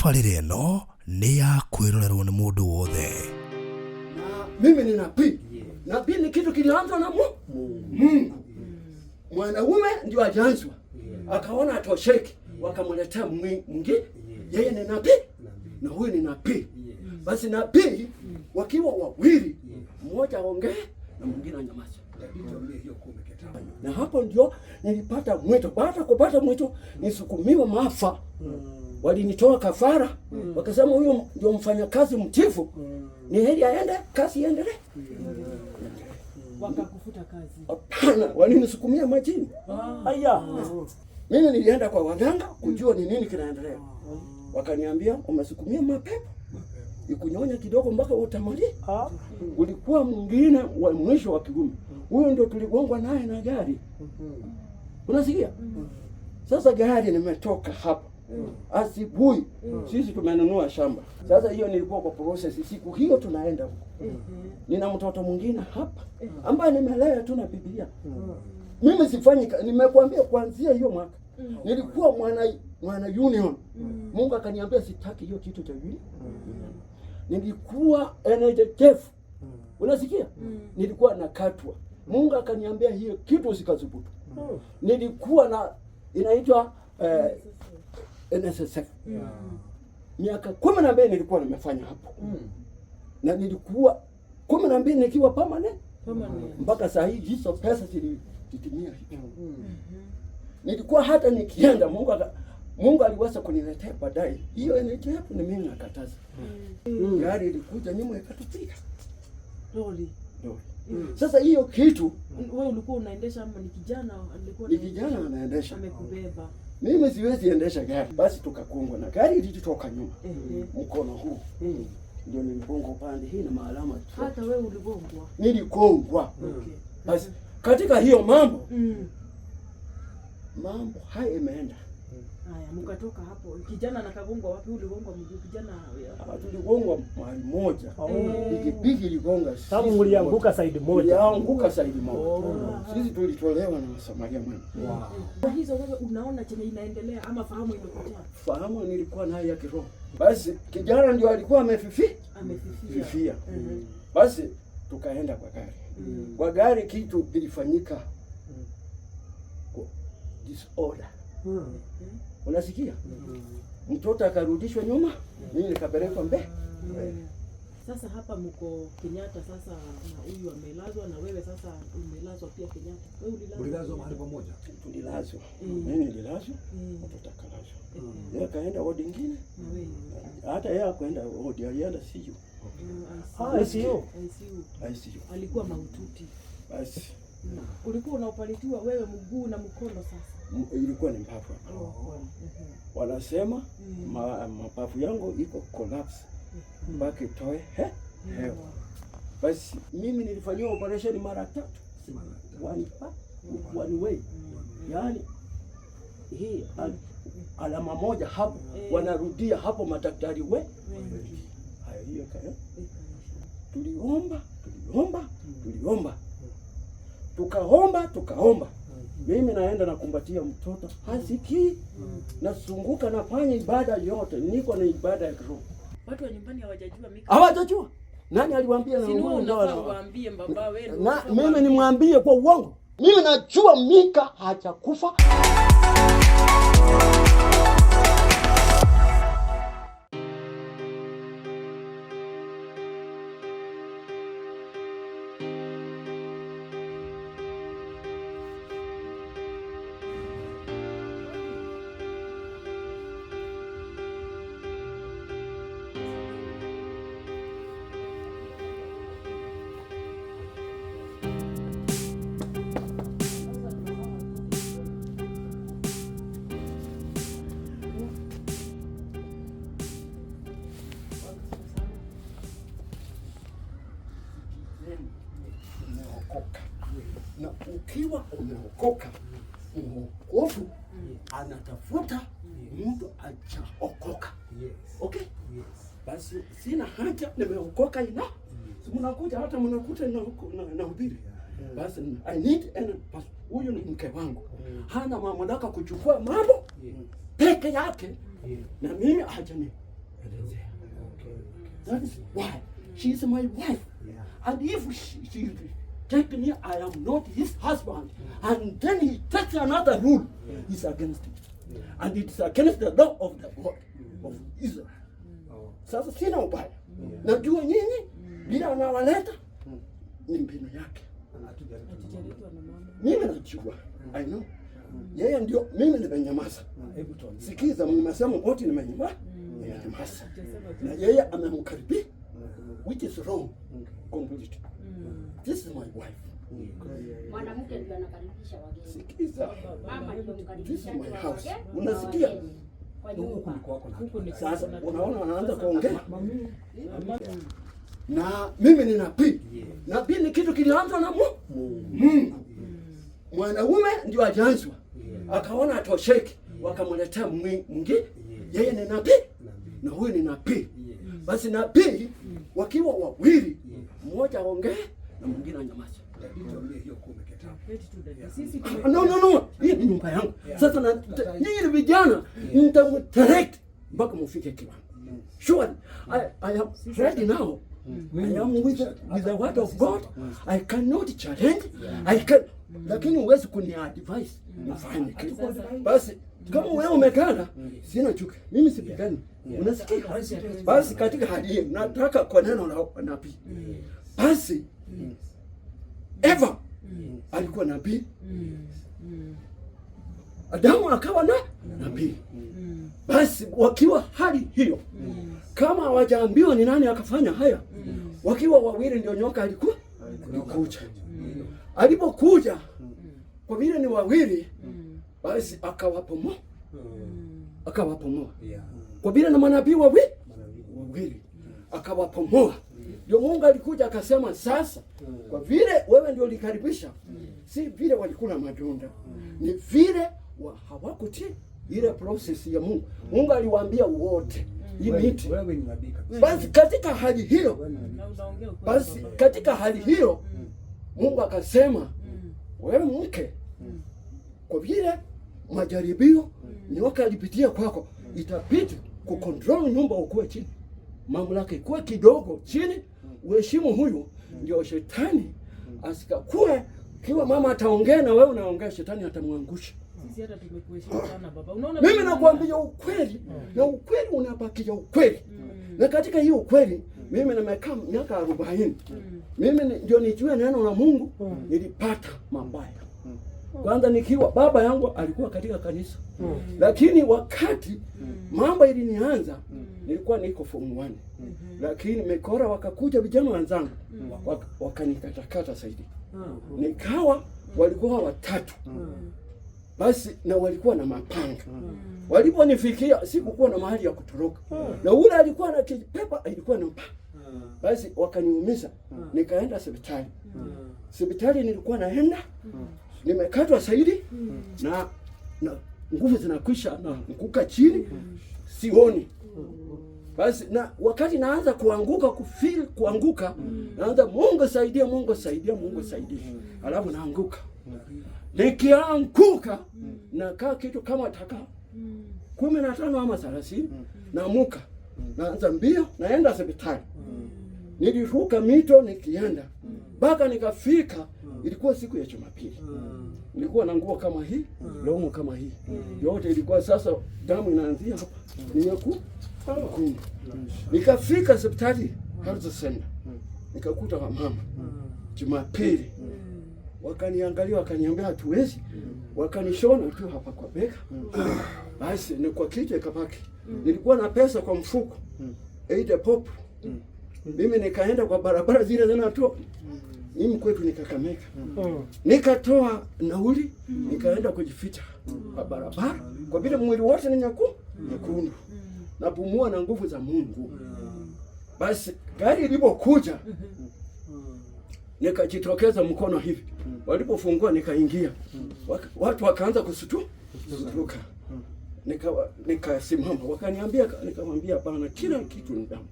Tabarĩra ĩno nĩ ya kwĩrorerwo nĩ mũndũ wothe. Na mimi ni nabii. Nabii ni kitu kilianzwa na Mungu. Mwanaume ndio alianzwa, akaona atosheki, wakamletea mwingine. Yeye ni nabii na huyu ni nabii. Basi nabii wakiwa wawili, mmoja aongee na mwingine anyamaze. Na hapo ndio nilipata mwito. Baada ya kupata mwito, nisukumiwa maafa. Walinitoa kafara, wakasema huyu ndio mfanyakazi mtifu, ni heri aende, kazi iendelee. Wakakufuta kazi. Hapana, walinisukumia majini. Aya, mimi nilienda kwa waganga kujua ni nini kinaendelea. Wakaniambia umesukumia mapepo ikunyonya kidogo mpaka utamali. Ulikuwa mwingine wa mwisho wa kiume, huyo ndio tuligongwa naye na gari. Unasikia? Sasa gari nimetoka hapa asubuhi, sisi tumenunua shamba. Sasa hiyo nilikuwa kwa process, siku hiyo tunaenda huko. Nina mtoto mwingine hapa ambaye nimelea tu na Biblia. Mimi sifanyi, nimekuambia kuanzia hiyo mwaka nilikuwa mwana union. Mungu akaniambia sitaki hiyo kitu cha union. Nilikuwa NHIF. Unasikia? Nilikuwa nakatwa. Mungu akaniambia hiyo kitu usikathubutu. Nilikuwa na inaitwa NSSF. Miaka 12 nilikuwa nimefanya hapo. Na nilikuwa 12 nikiwa permanent mpaka saa hii hizo pesa zilitimia hivi. Nilikuwa hata nikienda Mungu aliweza kuniletea baadaye. Hiyo NHIF ni mimi nakataza. Gari ilikuja nyuma ikatupiga. Lori. Lori. Sasa hiyo kitu Wewe ulikuwa unaendesha ama ni kijana alikuwa ni kijana anaendesha. Amekubeba. Mimi siwezi endesha gari. Basi tukakungwa na gari ilitoka nyuma. Mkono huu ndio niligongwa upande hii na maalama tu. Hata wewe uligongwa? Niligongwa. Okay. Basi katika hiyo mambo mambo haya imeenda. Haya, mkatoka hapo. Kijana nakagongwa wapi? Uligongwa mguu kijana? Tuligongwa mahali moja. Pikipiki iligonga sisi. Sababu mlianguka side moja. Tulianguka side moja. Sisi tulitolewa na Wasamaria mwema. Wow. Kwa hizo wewe unaona chenye inaendelea ama fahamu imepotea? Fahamu nilikuwa naye ya kiroho. Basi kijana ndio alikuwa amefifia. Amefifia. Fifia. Basi tukaenda kwa gari. Kwa gari kitu kilifanyika. Disorder. Unasikia? Mtoto akarudishwa nyuma, mimi nikapelekwa mbele. Sasa hapa mko Kenyatta sasa, na huyu amelazwa na wewe sasa umelazwa pia Kenyatta. Wewe ulilazwa? Ulilazwa mahali pamoja? Tulilazwa. Mimi nililazwa, mtoto akalazwa. Yeye akaenda wodi nyingine. Na wewe? Hata yeye hakuenda wodi, alienda CU. ICU. ICU. ICU. Alikuwa mahututi. Basi. Ulikuwa unaopalitiwa wewe mguu na mkono sasa? Ilikuwa ni mpafu hapa. Wanasema mapafu yangu iko collapse mpaka itoe hewa. Basi mimi nilifanyiwa operation mara tatu. One way. Yaani hii alama moja hapo wanarudia hapo madaktari we. Haya hiyo kaya. Tuliomba, tuliomba, tuliomba. Tukaomba, tukaomba. Mimi naenda nakumbatia mtoto, hasikii. Nasunguka nafanya ibada yote, niko na ibada ya kiroho. Watu wa nyumbani hawajajua Mika. Hawajajua. Nani aliwaambia na Si wewe ndio unafaa uwaambie baba wewe. Na mimi nimwambie kwa uongo. Mimi najua Mika hajakufa. Umeokoka. Na ukiwa umeokoka, mwokovu anatafuta mtu achaokoka. Okay? Basi sina haja, nimeokoka ina. Si mnakuja hata mnakuta nahubiri. Basi I need an pastor. Huyu ni mke wangu. Hana mamlaka kuchukua mambo peke yake. Na mimi hajani Elezea. That is why she is my wife. And if she take me, I am not his husband. And then he takes another rule, he's against it. And it's against the law of the God of Israel. Sasa sina ubaya. Najua nyinyi bila anawaleta ni mbinu yake. Hatujaletwa na mama. Mimi najua. I know. Yeye ndio mimi nimenyamaza. Hebu tuambie. Sikiza, mmesema wote nimenyamaza. Nimenyamaza. Hujasema Na yeye amemkaribia, which is wrong completely. This is my wife. Mwanamke ndio anakaribisha wageni. Sikiza. Mama ndio This is mkaribishaji my wa house. wageni. Unasikia? Wa wageni. Kwa Huku nyumba. ni kwako na Huku ni Sasa kuna- unaona anaanza kuongea Mami. na mimi ni nabii. Nabii ni kitu kilianzwa na Mungu. Mwanaume ndio alianzwa, akaona atosheki, wakamletea mwingine. Yeye ni nabii na huyu ni nabii. Basi nabii wakiwa wawili, mmoja aongee na mwingine anyamaze. Tuambie hiyo kwa umeketa. Keti tu dada. Sisi No, no, no, hii ni nyumba yangu. Sasa na nyinyi ni vijana, nitamdirect mpaka mufike kiwango. Surely, I am ready now. I am with the word of God. I cannot challenge. I can, lakini huwezi kuni advise nifanye kitu. Basi kama wewe umekana, sina chuki. Mimi sipigani. Unasikia? Basi katika hali hii nataka kwa neno la nabii. Basi Eva alikuwa nabii. Adamu akawa na nabii. Basi wakiwa hali hiyo, kama hawajaambiwa ni nani akafanya haya, wakiwa wawili ndio nyoka alikuwa alikuja. Alipokuja, kwa vile ni wawili, basi akawapomoa, akawapomoa. Kwa vile na manabii wawili wawili, akawapomoa. Ndio Mungu alikuja akasema, sasa kwa vile wewe ndio ulikaribisha, si vile walikula matunda, ni vile hawakutii ile process ya Mungu. Mungu aliwaambia wote hii miti. Wewe ni nabii kabisa. Basi katika hali hiyo, Wewe ni nabii. Na unaongea ukweli basi baba. katika hali hiyo Mungu akasema, wewe mke, kwa vile majaribio nyoka alipitia kwako, itabidi kucontrol nyumba ukuwe chini, mamlaka ikuwe kidogo chini, uheshimu huyu, ndio shetani asikakue. Kiwa mama ataongea na wewe unaongea, shetani atamwangusha. Sisi hata tumekuheshimu sana baba. Unaona Mimi vile nakwambia ukweli, na ukweli unabakia ukweli. Na katika hiyo ukweli, mimi nimekaa miaka 40. Mimi ndio nijue neno la Mungu, nilipata mabaya. Kwanza nikiwa baba yangu alikuwa katika kanisa, lakini wakati mambo ilinianza nilikuwa niko form 1, lakini mikora wakakuja vijana wenzangu wakanikatakata zaidi, nikawa walikuwa watatu basi, na walikuwa na mapanga. Waliponifikia sikukuwa na mahali ya kutoroka, na ule alikuwa na kipepa, ilikuwa na mpanga. Basi wakaniumiza, nikaenda hospitali. Hospitali nilikuwa naenda nimekatwa zaidi na nguvu zinakwisha na nkuka chini, sioni. Basi na wakati naanza kuanguka kufeel kuanguka, naanza Mungu saidia, Mungu saidia, Mungu saidia, alafu naanguka. Nikianguka nakaa kitu kama taka 15 ama 30, naamuka, naanza mbio, naenda hospitali. Niliruka mito nikienda mpaka nikafika. Ilikuwa siku ya Jumapili. Nilikuwa na nguo kama hii, longo kama hii, yote ilikuwa sasa damu inaanzia hapa, ni nyekundu. Nikafika hospitali Health Center, nikakuta wamama Jumapili, wakaniangalia wakaniambia hatuwezi, wakanishona tu hapa kwa bega, basi ni kwa kichwa ikabaki. Nilikuwa na pesa kwa mfuko 80 bob. Mimi nikaenda kwa barabara zile zinatoa mimi kwetu ni Kakamega. Nikatoa nauli nikaenda kujificha kwa barabara, kwa vile mwili wote ni nyekundu, napumua na nguvu za Mungu. Basi gari ilipokuja nikajitokeza mkono hivi, walipofungua nikaingia, watu wakaanza kusutuka, nikasimama, wakaniambia, nikamwambia hapana, kila kitu ni damu.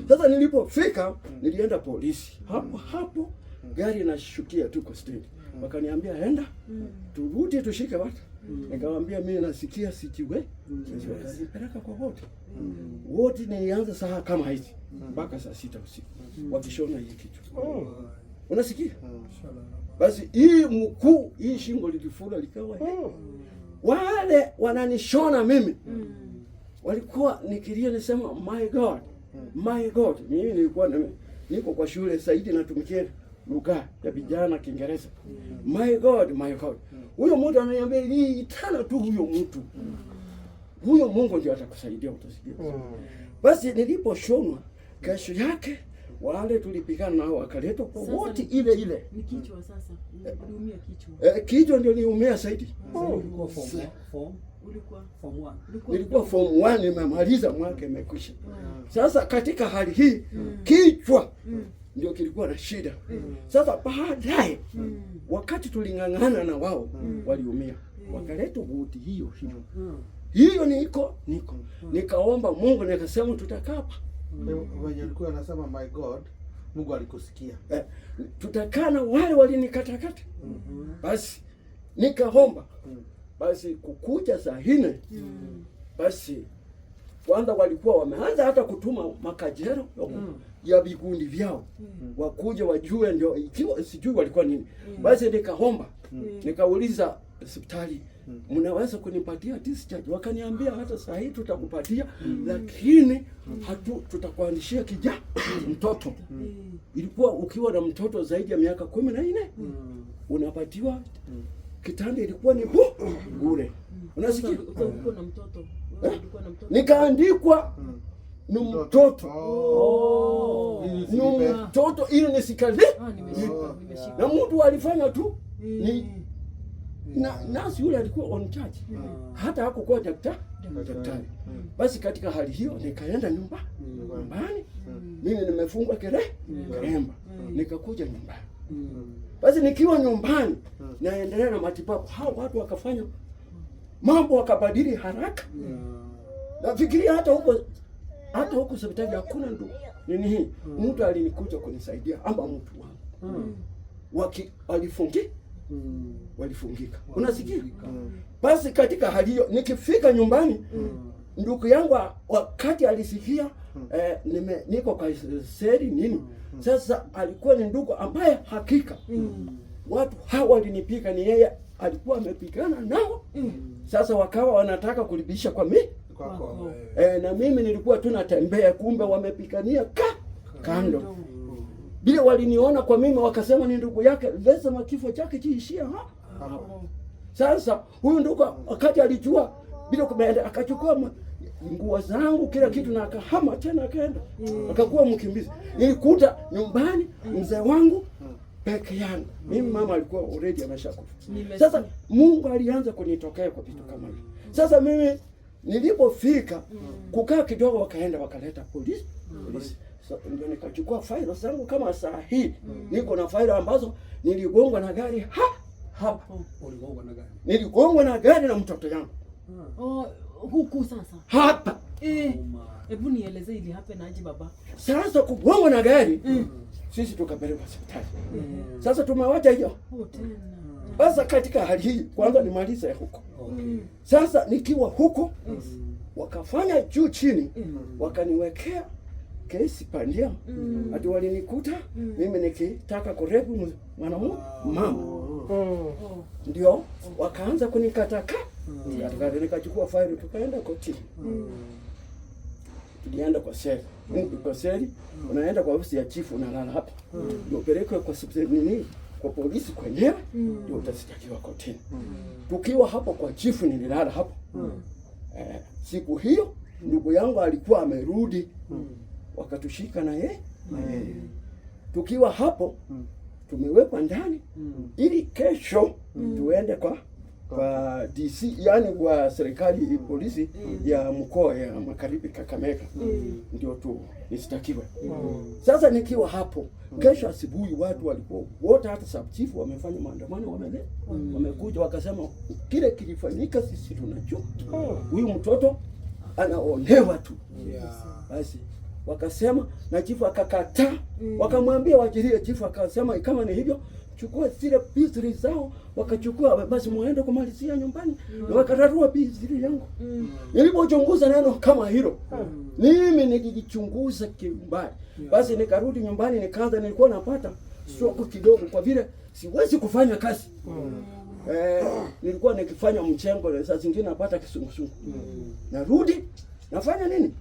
Sasa nilipofika nilienda polisi hapo hapo, gari inashukia tu kwa stendi, wakaniambia enda turudi tushike watu. Nikamwambia mimi nasikia sijiwe. Wakanipeleka kwa wodi. Wodi nilianza saa kama hizi mpaka saa 6 usiku wakishona hii kichwa. Unasikia? Basi hii mkuu, hii shingo lilifura likawa hivi. Wale wananishona mimi walikuwa nikilia nisema, "My God, my God." Mimi nilikuwa niko kwa shule zaidi natumikia lugha ya vijana Kiingereza. "My God, my God." Huyo mtu ananiambia itana tu huyo mtu. Huyo Mungu ndio atakusaidia, utasikia. Basi niliposhonwa, kesho yake wale tulipigana nao wakaletwa kwa Sasa wodi ile ile. Ni kichwa sasa. Uliumia kichwa. Eh, kichwa ndio niumia zaidi. Ulikuwa form Ulikuwa form 1. ulikuwa Nilikuwa form 1, nimemaliza, mwaka imekwisha. Sasa katika hali hii kichwa ndio kilikuwa na shida. Sasa baadaye wakati tuling'ang'ana na wao, waliumia, wakaleta wodi hiyo hiyo hiyo, niko nikaomba Mungu, nikasema tutakaa hapa. Wenye ulikuwa unasema "My God", Mungu alikusikia. Eh, tutakaa na wale walinikatakata. Basi nikaomba, basi kukuja saa 4, basi kwanza walikuwa wameanza hata kutuma makajero ya vikundi vyao wakuja wajue, ndio ikiwa sijui walikuwa nini. Basi nikaomba, nikauliza hospitali, "Mnaweza kunipatia discharge?" Wakaniambia, "Hata saa hii tutakupatia, lakini hatu tutakuanzishia kija mtoto." Ilikuwa ukiwa na mtoto zaidi ya miaka 14 unapatiwa kitanda, ilikuwa ni bure. Unasikia? Sasa ulikuwa na mtoto. Wewe ulikuwa na mtoto. Nikaandikwa ni mtoto. Oh. Ili Ni usilipe. mtoto ili nisikale. Ah, nimeshika, nimeshika. Na mtu alifanya tu ni na nasi yule alikuwa on charge, hata hakukuwa daktari. Basi katika hali hiyo nikaenda nyumbani, mimi nimefungwa kiremba, nikakuja nyumbani. Basi nikiwa nyumbani naendelea na matibabu, hao watu wakafanya mambo wakabadili haraka. Nafikiria hata huko hospitali hakuna ndu nini hii mtu alinikuja kunisaidia ama mtu wangu walifungika, unasikia? Basi katika hali hiyo nikifika nyumbani, ndugu yangu wakati alisikia niko kwa seli nini, sasa alikuwa ni ndugu ambaye hakika watu hawa walinipiga, ni yeye alikuwa amepigana nao. Sasa wakawa wanataka kulipisha kwa mi Kwako. Na mimi nilikuwa tu natembea, kumbe wamepigania kando. Vile waliniona kwa mimi wakasema ni ndugu yake, lazima kifo chake chiishia ha Hapo. Sasa huyu ndugu wakati alijua bila kumeenda, akachukua nguo zangu kila kitu na akahama tena akaenda, akakuwa mkimbizi. Nilikuta nyumbani mzee wangu peke yangu, mimi mama alikuwa already ameshakufa. Nimesikia. Sasa Mungu alianza kunitokea kwa vitu kama hivi. Sasa mimi nilipofika kukaa kidogo, wakaenda wakaleta polisi polisi. So, ndio nikachukua failo zangu kama saa hii niko na failo ambazo niligongwa na gari hapa. Uligongwa na gari? Niligongwa na gari na mtoto yangu. Oh, huku sasa. Hapa. Eh, hebu nieleze ili happen aje, baba. Sasa kugongwa na gari, sisi tukapelekwa hospitali. Sasa tumewacha hiyo. Oh, tena. Sasa katika hali hii, kwanza nimalize huko. Okay. Sasa nikiwa huko, wakafanya juu chini, wakaniwekea kesi bandia ati walinikuta mimi nikitaka kurape mwanamume mama, Oh. ndio wakaanza kunikataka katakata. Nikachukua faili tukaenda kotini. Tulienda kwa seli, kwa seli unaenda kwa ofisi ya chifu, unalala hapa ndio upelekwe kwa nini, kwa polisi kwenyewe, ndio utashtakiwa kotini. Tukiwa hapo kwa chifu, nililala hapo. Eh, siku hiyo ndugu yangu alikuwa amerudi, wakatushika na yeye. Tukiwa hapo tumewekwa ndani ili kesho tuende kwa DC, yani kwa serikali polisi ya mkoa ya Magharibi Kakamega, ndio tu nistakiwe. Sasa nikiwa hapo, kesho asubuhi watu walikuwa wote, hata sub chief wamefanya maandamano, wamekuja wakasema kile kilifanyika sisi tunajua, huyu mtoto anaonewa tu. Basi wakasema na chifu akakataa, wakamwambia waachilie. Chifu akasema kama ni hivyo Wakachukua zile bisri zao, wakachukua basi muende kumalizia nyumbani, na wakararua bisri yangu. Nilipochunguza neno kama hilo, mimi nilijichunguza kimbali. Basi nikarudi nyumbani, nikaanza, nilikuwa napata stroke kidogo, kwa vile siwezi kufanya kazi. Nilikuwa nikifanya mchengo na saa zingine napata kisungusungu. Narudi nafanya nini?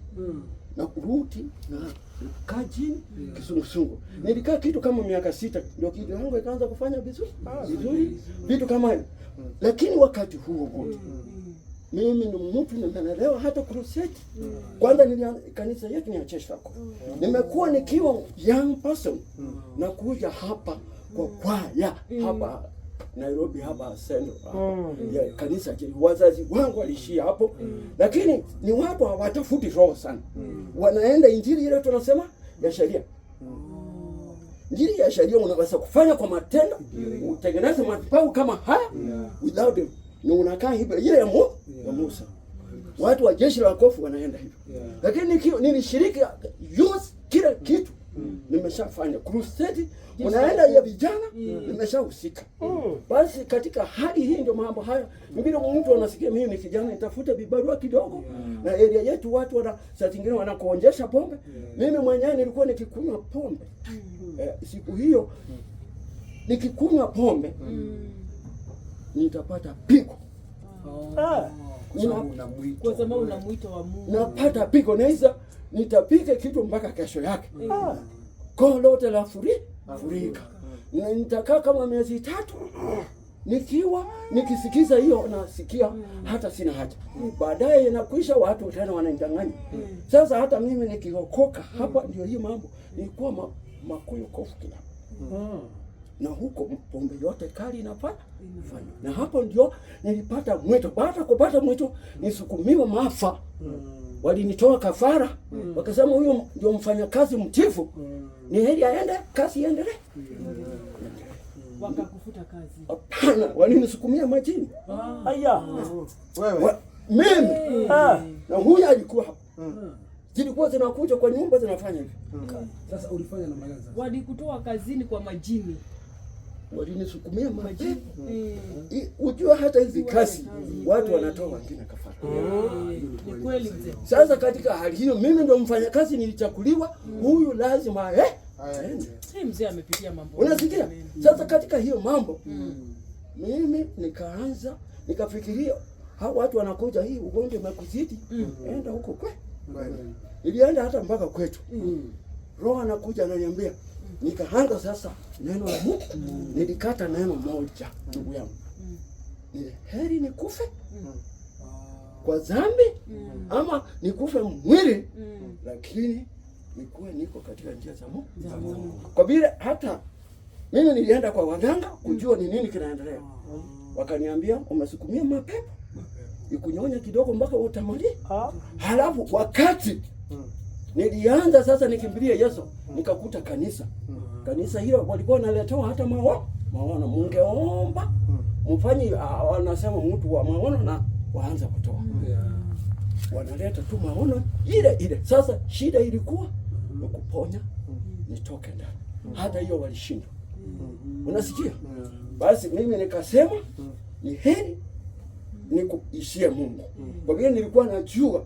Na kurudi na kaa chini kisungusungu. Nilikaa kitu kama miaka 6 ndio kitu yangu ikaanza kufanya vizuri vizuri, vitu kama hivyo. Lakini wakati huo wote mimi ni mtu nimelelewa hata crusade. Kwanza kanisa yetu ni ya Church Circle. Nimekuwa nikiwa young person na kuja hapa kwa kwaya hapa Nairobi hapa Central hapa. Ya kanisa je, wazazi wangu walishia hapo, lakini ni watu hawatafuti roho sana, wanaenda injili ile tunasema ya sheria. Injili ya sheria unaweza kufanya kwa matendo, utengeneze madhabahu kama haya without it. Ni unakaa hivyo ile ya Musa. Watu wa jeshi la wokovu wanaenda hivyo. Lakini nilishiriki youth kila kitu. Nimeshafanya crusade, unaenda ya vijana, nimeshahusika. Basi katika hali hii ndio mambo haya. Mbona mtu anasikia mimi ni kijana nitafute vibarua kidogo. Na area yetu watu wana saa zingine wanakuonjesha pombe. Mimi mwenyewe nilikuwa nikikunywa pombe. Siku hiyo nikikunywa pombe nitapata pigo. Kwa sababu una mwito. Kwa sababu una mwito wa Mungu. Napata pigo, naweza nitapika kitu mpaka kesho yake. Koo lote la furika. Na nitakaa kama miezi 3 nikiwa nikisikiza hiyo nasikia hata sina haja. Baadaye inakwisha, watu tena wananidanganya. Sasa hata mimi nikiokoka hapa ndio hii mambo nilikuwa makuyu kofu kila. Na huko pombe yote kali inafanya fanya. Na hapo ndio nilipata mwito. Baada kupata mwito nisukumiwa maafa. Walinitoa kafara. Wakasema huyu ndio mfanyakazi mtifu. Ni heri aende kazi iendelee. Wakakufuta kazi. Hapana, walinisukumia majini. Aya. Wewe. Mimi. Na huyu alikuwa hapa. Zilikuwa zinakuja kwa nyumba zinafanya hivi. Sasa ulifanya namna gani sasa? Walikutoa kazini kwa majini. Walinisukumia majini. Ujua hata hizi kazi watu wanatoa wengine kafara. Ni kweli mzee. Sasa katika hali hiyo mimi ndio mfanyakazi nilichakuliwa, huyu lazima aende. Si mzee amepitia mambo. Unasikia? Sasa katika hiyo mambo mimi nikaanza nikafikiria hao watu wanakuja hii ugonjwa umekuzidi, enda huko kwe. Nilienda hata mpaka kwetu. Roho anakuja ananiambia, nikaanza sasa neno la Mungu. Nilikata neno moja ndugu yangu. Ni heri nikufe kwa dhambi ama nikufe mwili, lakini nikuwe niko katika njia za Mungu. Kwa vile hata mimi nilienda kwa waganga kujua ni nini kinaendelea. Wakaniambia umesukumia mapepo ikunyonya kidogo mpaka utamali. Halafu wakati nilianza sasa nikimbilia Yesu, nikakuta kanisa. Kanisa hilo walikuwa wanaletewa hata maono. Mungeomba mfanye, wanasema mtu wa maono na waanza kutoa. Wanaleta tu maono ile ile. Sasa shida ilikuwa ni kuponya nitoke ndani. Hata hiyo walishindwa. Unasikia? Basi mimi nikasema ni heri nikuishie Mungu. Kwa vile nilikuwa najua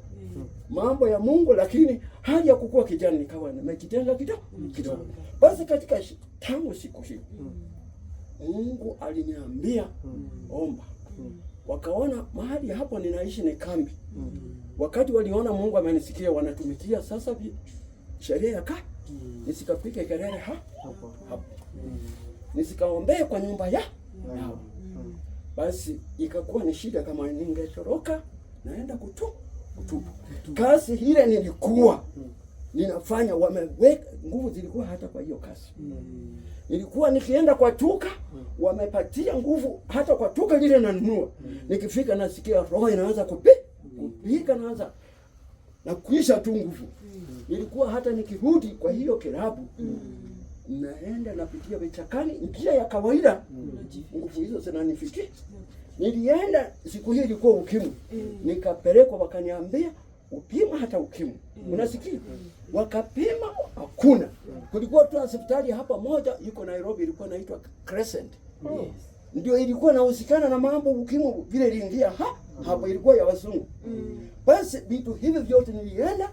mambo ya Mungu, lakini hali ya kukua kijana nikawa nimejitenga kidogo kidogo. Basi katika tangu siku hiyo Mungu aliniambia omba. Wakaona mahali hapo ninaishi ni kambi. Wakati waliona Mungu amenisikia, wanatumikia sasa sheria ya nisikapike kelele hapo. Nisikaombee kwa nyumba yao. Basi ikakuwa ni shida, kama ningetoroka naenda kutubu. Kazi ile nilikuwa ninafanya, wameweka nguvu zilikuwa hata kwa hiyo kazi. Nilikuwa nikienda kwa tuka, wamepatia nguvu hata kwa tuka lile nanunua. Nikifika nasikia roho inaanza kupiga, naanza na kuisha tu nguvu. Nilikuwa hata nikirudi kwa hiyo kilabu, naenda napitia vichakani, njia ya kawaida, nguvu hizo zinanifikia. Nilienda siku hiyo ilikuwa ukimwi. Nikapelekwa wakaniambia upima hata ukimwi. Unasikia? Wakapima hakuna. Kulikuwa tu hospitali hapa moja iko Nairobi, ilikuwa inaitwa Crescent. Ndio ilikuwa inahusikana na mambo ukimwi vile iliingia hapo, ilikuwa ya wazungu. Basi vitu hivi vyote nilienda,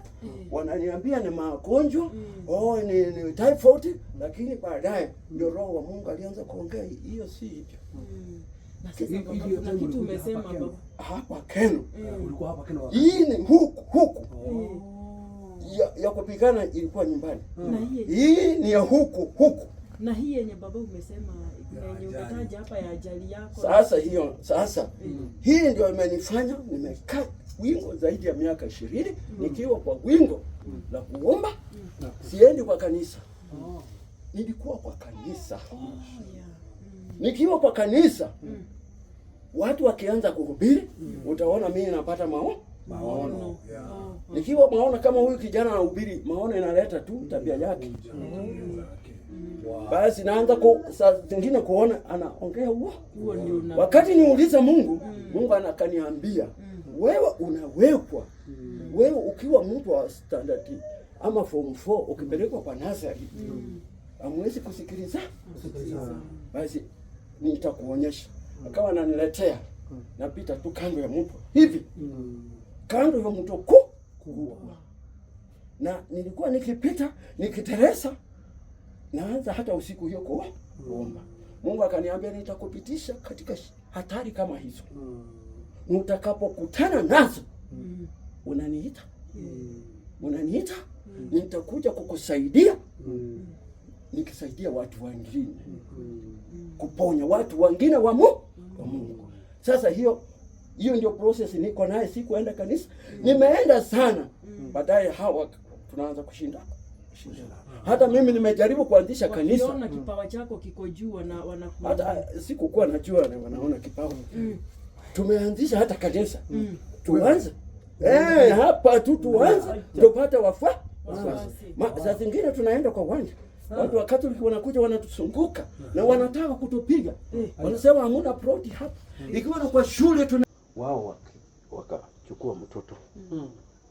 wananiambia ni magonjwa, oh, ni typhoid, lakini baadaye ndio Roho wa Mungu alianza kuongea, hiyo si hivyo. Na sasa Hiyo baba, time kuna kitu ulikuja umesema hapa Kenya? baba. Hapa Keno. Ulikuwa hapa Kenya wakati? Hii ni huku huku. Ya kupigana ilikuwa nyumbani. Na hii Hii ni ya huku huku. na hii yenye baba umesema Ya yenye ajali. umetaja hapa ya ajali yako. Sasa hiyo sasa hii ndio imenifanya nimekaa wingo zaidi ya miaka 20 nikiwa kwa wingo la kuomba, siendi kwa kanisa. Nilikuwa kwa kanisa. Nikiwa kwa kanisa watu wakianza kuhubiri, utaona mimi napata maono. Yeah. Nikiwa maono kama huyu kijana anahubiri, maono inaleta tu tabia yake. Wow. Basi naanza saa zingine kuona anaongea huo. Huo ndio una Wakati niuliza Mungu, Mungu anakaniambia, wewe unawekwa. Wewe ukiwa mtu wa standard ama form 4 ukipelekwa kwa nursery, hamwezi kusikiliza. Basi nitakuonyesha. Akawa ananiletea. Napita tu kando ya mto hivi. Kando ya mto kubwa. Na nilikuwa nikipita nikiteresa, naanza hata usiku hiyo kuomba. Mungu akaniambia nitakupitisha katika hatari kama hizo. Utakapokutana nazo unaniita. Unaniita, nitakuja kukusaidia. Nikisaidia watu wengine. Kuponya watu wengine wa Mungu. Sasa hiyo ndio process niko naye, sikuenda kanisa. Nimeenda sana. Baadaye hawa tunaanza kushinda. Hata mimi nimejaribu kuanzisha kanisa. Wakiona kipawa chako kiko juu wanakuona. Hata sikukuwa najua na wanaona kipawa. Tumeanzisha hata kanisa. Tuanze. Hapa tu tuanze tupate wafuasi. Saa zingine tunaenda kwa uwanja. Watu wa Catholic wanakuja wanatusunguka na wanataka kutupiga. Wanasema hamuna ploti hapa. Ikiwa na kwa shule tuna wao wakachukua mtoto.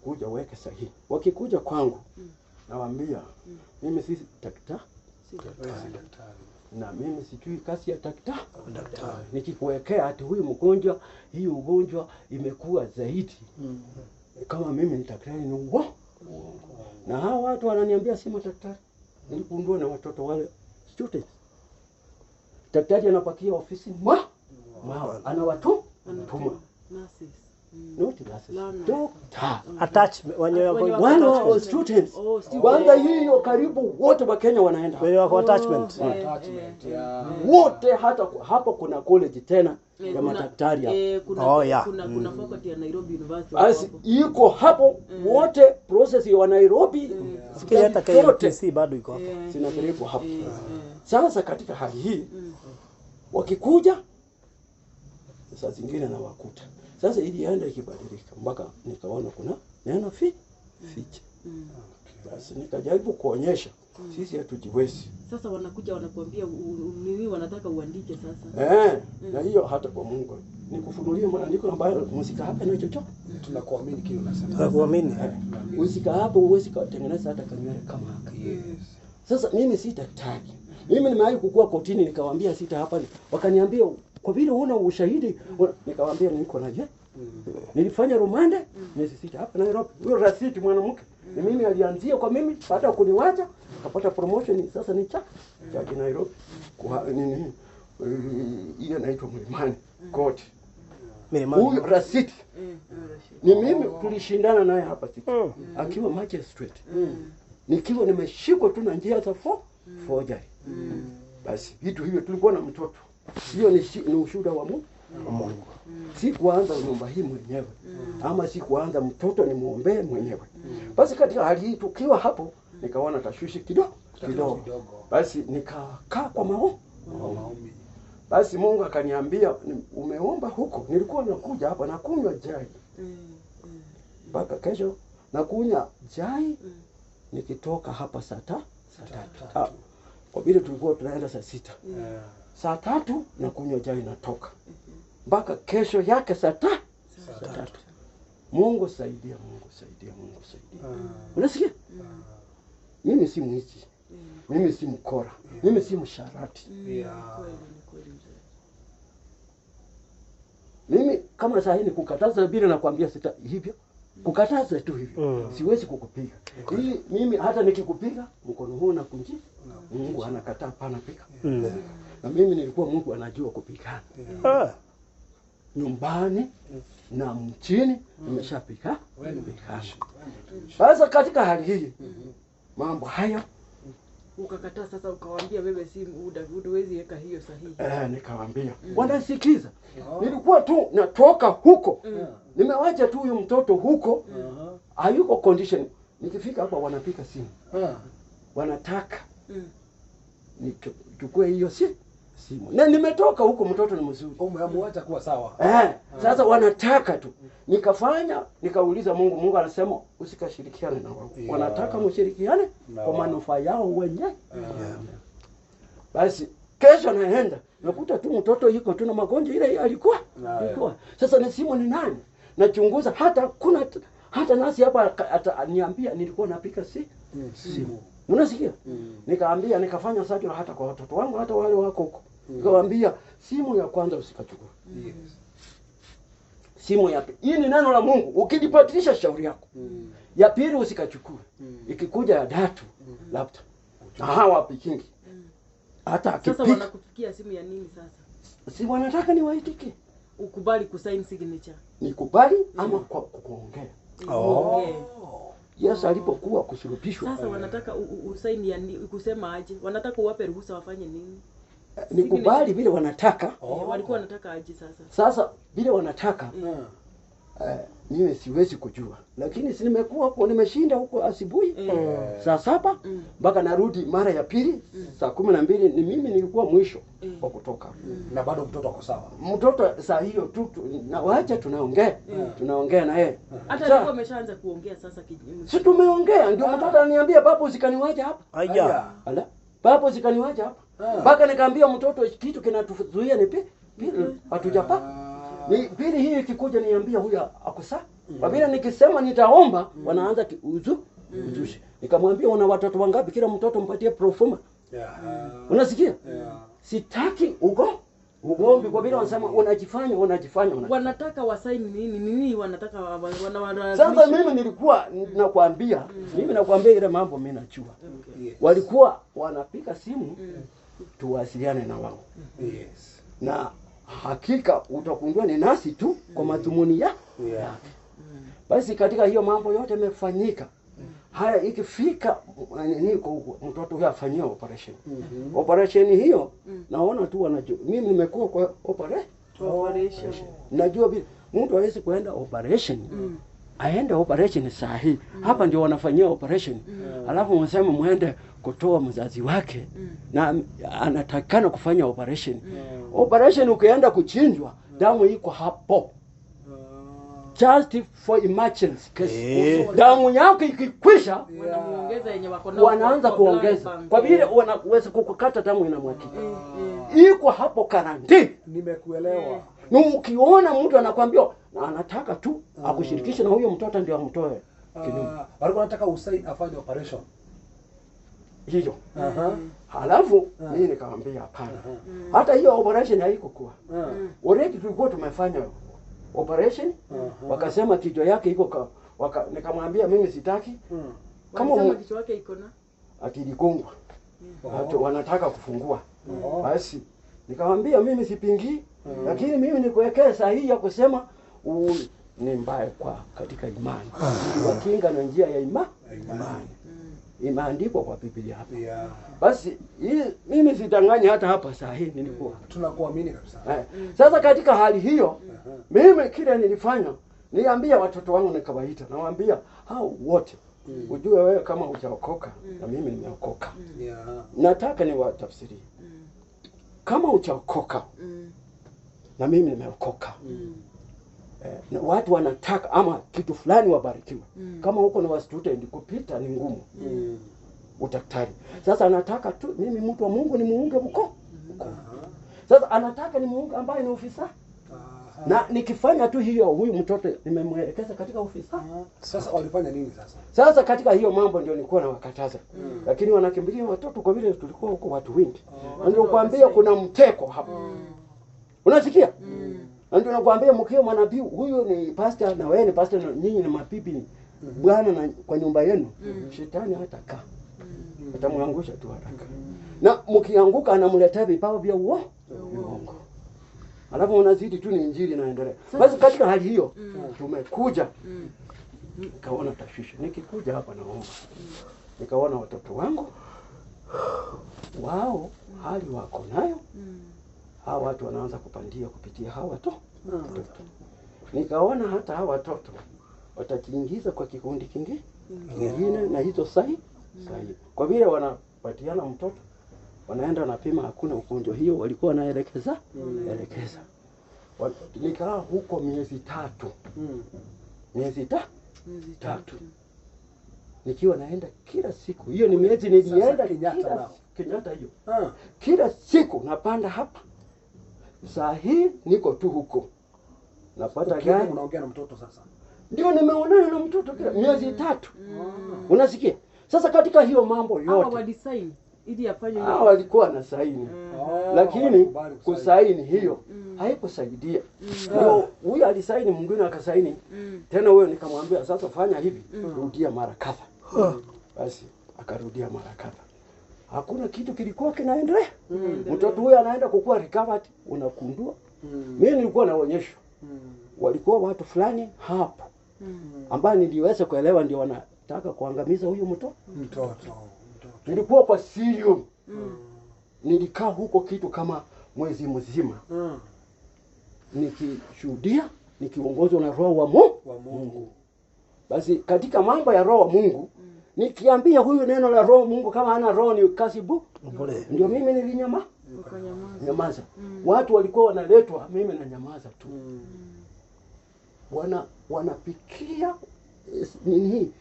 Kuja weke sahihi. Wakikuja kwangu nawaambia mimi si daktari. Na mimi sijui kazi ya daktari. Nikikuwekea ati huyu mgonjwa, hii ugonjwa imekuwa zaidi. Kama mimi ni daktari ni uongo. Na hawa watu wananiambia si madaktari. Niligundua na watoto wale students. Daktari anapakia ofisi mwa anawatuma. Nurses. Not nurses. Doctor. Attach wenye wako Wale wa students. Oh, students. Kwanza hiyo karibu wote wa Kenya wanaenda. wenye wako attachment. Attachment, yeah. Wote hata hapo kuna college tena ya madaktari hapo. Kuna, Oh, yeah. kuna faculty ya Nairobi University. Basi hapo. iko hapo wote process ya Nairobi. Fikiri hata zote KMTC bado iko hapo. zinapelekwa hapo. Sasa katika hali hii wakikuja saa zingine na wakuta. Sasa ilienda ikibadilika mpaka nikaona kuna neno fiche. Basi nikajaribu kuonyesha sisi hatujiwezi. Sasa wanakuja wanakuambia nini wanataka uandike sasa. Na hiyo hata kwa Mungu nikufunulie maandiko ambayo msika hapa na chochote. Tunakuamini kile unasema. Tunakuamini. Usika hapo huwezi kutengeneza hata kanywele kama haka. Yes. Sasa mimi si daktari. Mimi nimewahi kukua kotini nikawaambia sita hapa, wakaniambia kwa vile huna ushahidi, nikawaambia niko na je. Nilifanya rumande miezi 6 hapa Nairobi. Huyo rasiti mwanamke ni mimi alianzia kwa mimi, baada ya kuniwacha akapata promotion, sasa ni cha Nairobi. Kwa nini hiyo inaitwa Mlimani Court. Milimani. Huyo rasiti ni mimi tulishindana naye hapa sisi akiwa magistrate. Nikiwa nimeshikwa tu na njia za forgery. Basi vitu hivyo tulikuwa na mtoto. Hiyo ni ushuhuda wa Mungu. Si kuanza nyumba hii mwenyewe. Ama si kuanza mtoto nimuombee mwenyewe. Basi katika hali hii tukiwa hapo nikaona tashwishi kidogo kidogo. Basi nikakaa kwa maombi. Basi Mungu akaniambia umeomba huko. Nilikuwa nakuja hapa nakunywa chai. Mpaka kesho nakunywa chai nikitoka hapa saa tatu. Kwa vile tulikuwa tunaenda saa 6. Saa 3 nakunywa chai natoka. Mpaka kesho yake saa 3. Mungu saidia, Mungu saidia, Mungu saidia. Unasikia? Mimi si mwizi, mimi si mkora, mimi si msharati. Yeah. Kweli ni kweli mzee. Mimi kama saa hii nikukataza bila nakwambia sita hivyo, kukataza tu hivyo, siwezi kukupiga. Hii mimi hata nikikupiga mkono huu nakunjia, Mungu anakataa, pana piga. Na mimi nilikuwa Mungu anajua kupigana Ah. nyumbani na mchini, nimeshapika pigana. Sasa katika hali hii mambo hayo Ukakataa sasa, ukawaambia wewe si huwezi weka hiyo sahihi. Nikawambia wanasikiza. Nilikuwa tu natoka huko, nimewacha tu huyu mtoto huko, hayuko condition. Nikifika hapa wanapika simu, wanataka nichukue hiyo simu, na nimetoka huko, mtoto ni mzuri. Umeamwacha kuwa sawa. Sasa wanataka tu nikafanya, nikauliza Mungu. Mungu anasema usikashirikiane na wao, Yeah. wanataka mshirikiane Na kwa wao. manufaa yao wenyewe. Basi kesho naenda nakuta tu mtoto yuko tu na magonjwa ile alikuwa alikuwa. Sasa ni simu ni nani? Nachunguza hata kuna hata nasi hapa niambia nilikuwa napika simu. Unasikia? Nikaambia nikafanya sajili hata kwa watoto wangu hata wale wako huko. Nikawaambia simu ya kwanza usikachukue. Yes. Simu ya pili. Hii ni neno la Mungu. Ukilibadilisha shauri yako. Ya pili usikachukue. Ikikuja ya tatu labda. Na hawa pikingi. Hata Sasa akipika wanakupikia simu ya nini sasa? si wanataka niwaitike. Ukubali kusign signature. Nikubali ama kwa kuongea. Uongee. Yesu alipokuwa kusulubishwa, Sasa wanataka usaini ya kusema aje? Wanataka uwape ruhusa wafanye nini? nikubali vile wanataka. Walikuwa wanataka aje sasa? Sasa vile wanataka mimi siwezi kujua, lakini si nimekuwa huko, nimeshinda huko asubuhi saa 7 mpaka narudi mara ya pili saa 12. Ni mimi nilikuwa mwisho wa kutoka. Na bado mtoto ako sawa. Mtoto saa hiyo tu na wacha tunaongea tunaongea na yeye. Hata alikuwa ameshaanza kuongea sasa Si tumeongea ndio mtoto ananiambia baba usikaniwaje hapa. Aya. Ala, baba usikaniwaje hapa. Mpaka nikaambia mtoto kitu kinatuzuia ni pili hatujapa. Ni pili hii ikikuja niambia huyu akusa. Kwa vile nikisema nitaomba wanaanza uzushi. Nikamwambia una watoto wangapi, kila mtoto mpatie profuma. Unasikia? Sitaki ugomvi kwa vile wanasema unajifanya. Wanataka wasaini nini? Nini wanataka Sasa mimi nilikuwa nakwambia, mimi nakwambia ile mambo mimi najua. Yes. Walikuwa wanapiga simu tuwasiliane na wao. Yes. Na hakika utakundua ni nasi tu kwa madhumuni ya yake. Basi katika hiyo mambo yote yamefanyika. Haya ikifika nini kwa mtoto huyo afanyiwe operation. Operation hiyo naona tu wanajua. Mimi nimekuwa kwa operation. Najua vile mtu hawezi kuenda operation. Aende operation saa hii. Hapa ndio wanafanyia operation. Alafu mseme muende kutoa mzazi wake na anatakana kufanya operation. Operation ukienda kuchinjwa damu iko hapo. Just for emergency case. Damu yako ikikwisha wanamuongeza yenye wako nao. Wanaanza kuongeza. Kwa vile wanaweza kukata damu inamwagika. Iko hapo karantini. Nimekuelewa. Na ukiona mtu anakuambia na anataka tu akushirikishe na huyo mtoto ndio amtoe kinyume. Walikuwa wanataka usain afanye operation. Hiyo. Halafu mimi nikamwambia hapana. Hata hiyo operation haikokuwa. Already tulikuwa tumefanya operation. Wakasema kichwa yake iko nikamwambia mimi sitaki. Kama kichwa yake iko na atiligongwa. Watu wanataka kufungua. Basi nikamwambia mimi sipingii, lakini mimi nikuwekee sahihi ya kusema ni mbaya kwa katika imani. Wakinga na njia ya imani. Imeandikwa kwa Biblia hapa. Basi hii mimi sidanganyi hata hapa saa hii nilikuwa. Tunakuamini kabisa. Sasa katika hali hiyo mimi kile nilifanya niambia watoto wangu nikawaita, nawaambia hao wote ujue wewe kama hujaokoka na mimi nimeokoka. Nataka niwatafsirie. Kama hujaokoka na mimi nimeokoka. Na watu wanataka ama kitu fulani wabarikiwe. Kama huko na student kupita ni ngumu. Udaktari. Sasa anataka tu mimi mtu wa Mungu ni muunge mkono. Sasa anataka ni muunge ambaye ni ofisa. Na nikifanya tu hiyo, huyu mtoto nimemwelekeza katika ofisi. Sasa walifanya nini sasa? Sasa katika hiyo mambo ndio nilikuwa nawakataza, lakini wanakimbilia watoto kwa vile tulikuwa huko watu wengi. Na ndio kuambia kuna mteko hapa, unasikia? Na ndio nakwambia mkiwa mwanabii, huyu ni pastor na wewe ni pastor na nyinyi ni mabibi bwana na kwa nyumba yenu, shetani hatakaa, atamwangusha tu haraka, na mkianguka anamletea vipawa vya uongo, alafu unazidi tu, ni injili inaendelea. Basi katika hali hiyo tumekuja nikaona tashwishi. Nikikuja hapa naomba, nikaona watoto wangu wao hali wako nayo, hawa watu wanaanza kupandia kupitia hawa watoto. Nikaona hata hawa watoto watajiingiza kwa kikundi kingine na hizo sahi sahi, kwa vile wanapatiana mtoto, wanaenda wanapima, hakuna ugonjwa hiyo walikuwa wanaelekeza elekeza. Nikaa huko miezi 3 miezi tatu nikiwa naenda kila siku. Hiyo ni miezi nilienda Kenyatta. Kenyatta hiyo kila siku napanda hapa, saa hii niko tu huko napata gari. Unaongea na mtoto sasa? Ndio nimeonana na mtoto kila miezi 3. Unasikia? Sasa katika hiyo mambo yote walisaini ili afanye hao walikuwa na saini, lakini kusaini hiyo haikusaidia. Ndio huyu alisaini, mwingine akasaini tena, huyo nikamwambia sasa fanya hivi, rudia mara kadha. Basi akarudia mara kadha, hakuna kitu kilikuwa kinaendelea. Mtoto huyo anaenda kukua recovered, unakundua. Mimi nilikuwa naonyeshwa walikuwa watu fulani hapo ambao niliweza kuelewa ndio wanataka kuangamiza huyu mtoto. Nilikuwa kwa sirium. Nilikaa huko kitu kama mwezi mzima nikishuhudia, nikiongozwa na Roho wa Mungu. Basi katika mambo ya Roho wa Mungu nikiambia huyu neno la Roho Mungu, kama hana roho ni kazi bu. Ndio mimi nilinyamaza. Watu walikuwa wanaletwa, mimi na nyamaza tu. Wanapikia nini?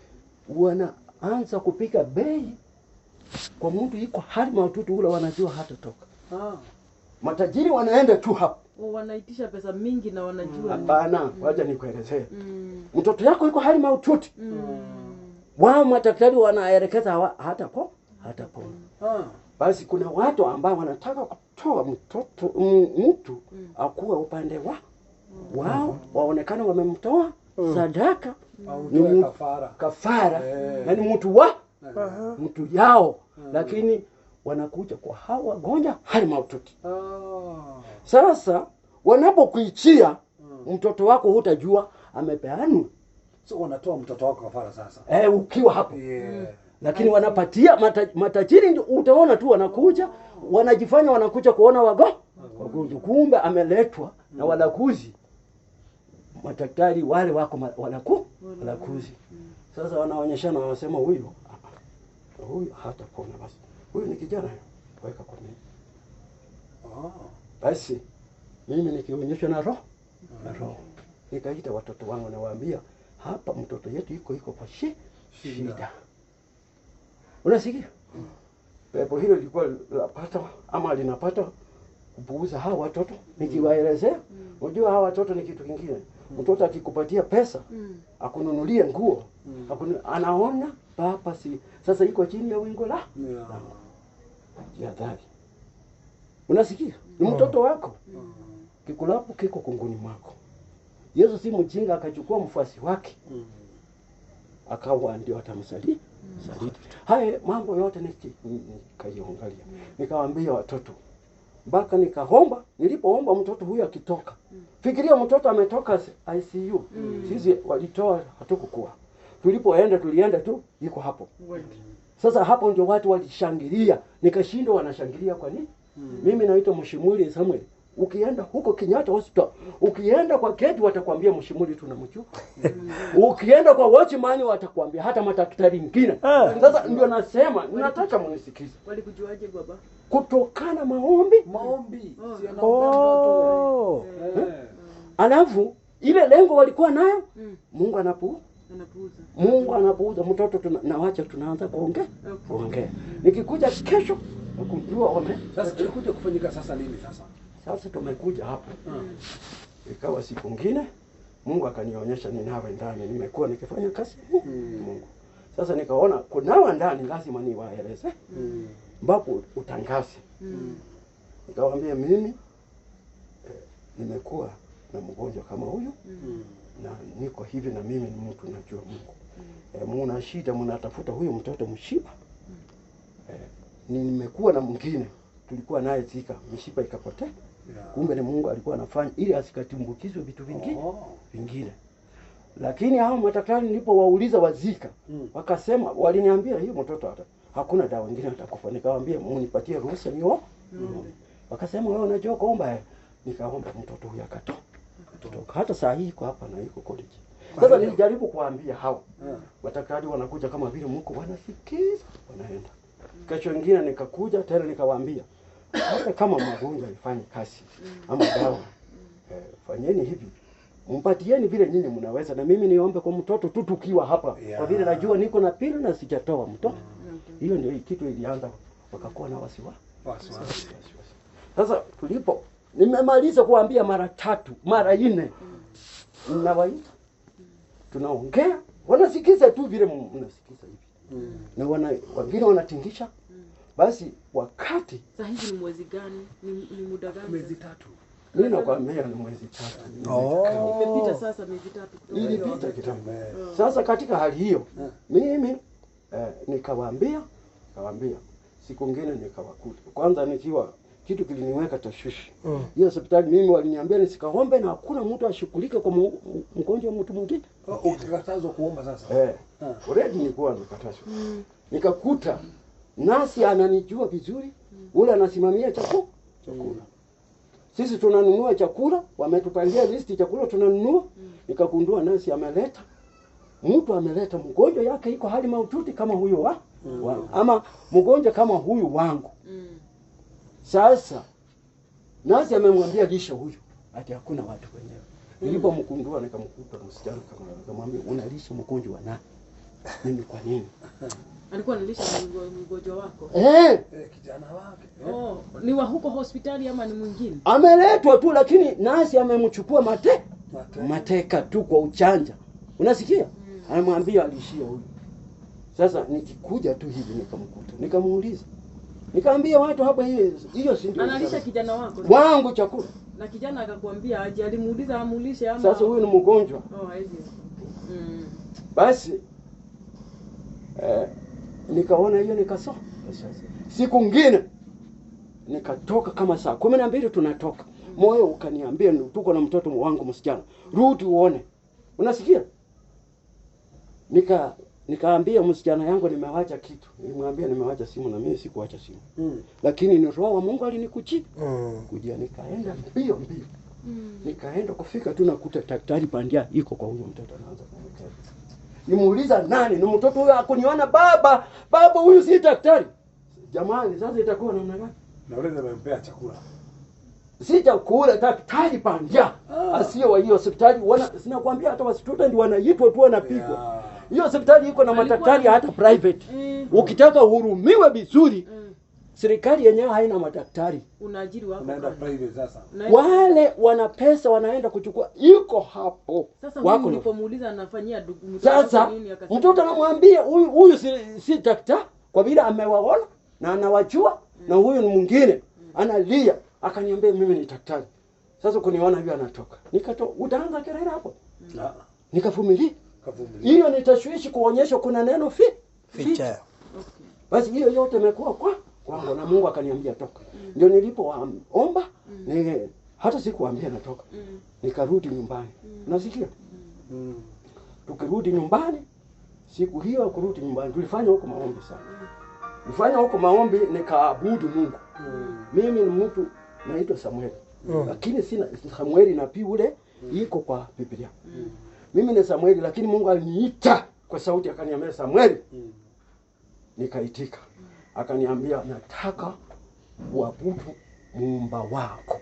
Wanaanza kupika bei kwa mtu iko hali mahututi ule, wanajua hatatoka. Matajiri wanaenda tu hapo, wanaitisha pesa mingi na wanajua. Hapana, wacha nikuelezee. Mtoto yako iko hali mahututi. Wao madaktari wanaelekeza hatapona. Basi kuna watu ambao wanataka kutoa mtoto mtu akuwe upande wao, waonekane wamemtoa sadaka ni kafara, na ni mtu wa mtu yao, lakini wanakuja kwa hawa wagonjwa hali mahututi. Sasa wanapokuichia mtoto wako hutajua amepeanwa. So wanatoa mtoto wako kafara sasa. Ukiwa hapo. Lakini wanapatia matajiri, ndio utaona tu wanakuja, wanajifanya wanakuja kuona wagonjwa, kumbe ameletwa na walakuzi. Madaktari wale wako walakuzi. Sasa wanaonyeshana, wanasema huyu huyu hatapona, basi huyu ni kijana, weka kwa mimi. Basi mimi nikionyeshwa na roho nikaita watoto wangu nawaambia, hapa mtoto yetu iko kwa shida. Unasikia? Pepo hilo lilikuwa lapata ama linapata kupuuza hawa watoto nikiwaelezea. Unajua hawa watoto ni kitu kingine. Mtoto akikupatia pesa, akununulie nguo, anaona papa si sasa iko chini ya wingo la jihadhari. Unasikia? Ni mtoto wako. Kikulapo kiko kunguni mwako. Yesu si mjinga akachukua mfuasi wake akawa ndio atamsaliti. Haya mambo yote nikaiangalia. Nikawaambia watoto mpaka nikaomba. Nilipoomba mtoto huyu akitoka, fikiria mtoto ametoka ICU. Sisi walitoa, hatukukuwa. Tulipoenda tulienda tu iko hapo. Sasa hapo ndio watu walishangilia, nikashindwa wanashangilia kwa nini? Mimi naitwa Mshimuli Samuel. Ukienda huko Kenyatta Hospital, ukienda kwa gate watakwambia Mshimuli tunamjua. Ukienda kwa watchman watakwambia, hata madaktari wengine. Sasa ndio nasema nataka mnisikize. Walikujuaje baba? Kutokana maombi. Maombi. Si anaomba mtoto. Alafu ile lengo walikuwa nayo, Mungu anapuuza. Mungu anapuuza mtoto, nawacha tunaanza kuongea. Kuongea. Nikikuja kesho nakujua wame. Sasa tulikuja kufanyika sasa nini sasa? Sasa tumekuja hapo. Ikawa siku ngine Mungu akanionyesha ninawe ndani, nimekuwa nikifanya kazi Mungu. Sasa nikaona kunawa ndani lazima niwaeleze ambapo utangaze. Nikawaambia mimi nimekuwa na mgonjwa kama huyu na niko hivi, na mimi ni mtu najua Mungu. Muna shida, mnatafuta huyu mtoto mshipa. Nimekuwa na mwingine tulikuwa naye Zika, mishipa ikapotea. Kumbe ni Mungu alikuwa anafanya ili asikatumbukizwe vitu vingine vingine. Lakini hao madaktari nilipowauliza wa Zika, wakasema, waliniambia hiyo mtoto hata hakuna dawa nyingine atakufa. Nikawaambia munipatie ruhusa niombe. Wakasema wewe unajua kuomba eh? Nikaomba mtoto huyu akatoka. Kutoka. Hata saa hii iko hapa na iko college. Sasa nilijaribu kuambia hao madaktari wanakuja kama vile mko wanasikiza, wanaenda. Kesho ingine nikakuja tena nikawaambia hata kama magonjwa ifanye kazi ama dawa fanyeni hivi, mpatieni vile nyinyi mnaweza, na mimi niombe kwa mtoto tu tukiwa hapa, kwa vile najua niko na pili na sijatoa mtoto. Hiyo ndio kitu ilianza, wakakuwa na wasiwasi. Wasiwasi. Sasa tulipo nimemaliza kuambia mara tatu mara nne, nawaita tunaongea, wanasikiza tu vile mnasikiza hivi na wengine wanatingisha. Basi wakati Sasa hivi ni mwezi gani? Ni muda gani? Miezi 3. mimi nakwambia ni mwezi 3. Imepita sasa miezi 3 kutoka hiyo Ilipita wakati. kitambo. Sasa katika hali hiyo mimi nikawaambia siku ngine nikawakuta. Kwanza nikiwa kitu kiliniweka tashwishi. Hiyo hospitali mimi waliniambia nisikaombe na hakuna mtu ashughulike kwa mgonjwa mtu mwingine. Ukikatazwa kuomba sasa. Already nilikuwa nimekatazwa. Nikakuta nasi ananijua vizuri, ule anasimamia chakula. Sisi tunanunua chakula, wametupangia listi chakula tunanunua. Nikagundua nasi ameleta mtu ameleta mgonjwa yake iko hali mahututi kama huyo wa ama mgonjwa kama huyu wangu. Sasa nasi amemwambia lisha huyu ati hakuna watu wenyewe. Nilipomkundua nikamkuta msichana kama, nikamwambia unalisha mgonjwa wa nani? Mimi kwa nini? Alikuwa analisha mgonjwa wako? Kijana wake. Ni wa huko hospitali ama ni mwingine? Ameletwa tu lakini nasi amemchukua mateka tu kwa uchanja. Unasikia? Anamwambia alishia huyu. Sasa nikikuja tu hivi nikamkuta. Nikamuuliza. Nikaambia watu hapa hiyo si ndio. Analisha kijana wako? Wangu chakula. Na kijana akakwambia aje, alimuuliza amulishe ama? Sasa huyu ni mgonjwa. Haizi. Basi nikaona hiyo nikasoma. Siku ngine nikatoka kama saa 12 tunatoka. Moyo ukaniambia tuko na mtoto wangu msichana, rudi uone. Unasikia? Nikaambia msichana yangu nimewacha kitu. Nilimwambia nimewacha simu na mimi sikuacha simu. Lakini ni roho wa Mungu alinikujia. Kujia nikaenda mbio mbio. Nikaenda kufika tu nakuta daktari Pandia iko kwa huyo mtoto anaanza kumwekea. Nimuuliza nani? Ni mtoto huyo akuniona baba. Baba huyu si daktari. Jamani, sasa itakuwa namna gani? Na yule amempea chakula. Si chakula, daktari Pandia. Asiyo wa hiyo hospitali sina kuambia hata wa student wanaitwa tu wanapigwa. Hiyo hospitali iko na madaktari hata private. Ukitaka uhurumiwe vizuri, serikali yenyewe haina madaktari. Unaajiri wako. Unaenda private sasa. Wale wana pesa wanaenda kuchukua iko hapo. Sasa huyu ulipomuuliza anafanyia ndugu Sasa nini akasema? mtoto anamwambia huyu si daktari kwa vile amewaona na anawajua na huyu ni mwingine. Analia akaniambia mimi ni daktari. Sasa kuniona hivi anatoka. Nikatoka, utaanza kelele hapo. Nikavumilia. Hiyo ni tashwishi kuonyesha kuna neno ficha. Basi hiyo yote imekuwa kwangu na Mungu akaniambia toka. Ndio nilipoomba hata sikuambia natoka. Nikarudi nyumbani. Unasikia? Tukirudi nyumbani siku hiyo kurudi nyumbani tulifanya huko maombi sana. Nilifanya huko maombi nikaabudu Mungu. Mimi ni mtu naitwa Samuel. Lakini sina Samueli na pi ule iko kwa Biblia. Mimi ni Samueli lakini Mungu aliniita kwa sauti akaniambia Samueli. Nikaitika. Akaniambia nataka uabudu muumba wako.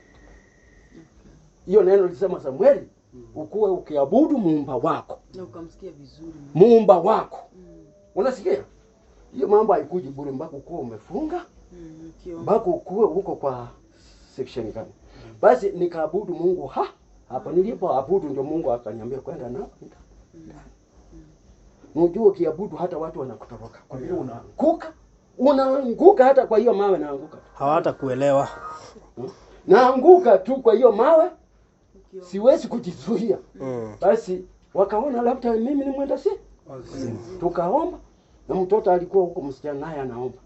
Hiyo neno lisema Samueli, ukuwe ukiabudu muumba wako. Na ukamsikia vizuri. Muumba wako. Unasikia? Hiyo mambo haikuji bure mpaka ukuwe umefunga. Mpaka ukuwe uko kwa section gani. Basi nikaabudu Mungu hapa. Hapo nilipoabudu ndio Mungu akaniambia kwenda na Unajua ukiabudu hata watu wanakutoroka. Kwa vile unaanguka, unaanguka hata kwa hiyo mawe naanguka. Hawatakuelewa. Naanguka tu kwa hiyo mawe, siwezi kujizuia. Basi wakaona labda mimi ni mwenda si tukaomba, na mtoto alikuwa huko, msichana naye anaomba.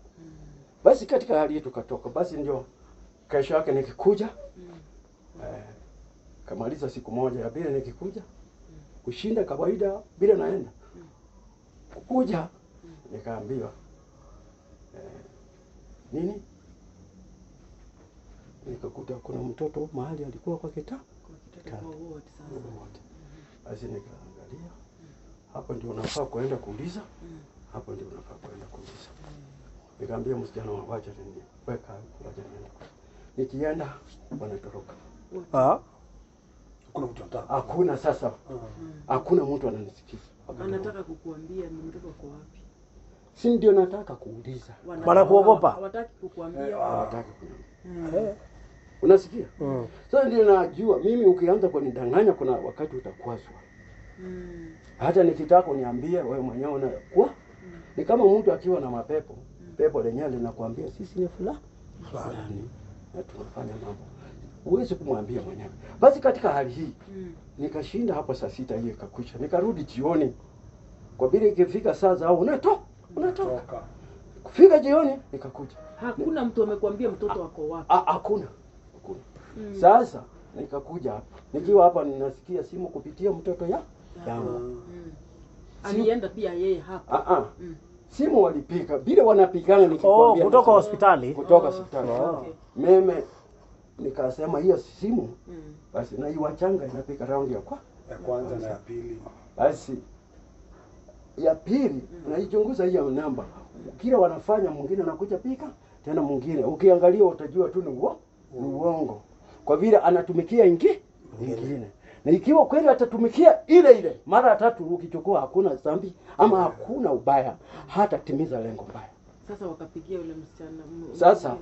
Basi katika hali hii tukatoka. Basi ndio kesho yake nikikuja, kamaliza siku moja ya pili nikikuja kushinda kawaida bila naenda kukuja, nikaambiwa nini, nikakuta kuna mtoto mahali alikuwa kwa kitanda Kwa ward sasa. wote. Basi nikaangalia hapo ndio unafaa kuenda kuuliza, hapo ndio unafaa kuenda kuuliza. Nikaambia msichana wangu, wacha nini, weka wacha niende. Nikienda wanatoroka, Ah. Hakuna mtu anataka. hakuna sasa, hakuna mtu ananisikiza. Anataka kukuambia ni mtoto wako wapi. Si ndio nataka kuuliza, Wanakuogopa. Hawataki kukuambia. hawataki kuniambia. Unasikia? Sasa ndio najua mimi, ukianza kunidanganya kuna wakati utakwazwa. Hata nikitaka uniambie wewe mwenyewe unakuwa ni kama mtu akiwa na mapepo, pepo lenyewe linakuambia sisi ni fulani fulani na tunafanya mambo, huwezi kumwambia mwenyewe. Basi katika hali hii nikashinda hapo saa 6 hiyo ikakwisha, nikarudi jioni, kwa vile ikifika saa za unatoka unatoka, Toka. kufika jioni nikakuja Hakuna mtu amekuambia mtoto wako wapi. Hakuna hakuna. Sasa nikakuja hapa, nikiwa hapa ninasikia simu kupitia mtoto ya yangu. Alienda pia yeye hapa. Simu walipiga vile wanapigana, nikikwambia Oh, kutoka nasema- hospitali. kutoka hospitali. Okay. Mimi nikasema hiyo simu basi na iwachanga inapiga raundi ya kwa Ya kwanza na ya pili. basi ya pili naichunguza hiyo namba, kila wanafanya mwingine anakuja pika tena mwingine, ukiangalia utajua tu ni ni uongo, kwa vile anatumikia ingine, na ikiwa kweli atatumikia ile ile mara tatu, ukichukua hakuna dhambi ama hakuna ubaya, hatatimiza lengo mbaya. Sasa wakapigia yule msichana. Sasa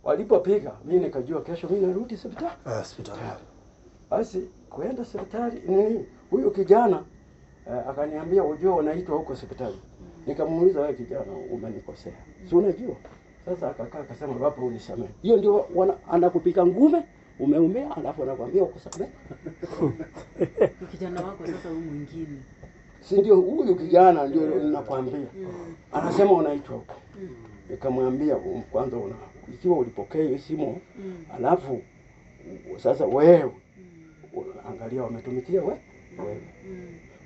walipopiga, mimi nikajua kesho mimi narudi hospitali. Hospitali. Basi kuenda hospitali nini, huyu kijana akaniambia ujue unaitwa huko hospitali. Nikamuuliza, wewe kijana, umenikosea, si unajua? Sasa akakaa akasema, baba unisamehe. Hiyo ndio anakupika ngume, umeumia, alafu anakuambia ukusamehe. Ni kijana wako sasa huyu mwingine. Si ndio huyu kijana ndio ninakwambia. Anasema unaitwa huko. Nikamwambia kwanza una ikiwa ulipokea hiyo simu alafu sasa wewe angalia wametumikia wewe.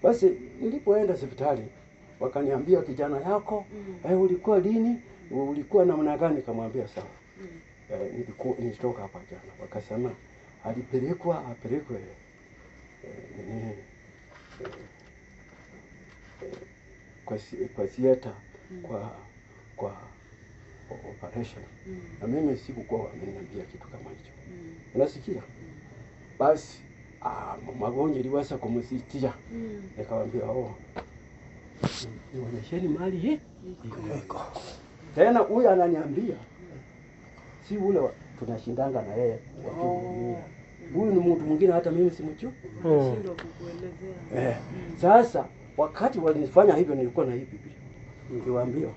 Basi nilipoenda hospitali wakaniambia kijana yako ulikuwa lini? Ulikuwa namna gani? Nikamwambia sawa. Nilikuwa nilitoka hapa jana. Wakasema alipelekwa apelekwe nini kwa theater kwa operation. Na mimi sikukuwa wameniambia kitu kama hicho. Unasikia? Basi magonjwa iliweza kumsitia. Nikamwambia oh, nionyesheni mali hii iko. Tena huyu ananiambia si ule tunashindanga na yeye wakihudumia. Huyu ni mtu mwingine hata mimi simjui. Nashindwa kukuelezea. Sasa wakati walinifanya hivyo nilikuwa na hii Biblia. Nikiwaambia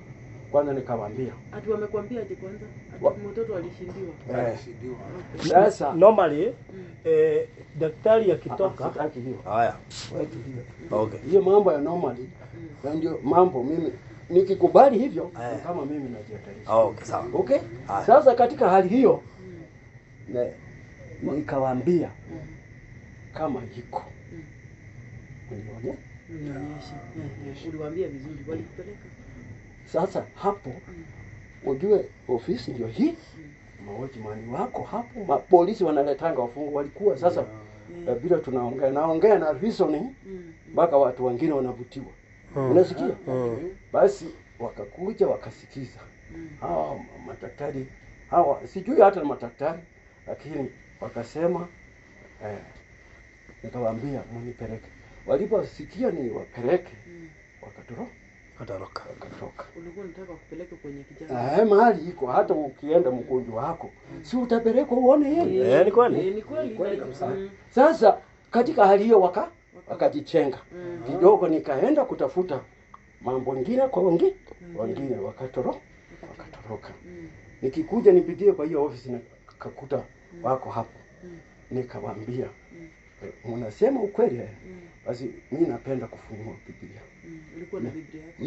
kwanza nikawaambia. Ati wamekwambia aje kwanza? Ati mtoto alishindiwa. Alishindiwa. Sasa Normally daktari akitoka. Sitaki hiyo. Haya. Wewe tulia. Okay. Hiyo mambo ya normally na ndio mambo mimi nikikubali hivyo ni kama mimi najihatarisha. Okay, sawa. Okay? Sasa katika hali hiyo nikawaambia kama iko unione. Unionyeshe. Uliwaambia vizuri, walikupeleka. Sasa hapo ujue ofisi ndio hii, mawatchman wako hapo, mapolisi wanaletanga wafungwa walikuwa sasa bila tunaongea naongea na reasoning mpaka watu wengine wanavutiwa. Unasikia? Basi wakakuja wakasikiza. Hawa madaktari hawa sijui hata ni madaktari, lakini wakasema nikawaambia mnipeleke. Waliposikia ni wapeleke wakatoroka. Katoroka. Wakatoka. Ulikuwa unataka kupeleka kwenye kijana. Mahali iko hata ukienda mgonjwa wako si utapelekwa uone yeye. Ni kweli. Ni kweli. Kweli kabisa. Sasa Katika hali hiyo wakajichenga kidogo, nikaenda kutafuta mambo ngine kwa wengine wakatoroka. Nikikuja nipitie kwa hiyo ofisi nikakuta wako hapo, nikawaambia mnasema ukweli eh? Basi mimi napenda kufunua Biblia. Ulikuwa na Biblia yako?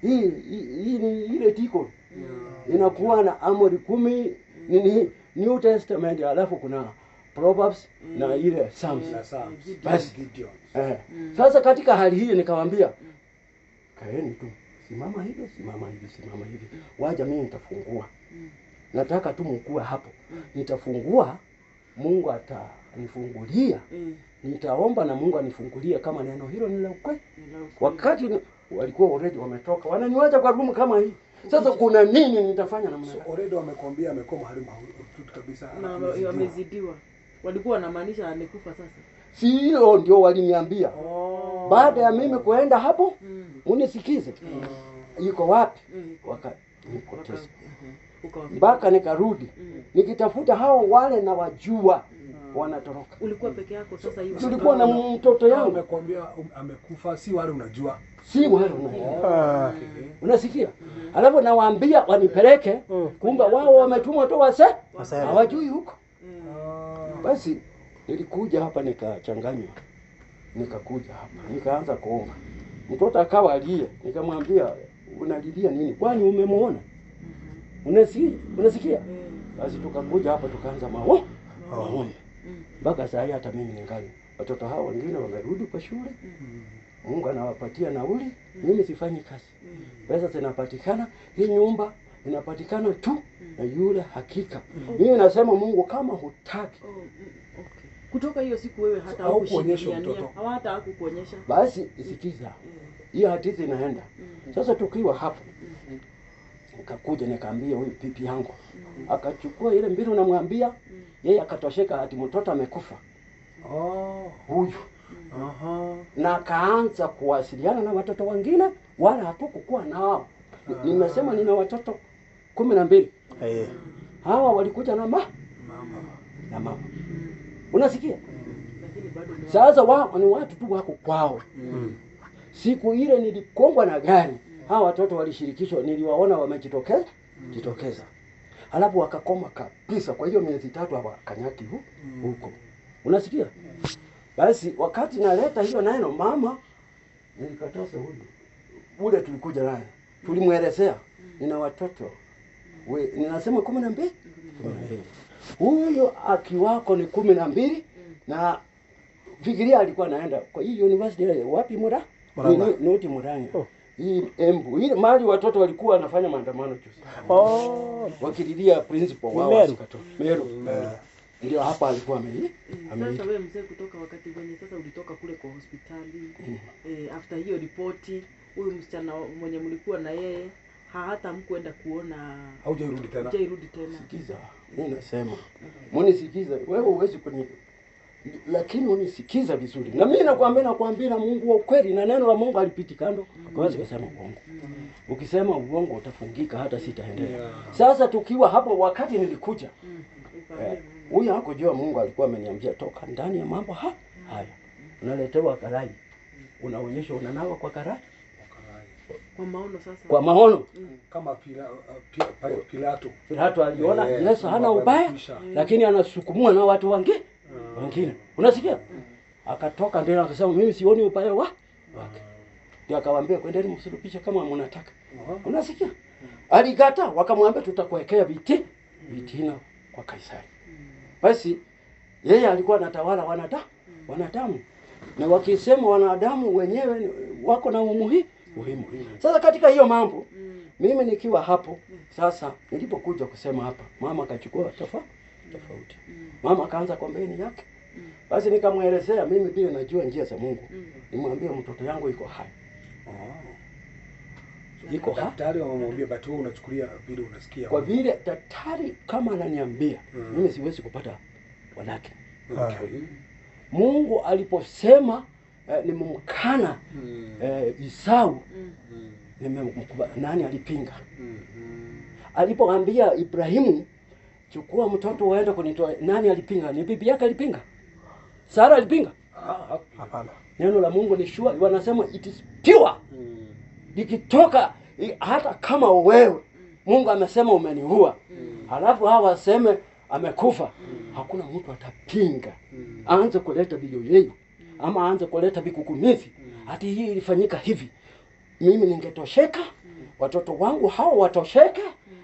Hii ni ile tiko inakuwa na amri 10 nini New Testament, alafu kuna Proverbs na ile Psalms. Na Psalms. Basi. Gideon. Sasa katika hali hii nikamwambia kaeni tu, simama hivi, simama hivi, simama hivi, waja mimi nitafungua. Nataka tu mkue hapo, nitafungua, Mungu atanifungulia. Nitaomba na Mungu anifungulie kama neno hilo ni la ukweli. Wakati walikuwa already wametoka, wananiwacha kwa room kama hii. Sasa kuna nini nitafanya namna So gani? already wamekwambia amekuwa mahali mahututi kabisa. Na amezidiwa. wamezidiwa. Walikuwa wanamaanisha amekufa sasa. Sio ndio waliniambia. Baada ya mimi kuenda hapo, unisikize. Yuko wapi? Wakanipoteza. Mpaka nikarudi. Nikitafuta hao wale na wajua wanatoroka. Ulikuwa peke yako sasa hivi? Tulikuwa na mtoto yangu. Amekwambia amekufa, si wale unajua. Si wale unajua. Unasikia? Alafu nawaambia wanipeleke, kumbe wao wametumwa tu wase. Hawajui huko. Basi nilikuja hapa nikachanganywa. Nikakuja hapa, nikaanza kuomba. Mtoto akawa alie, nikamwambia unalilia nini? Kwani umemuona? Unasikia? Basi tukakuja hapa tukaanza maombi. Mpaka saa hii hata mimi ningali. Watoto hao wengine wamerudi kwa shule. Mungu anawapatia nauli, mimi sifanyi kazi. Pesa zinapatikana, hii nyumba inapatikana tu na yule hakika. Mimi nasema Mungu kama hutaki. Okay. Kutoka hiyo siku wewe hata hakuonyesha mtoto. Hata hakukuonyesha. Basi sikiza. Hiyo hadithi inaenda. Sasa tukiwa hapo nikakuja nikaambia huyu pipi yangu. Akachukua ile mbinu namwambia, yeye akatosheka ati mtoto amekufa. Huyu. Na akaanza kuwasiliana na watoto wengine wala hatukukuwa nao. Nimesema nina watoto 12. Hawa walikuja na mama. Na mama. Unasikia? Sasa wao ni watu tu wako kwao. Siku ile nilikongwa na gari. Hawa watoto walishirikishwa, niliwaona wamejitokeza, jitokeza. Halafu wakakoma kabisa. Kwa hiyo miezi 3 hawakanyaki huko. Unasikia? Basi wakati naleta hiyo neno mama, nilikataza huyu. Ule tulikuja naye. Tulimuelezea nina watoto. Ninasema 12. Huyo akiwako ni 12 na fikiria alikuwa anaenda kwa hii university wapi Murang'a? Noti Murang'a. Hii Embu. Ile mali watoto walikuwa wanafanya maandamano juzi. Wakililia principal wao asikatoke. Meru. Ndio hapa alikuwa ameita. Sasa wewe mzee, kutoka wakati wenye sasa ulitoka kule kwa hospitali, after hiyo ripoti, huyu msichana mwenye mlikuwa na yeye hata mkuenda kuona, Haujairudi tena. Hujairudi tena. Sikiza, mimi nasema. Munisikize, wewe huwezi kuni, lakini unisikiza vizuri. Na mimi nakwambia Mungu wa ukweli na neno la Mungu alipiti kando. Huwezi kusema uongo. Ukisema uongo utafungika, hata sitaendelea. Sasa tukiwa hapo wakati nilikuja. Huyu hakujua Mungu alikuwa ameniambia toka ndani ya mambo haya. Unaletewa karai. Unaonyeshwa unanawa kwa karai. Kwa maono sasa. Kwa maono. Kama Pilato. Pilato aliona Yesu hana ubaya, lakini anasukumwa na watu wengine. Unasikia? Akatoka ndio akasema mimi sioni ubaya wake. Ndio akawaambia kwendeni msulubishe kama mnataka. Unasikia? Aligata, wakamwambia tutakuwekea vitina kwa Kaisari. Basi yeye alikuwa anatawala wanadamu. Na wakisema wanadamu wenyewe wako na umuhimu. Sasa katika hiyo mambo mimi nikiwa hapo sasa, nilipokuja kusema hapa, mama akachukua tofauti. Mama akaanza kombeni yake. Basi nikamwelezea mimi pia najua njia za Mungu. Nimwambie mtoto yangu iko hai. Iko hai. Daktari wamemwambia but wewe unachukulia vile unasikia. Kwa vile daktari kama ananiambia, mimi siwezi kupata wanake. Okay. Mungu aliposema nimemkana Esau, nani alipinga? Alipoambia Ibrahimu chukua mtoto uende kunitoa, nani alipinga? Ni bibi yake alipinga. Sara alipinga? Hapana. Neno la Mungu ni sure, wanasema it is pure. Likitoka hata kama wewe Mungu amesema umeniua, halafu hawa waseme amekufa, hakuna mtu atapinga. Aanze kuleta biyoyeyo ama aanze kuleta vikukumizi, hati hii ilifanyika hivi, mimi ningetosheka, watoto wangu hao watosheke,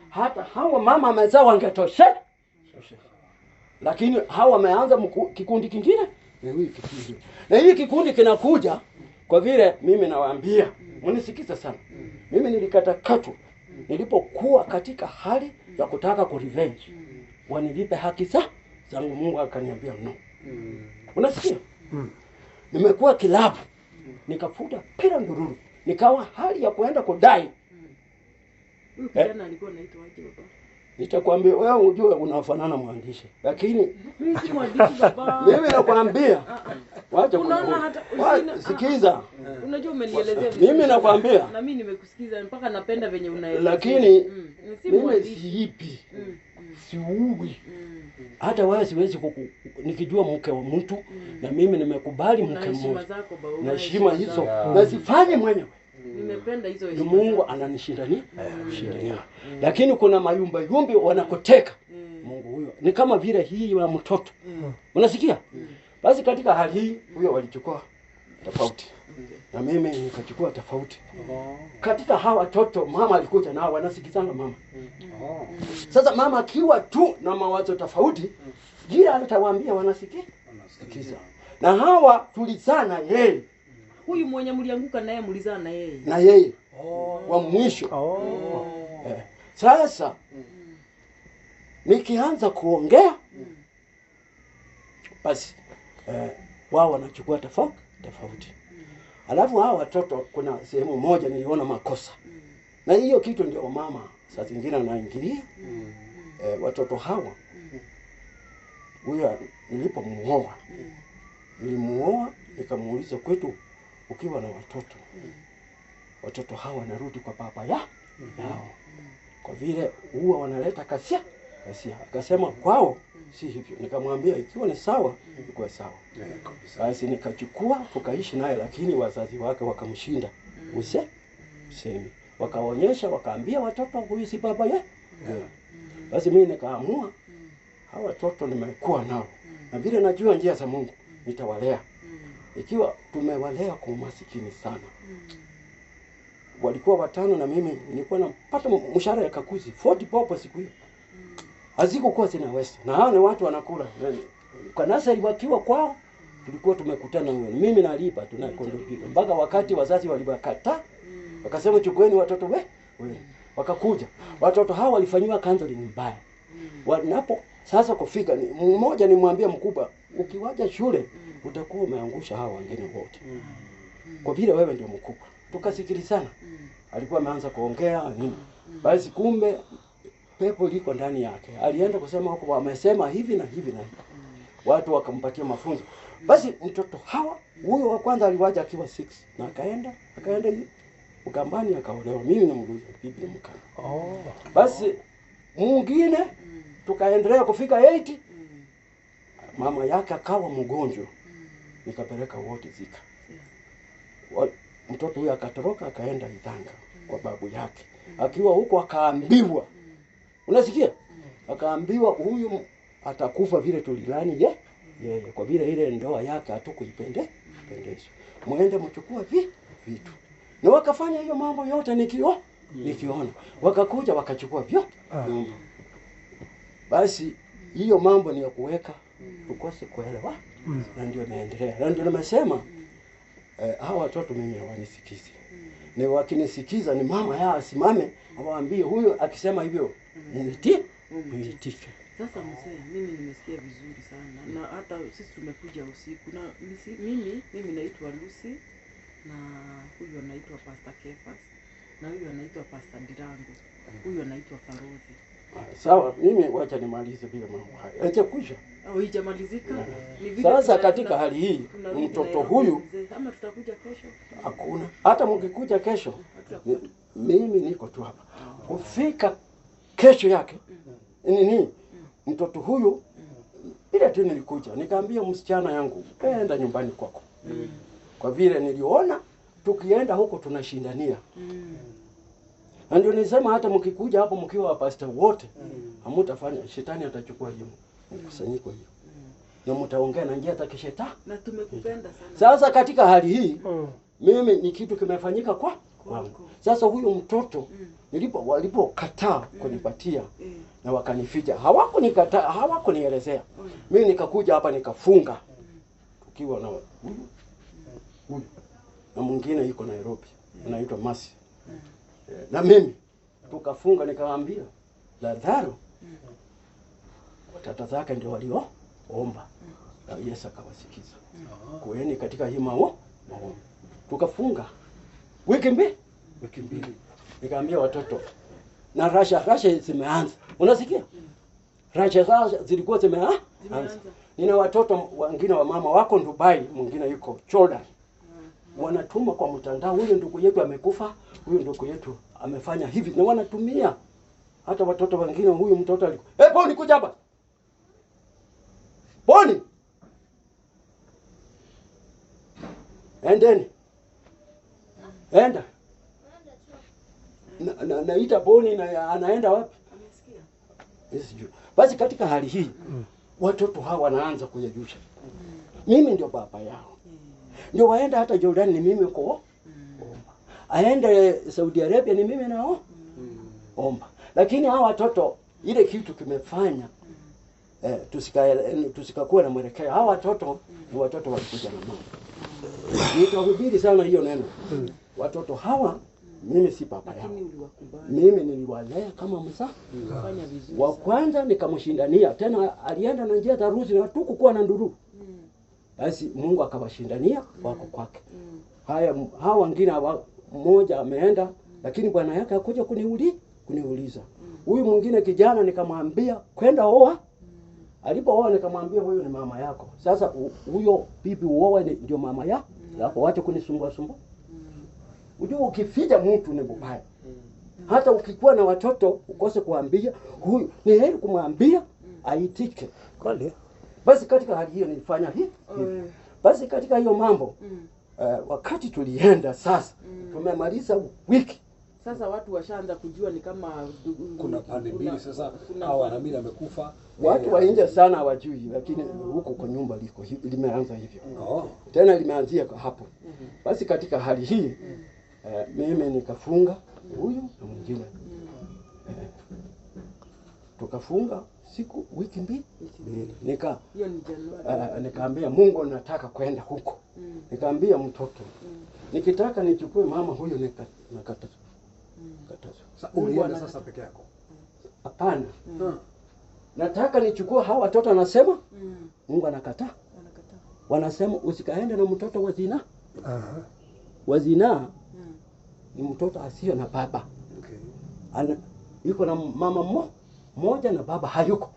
hata hawa mama amezaa wangetosheka. Lakini hawa wameanza kikundi kingine na hii kikundi, na hii kikundi kinakuja. Kwa vile mimi nawaambia, mnisikize sana. Mimi nilikata katu nilipokuwa katika hali ya kutaka ku revenge, wanilipe haki zangu. Mungu akaniambia no. Unasikia? Nimekuwa kilabu, nikafuta pira ndururu, nikawa hali ya kuenda kudai. Huyu kijana alikuwa anaitwa aje baba? Nitakwambia wewe ujue unafanana mwandishi, lakini Mimi si mwandishi baba. mimi nakwambia wacha Unaona hata sikiza. Unajua umenielezea vizuri. Mimi nakwambia. Na mimi nimekusikiza mpaka napenda venye unaelezea. Lakini Si mimi mwandishi. siipi, siui. Hata wewe siwezi nikijua mke wa mtu na mimi nimekubali Na mke heshima mmoja zako baba. na heshima hizo zako. na sifanye mwenyewe. Nimependa hizo Ni heshima. Mungu zako. ananishindania shindania, lakini kuna mayumba yumbi wanakoteka. Mungu huyo ni kama vile hii ya mtoto, unasikia? Basi katika hali hii huyo walichukua tofauti na mimi nikachukua tofauti. Katika hawa watoto mama alikuja nao wanasikizana mama. Sasa mama akiwa tu na mawazo tofauti, jira atawaambia wanasikia sikiza. Na hawa tulizana yeye Huyu mwenye mlianguka naye mlizaa na yeye. na yeye wa mwisho. Sasa nikianza kuongea basi wao wanachukua tofauti. Alafu hawa watoto kuna sehemu moja niliona makosa. Na hiyo kitu ndio mama saa zingine anaingilia. Watoto hawa huyo nilipomuoa, nilimuoa nikamuuliza, kwetu ukiwa na watoto, watoto hawa wanarudi kwa baba yao, kwa vile huwa wanaleta kasia kasia. Akasema kwao si hivyo. Nikamwambia ikiwa ni sawa ikuwe sawa. Basi nikachukua tukaishi naye, lakini wazazi wake wakamshinda usemi, wakaonyesha, wakaambia watoto huyu si baba ye. Basi mimi nikaamua hawa watoto nimekuwa nao na vile najua njia za Mungu nitawalea. Ikiwa tumewalea kwa umasikini sana, walikuwa watano na mimi nilikuwa napata mshahara ya kakuzi 40 bob siku hiyo, hazikukuwa zinaweza. Na hao ni watu wanakula kwa nasari wakiwa kwao, tulikuwa tumekutana wewe mimi nalipa tunakondopika mpaka wakati wazazi waliwakataa, wakasema chukueni watoto we wakakuja watoto hao walifanyiwa counseling mbaya. Wanapo sasa kufika ni mmoja, nimwambia mkubwa, ukiwaja shule utakuwa umeangusha hawa wengine wote kwa vile wewe ndio mkubwa. Tukasikilizana, alikuwa ameanza kuongea nini, basi kumbe pepo liko ndani yake. Alienda kusema huko wamesema hivi na hivi na hivi, watu wakampatia mafunzo. Basi mtoto hawa huyo wa kwanza aliwaja akiwa 6 na akaenda Ukambani akaolewa. Mimi namruhusu bibi ni Mkamba. Basi mwingine tukaendelea kufika 8, mama yake akawa mgonjwa, nikapeleka wote Zika. Mtoto huyo akatoroka akaenda Ithanga kwa babu yake. Akiwa huko akaambiwa, unasikia? Akaambiwa huyu atakufa vile tulilani yeye, kwa vile ile ndoa yake hatukuipende pendezwa, muende mchukue vitu. Na wakafanya hiyo mambo yote nikiona. Wakakuja wakachukua vyote. Basi hiyo mambo ni ya kuweka tukose kuelewa, na ndio naendelea. Na ndio nimesema hawa watoto mimi hawanisikizi. Ni wakinisikiza ni mama yao asimame awaambie huyo akisema hivyo niitike. Sasa mzee, mimi nimesikia vizuri sana na hata sisi tumekuja usiku na mimi naitwa Lucy na huyu anaitwa Pastor Kefas na huyu anaitwa Pastor Ndirangu, huyu anaitwa Farodhi. Sawa, mimi wacha nimalize bila mambo haya. Acha kuisha. Au haijamalizika? Ni vile Sasa katika hali hii mtoto huyu ama tutakuja kesho? Hakuna. Hata mkikuja kesho mimi niko tu hapa. Kufika kesho yake nini? Mtoto huyu Ile tu nilikuja nikaambia msichana yangu, enda nyumbani kwako. Kwa vile niliona tukienda huko tunashindania. Na ndio nisema hata mkikuja hapo mkiwa wapasta wote hamutafanya, shetani atachukua hiyo mkusanyiko hiyo. Na mtaongea na njia za kishetani. Na tumekupenda sana. Sasa katika hali hii mimi ni kitu kimefanyika kwa kwangu. Sasa huyu mtoto walipokataa kunipatia na wakanificha, hawakunikataa, hawakunielezea. Mimi nikakuja hapa nikafunga tukiwa na huyu na mwingine yuko Nairobi anaitwa Masi. Na mimi tukafunga, nikawaambia Lazaro tata zake ndio walioomba na Yesu akawasikiza. Kueni katika hii maombi. Tukafunga wiki mbili. Nikaambia watoto na rasha zimeanza. Unasikia? Rasha zilikuwa zimeanza. Nina watoto wengine wa mama wako Dubai, mwingine yuko Jordan. Wanatuma kwa mtandao, huyu ndugu yetu amekufa, huyu ndugu yetu amefanya hivi, na wanatumia hata watoto wengine, huyu mtoto alikuwa, "Eh, Boni kuja hapa. Boni. Endeni. Enda." Naita Boni na anaenda wapi? Amesikia. Basi katika hali hii watoto hawa wanaanza kuyajusha. Mimi ndio baba yao. Ndio waenda hata Jordan ni mimi kwa omba. Aende Saudi Arabia ni mimi nao omba. Lakini hawa watoto ile kitu kimefanya tusikakuwa na mwelekeo. Hawa watoto ni watoto walikuja na mama. Nitahubiri sana hiyo neno. Watoto hawa mimi si baba yao. Mimi niliwalea kama msa. Wa kwanza nikamshindania tena, alienda na njia za ruzi na tukukuwa na nduru. Basi Mungu akawashindania wako kwake. Haya, hawa wengine mmoja ameenda, lakini bwana yake hakuja kuniuliza. Huyu mwingine kijana nikamwambia kwenda oa. Alipooa nikamwambia huyu ni mama yako. Sasa huyo bibi uoe ndio mama yako. Hapo wacha kunisumbua sumbua. Unajua ukificha mtu ni mbaya. Hata ukikuwa na watoto ukose kuambia huyu, ni heri kumwambia aitike. Kweli. Basi katika hali hiyo nilifanya hivi. Basi katika hiyo mambo wakati tulienda sasa tumemaliza wiki. Sasa watu washaanza kujua ni kama kuna pande mbili sasa, hawa na mimi amekufa. Watu wa nje sana hawajui, lakini huko kwa nyumba liko limeanza hivyo. Tena limeanzia hapo. Basi katika hali hii mimi nikafunga huyu na mwingine. Tukafunga siku wiki mbili. Hiyo ni Januari. Nikaambia Mungu nataka kwenda huko. Nikaambia mtoto nikitaka nichukue mama huyu nikakatazwa. Sasa ulienda sasa peke yako? Hapana. Nataka nichukue hawa watoto, anasema Mungu anakataa. Wanasema usikaende na mtoto wa zinaa. Wa zinaa ni mtoto asiyo na baba. Okay. Yuko na mama mmoja na baba hayuko.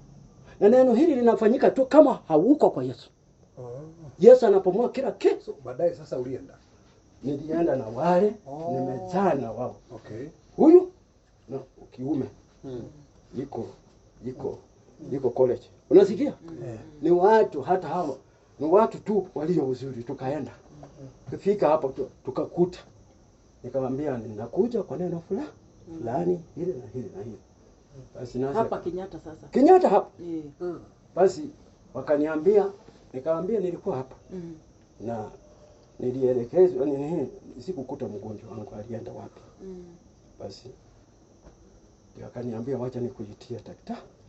Na neno hili linafanyika tu kama hauko kwa Yesu. Yesu anapomoa kila kitu. So, baadaye sasa ulienda? Nilienda na wale, nimezaa na wao. Okay. Huyu na kiume. Yuko college. Unasikia? Ni watu hata hawa. Ni watu tu walio uzuri tukaenda. Kufika hapo tukakuta. Nikamwambia ninakuja kwa neno fulani hili na hili na hili. Basi nasi hapa Kenyatta sasa. Kenyatta hapa. Basi wakaniambia, nikamwambia nilikuwa hapa. Na nilielekezwa nini, sikukuta mgonjwa wangu alienda wapi. Basi akaniambia wacha nikuitie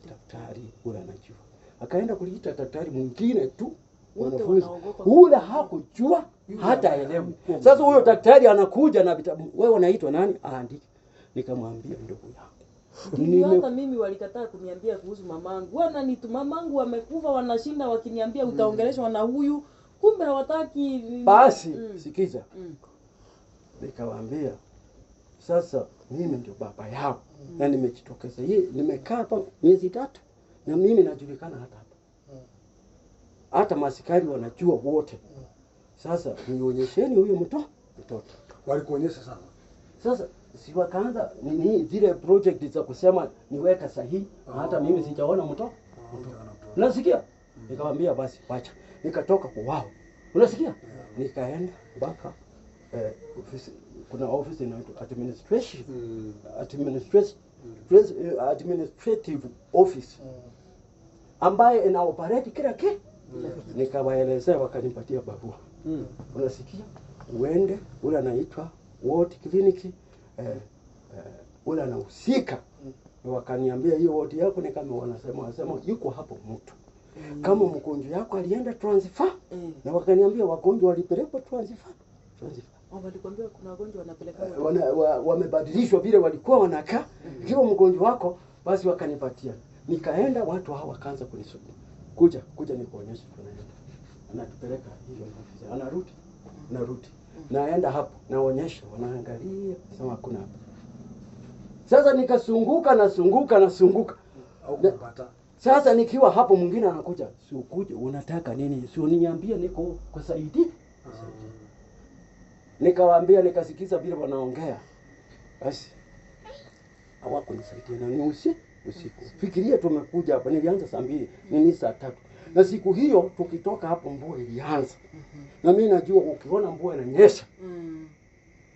daktari ule anajua. Akaenda kuliita daktari mwingine tu mwanafunzi ule hakujua hata elewi. Sasa huyo daktari anakuja na vitabu, wewe unaitwa nani? Aandike. Nikamwambia ndugu yangu Hata mimi walikataa kuniambia kuhusu mamangu. Wananitu mamangu amekufa, wanashinda wakiniambia utaongeleshwa na huyu, kumbe hawataki. Basi sikiza. Nikawaambia sasa mimi ndio baba yao na nimejitokeza. Hii nimekaa hapa miezi 3 na mimi najulikana hata hapa. Hata masikari wanajua wote. Sasa nionyesheni huyu mtoto. Walikuonyesha sana. Sasa si wakaanza nini zile project za kusema niweka sahihi, hata mimi sijaona mtoto. Unasikia? Nikamwambia basi wacha. Nikatoka kwa wao. Unasikia? Nikaenda mpaka ofisi, kuna ofisi inaitwa administration administrative office ambaye ina operate kila kitu. Nikawaelezea, wakanipatia barua. Unasikia? Uende ule anaitwa ward clinic, ule anahusika. Wakaniambia hiyo ward yako ni kama wanasema yuko hapo mtu. Kama mgonjwa yako alienda transfer, na wakaniambia wagonjwa walipelekwa transfer. Walikwambia kuna wagonjwa wanapeleka Wamebadilishwa vile walikuwa wanakaa. Ikiwa mgonjwa wako basi wakanipatia. Nikaenda, watu hao wakaanza kunisukuma. Kuja nikuonyeshe tunaenda. Anatupeleka hiyo ofisi. Anarudi. Narudi. Naenda hapo, naonyesha, wanaangalia, sema hakuna hapa. Sasa nikasunguka nasunguka. Au kupata. Sasa nikiwa hapo mwingine anakuja, si ukuje unataka nini? Si uniambie niko kusaidie. Nikawaambia, nikasikiza vile wanaongea. Basi hawakunisaidia na ni usiku. Fikiria tumekuja hapa, nilianza saa 2, nini saa 3. Na siku hiyo tukitoka hapo mvua ilianza. Na mimi najua ukiona mvua inanyesha,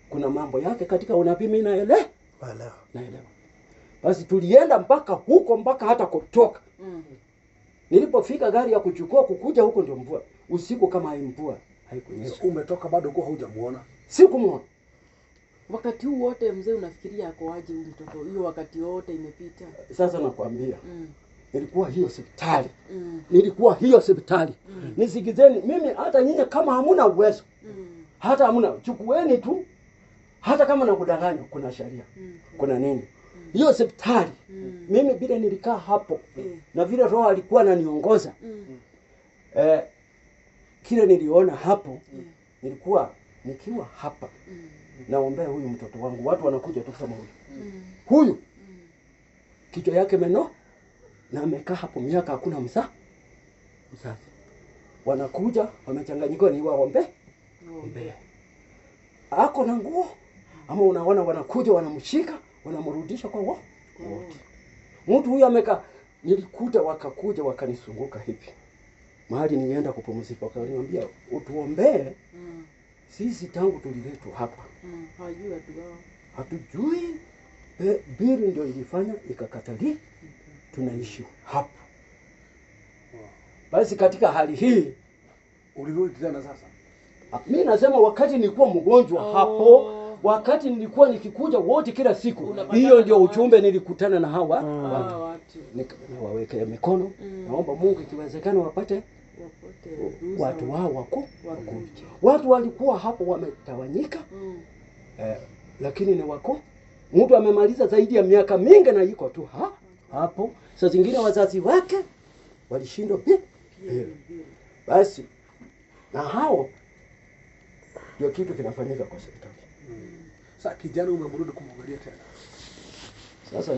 kuna mambo yake katika unabii, mimi naelewa. Naelewa. Basi tulienda mpaka huko, mpaka hata kutoka. Nilipofika gari ya kuchukua kukuja huko ndio mvua. Usiku kama mvua haikunyesha. Umetoka bado uko hujamuona? Sikumuona. Wakati huu wote mzee unafikiria ako aje huyu mtoto? Hiyo wakati wote imepita. Sasa nakwambia. Nilikuwa hiyo hospitali. Nilikuwa hiyo hospitali. Nisikizeni mimi, hata nyinyi kama hamuna uwezo. Hata hamuna, chukueni tu. Hata kama nakudanganya, kuna sheria. Kuna nini? Hiyo hospitali. Mimi bila nilikaa hapo. Na vile roho alikuwa ananiongoza. Kile niliona hapo, nilikuwa nikiwa hapa. Naombea huyu mtoto wangu. Watu wanakuja tu kusema huyu. Huyu kichwa yake meno na amekaa hapo miaka hakuna mzazi. Wanakuja wamechanganyikiwa, ni waombe. Ako na nguo ama unaona wanakuja wanamshika, wanamrudisha kwa wote. Mtu huyu amekaa, nilikuta wakakuja wakanisunguka hivi. Mahali nienda kupumzika wakaniambia utuombee. Sisi tangu tuliletwa hapa. Hawajui watu wao. Hatujui bili ndio ilifanya ikakatali. Tunaishi hapa. Basi katika hali hii ulirudi tena sasa. Mimi nasema wakati nilikuwa mgonjwa hapo, wakati nilikuwa nikikuja wote kila siku. Hiyo ndio ujumbe nilikutana na hawa watu. Nikawawekea mikono. Naomba Mungu ikiwezekana wapate watu wao wako. Watu walikuwa hapo wametawanyika. Lakini ni wako. Mtu amemaliza zaidi ya miaka mingi na yuko tu hapo. Saa zingine wazazi wake walishindwa pia. Basi na hao ndio kitu kinafanyika kwa serikali. Sasa kijana umemrudi kumwangalia tena. Sasa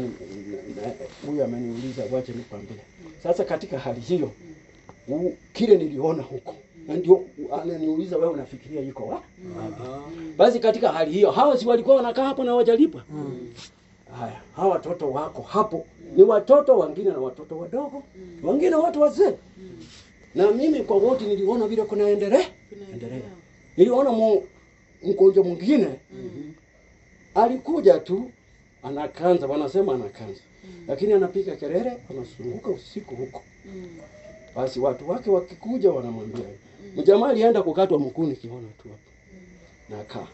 huyu ameniuliza wache nikwambie. Sasa katika hali hiyo, kile niliona huko, na ndio ananiuliza wewe unafikiria yuko wapi? Basi katika hali hiyo, hawa si walikuwa wanakaa hapo na hawajalipa? Haya, hawa watoto wako hapo ni watoto wengine na watoto wadogo, wengine watu wazee. Na mimi kwa wote niliona vile kunaendelea. Niliona mgonjwa mwingine alikuja tu ana kansa, wanasema ana kansa. Lakini anapiga kelele, anazunguka usiku huko. Basi watu wake wakikuja wanamwambia. Mjamaa alienda kukatwa mguu nikiona tu hapo. Na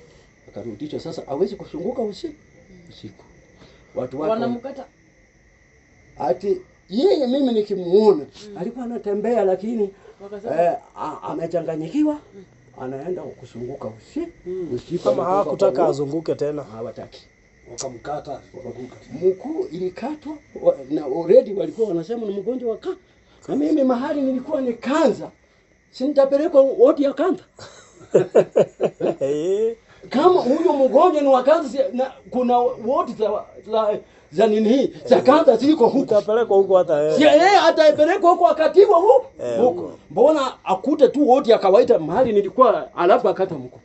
akarudishwa sasa hawezi kuzunguka usiku. Watu wake wanamkata. Ati yeye mimi nikimuona alikuwa anatembea lakini amechanganyikiwa. Anaenda kusunguka usiku. Kama hawakutaka azunguke tena. Hawataki. Wakamkata, wakavuka. Mkuu ilikatwa na already walikuwa wanasema ni mgonjwa wa kansa. Na mimi mahali nilikuwa ni kansa, si nitapelekwa wodi ya kansa. Kama huyo mgonjwa ni wa kansa, na kuna wodi za nini hii za kansa ziko huko. Utapelekwa huko hata yeye. Si yeye atapelekwa huko akatiwa huko. Huko. Mbona akute tu wodi ya kawaida mahali nilikuwa alafu akata mko.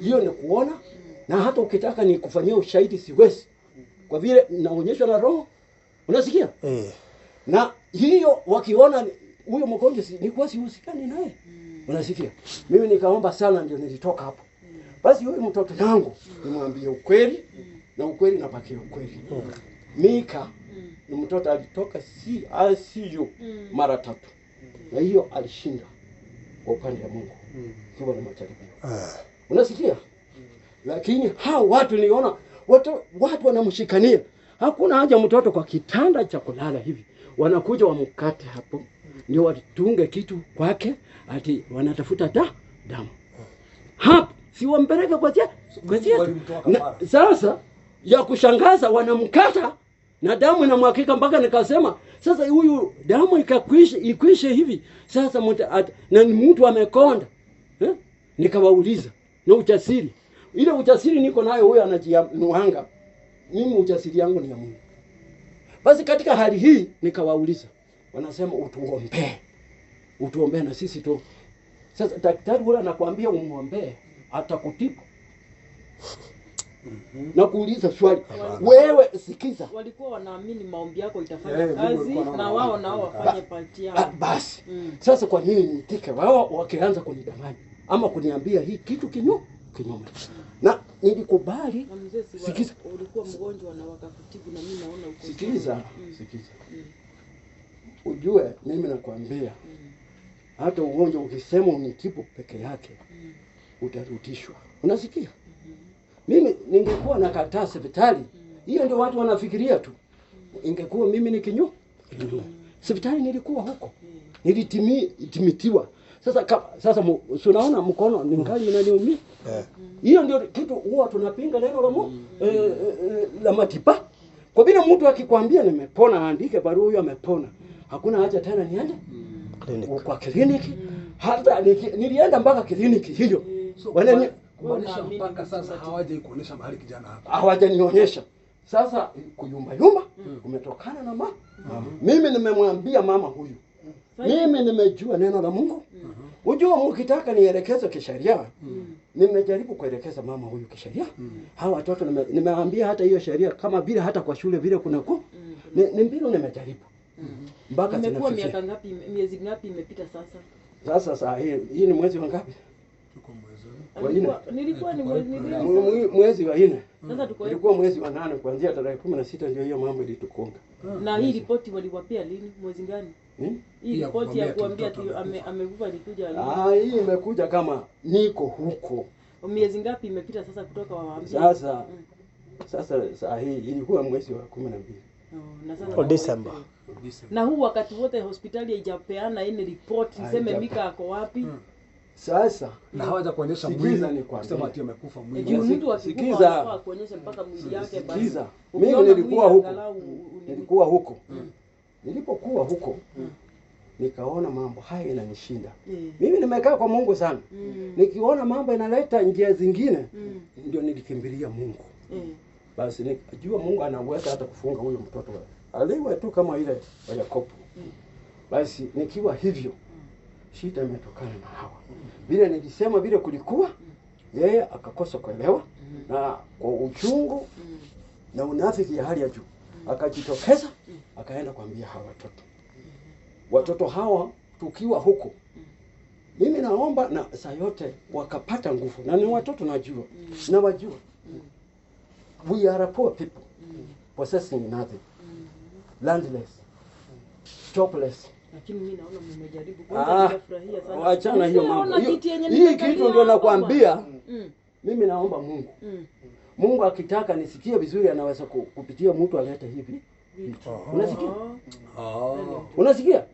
Hiyo ni kuona, na hata ukitaka nikufanyia ushahidi siwezi. Kwa vile naonyeshwa na roho. Unasikia? Na hiyo wakiona huyo mgonjwa nilikuwa sihusikani naye. Unasikia? Mimi nikaomba sana ndio nilitoka hapo. Basi huyu mtoto yangu nimwambie ukweli na ukweli napakia ukweli. Mika ni mtoto alitoka ICU mara 3. Na hiyo alishinda kwa upande wa Mungu. Kiwa na majaribio. Unasikia? Lakini hao watu niliona watu wanamshikania. Hakuna haja mtoto kwa kitanda cha kulala hivi. Wanakuja wamkate hapo. Ndio watunge kitu kwake ati wanatafuta damu. Hapo si wampeleke kwa na, sasa ya kushangaza wanamkata na damu inamwakika mpaka nikasema sasa huyu damu ikwishe hivi sasa na mtu amekonda. Nikawauliza na ujasiri. Ile ujasiri niko nayo huyo anajinuanga. Mimi ujasiri yangu ni ya Mungu. Basi katika hali hii nikawauliza. Wanasema utuombee. Utuombee na sisi tu. Sasa daktari yule anakuambia umuombee atakutibu. Na kuuliza swali. Wewe sikiza. Walikuwa wanaamini maombi yako itafanya kazi na wao nao wafanye part yao. Basi. Sasa kwa nini niitike wao wakianza kunidanganya ama kuniambia hii kitu kinyume? Na nilikubali. Sikiza. Ulikuwa mgonjwa na wakakutibu na mimi naona uko. Sikiza. Sikiza. Ujue mimi nakwambia hata ugonjwa ukisema unitibu peke yake utarudishwa. Unasikia? Mimi ningekuwa nakataa hospitali, hiyo ndio watu wanafikiria tu. Ingekuwa mimi ni kinyume. Hospitali nilikuwa huko. Nilitimitiwa. Sasa unaona mkono ni ngali inaniumia. Hiyo ndio kitu huwa tunapinga neno la Mungu la matibabu. Kwa vile mtu akikwambia nimepona, aandike barua huyo amepona. Hakuna haja tena niende kwa kliniki. Hata nilienda mpaka kliniki hiyo. So, kumaanisha mpaka sasa hawajaikuonyesha kuonesha mahali kijana hapa. Hawajanionyesha. Sasa kuyumba yumba kumetokana na mama. Mimi nimemwambia mama huyu. Mimi nimejua neno la Mungu. Unajua mkitaka nielekeze kisheria. Nimejaribu kuelekeza mama huyu kisheria. Hawa watoto nimeambia hata hiyo sheria kama vile hata kwa shule vile kuna ni mbinu nimejaribu. Mpaka imekuwa miaka ngapi, miezi ngapi imepita sasa? Sasa saa hii ni mwezi wa ngapi? Tuko mwezi wa 4. Nilikuwa ni mwezi wa 4. Sasa tuko ilikuwa mwezi wa 8 kuanzia tarehe 16 ndio hiyo mambo ilitukonga. Na hii ripoti waliwapea lini? Mwezi gani? Hii ripoti ya kuambia amekufa ilikuja lini? Hii imekuja kama niko huko. Miezi ngapi imepita sasa kutoka waambie? Sasa sasa saa hii ilikuwa mwezi wa 12. Na sasa December. Na huu wakati wote hospitali haijapeana any report iseme Mika ako wapi? Sasa na hawaja kuonyesha mwili kusema ati amekufa mwili. Mtu akikufa anafaa kuonyesha mpaka mwili yake basi. Sikiza. Mimi nilikuwa huko. Nilikuwa huko. Nilipokuwa huko nikaona mambo haya yananishinda. Mimi nimekaa kwa Mungu sana. Nikiona mambo yanaleta njia zingine ndio nilikimbilia Mungu. Basi nikajua Mungu anaweza hata kufunga huyo mtoto aliwe tu kama ile wa Yakobo. Basi nikiwa hivyo shida imetokana na hawa. Vile nilisema vile kulikuwa, yeye akakosa kuelewa na kwa uchungu na unafiki ya hali ya juu akajitokeza akaenda kuambia hawa watoto. Watoto hawa tukiwa huko mimi naomba na saa yote wakapata nguvu, na ni watoto najua na wajua. We are a poor people possessing nothing, landless, jobless. Lakini mimi naona mmejaribu. Kwanza nimefurahia sana. Achana hiyo mambo. Hii kitu ndio nakwambia. Mimi naomba Mungu. Mungu akitaka nisikie vizuri anaweza kupitia mtu alete hivi. Unasikia? Unasikia?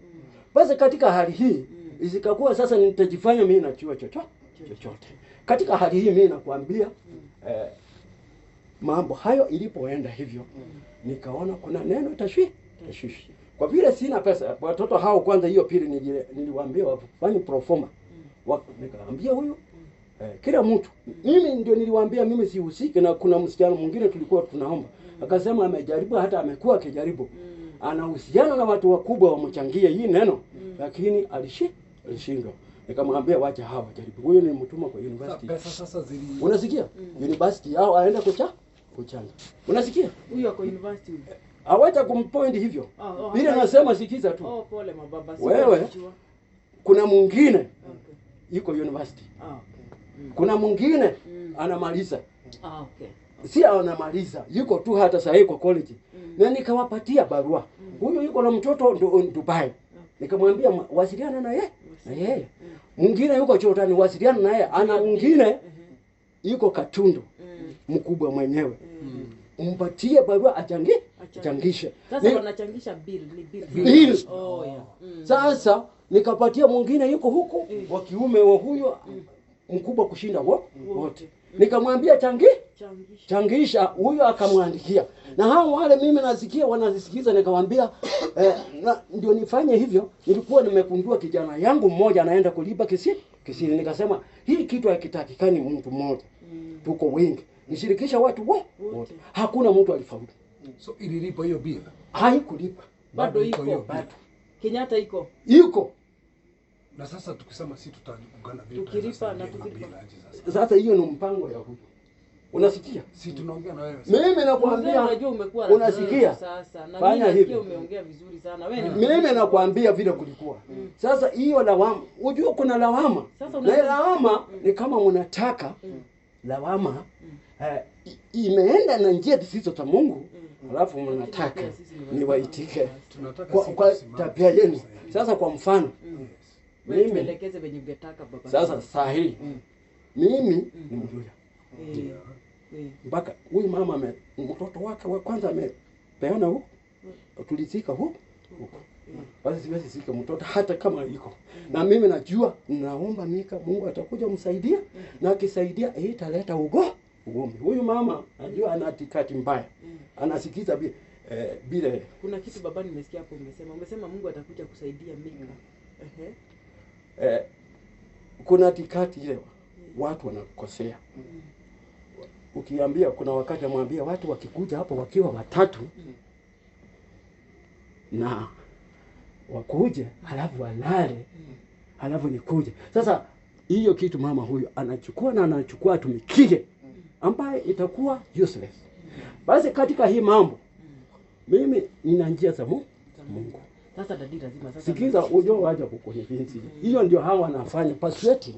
Basi katika hali hii isikakuwa sasa nitajifanya mimi najua chochote. Katika hali hii mimi nakwambia mambo hayo ilipoenda hivyo nikaona kuna neno tashwishi. Kwa vile sina pesa, watoto hao kwanza hiyo pili niliwaambia wafanye proforma. Nikaambia huyu kila mtu. Mimi ndio niliwaambia mimi sihusiki, na kuna msichana mwingine tulikuwa tunaomba. Akasema amejaribu, hata amekuwa akijaribu. Anahusiana na watu wakubwa wamchangie hii neno, lakini alishindwa. Nikamwambia wacha hawa jaribu. Huyo ni mtuma kwa university. Pesa sasa zili. Unasikia? University hao aenda kuchanga. Unasikia? Huyo ako university. Awacha kumpoint hivyo. Oh, oh, Vile hata- nasema sikiza tu. Oh, pole mababa. Wewe. Sikujua. Kuna mwingine Okay. yuko university. Ah, okay. Kuna mwingine anamaliza. Ah, okay. Si anamaliza, yuko tu hata sahii kwa college. Na nikawapatia barua. Huyu yuko na mtoto Dubai. Nikamwambia wasiliana na yeye. Na yeye. Mwingine yuko Jordan, wasiliana na yeye. Ana mwingine yuko Katundu. Mkubwa mwenyewe. Mpatie barua achangishe. Sasa wanachangisha bill, ni bill. Bill. Oh, yeah. Sasa nikapatia mwingine yuko huku wa kiume wa huyo mkubwa kushinda wote. Nikamwambia Changisha. changisha, huyo akamwandikia. Na hao wale mimi nasikia wanazisikiza, nikamwambia ndio nifanye hivyo. Nilikuwa nimekundua kijana yangu mmoja anaenda kulipa kisiri, nikasema hii kitu hakitakikani mtu mmoja, tuko wengi, nishirikisha watu wote. Hakuna mtu alifaulu, So ililipa hiyo bill. haikulipa Bado iko. hiyo bill. bado Kenyatta iko. iko. Na sasa tukisema si tutaungana vile Tukilipa tutaweza na saidia hiyo tukilipa. bill aje sasa. Sasa hiyo ni mpango ya huyu, unasikia? Si tunaongea na wewe sasa. Mimi Mzee, nakwambia, unajua umekuwa rafiki unasikia? yetu sasa. Na Fanya mimi nasikia hivi. umeongea vizuri sana. Wewe ni Mimi nakwambia vile kulikuwa. Sasa hiyo lawama, unajua kuna lawama. Sasa Na unajua- lawama ni kama mnataka lawama imeenda na njia zisizo za Mungu, alafu mnataka pia sisi ni niwaitike Tunataka kwa, si kwa tusimame. tabia yenu. Sasa kwa mfano Yes. Wewe mimi tuelekeze venye ungetaka baba. sasa saa hii mimi ni Mluya mpaka huyu mama mtoto wake wa kwanza amepeana huko, tulizika huko huko. Basi siwezi zika mtoto hata kama iko na mimi najua, naomba Mika Mungu atakuja msaidia, na akisaidia hii italeta ugomvi. Huyu mama najua ana tikati mbaya, anasikiza bile Kuna kitu baba nimesikia hapo umesema Mungu atakuja kusaidia Mika. Ehe. Kuna tikati ile watu wanakosea. Ukiambia kuna wakati amwambia watu wakikuja hapo wakiwa watatu na wakuje halafu walale halafu nikuje. Sasa hiyo kitu mama huyu anachukua na anachukua atumikie, ambaye itakuwa useless. Basi katika hii mambo mimi nina njia za Mungu. Sasa dadi lazima sasa. Sikiza, ujue waja kukonvinsi. Hiyo ndio hawa wanafanya persuading.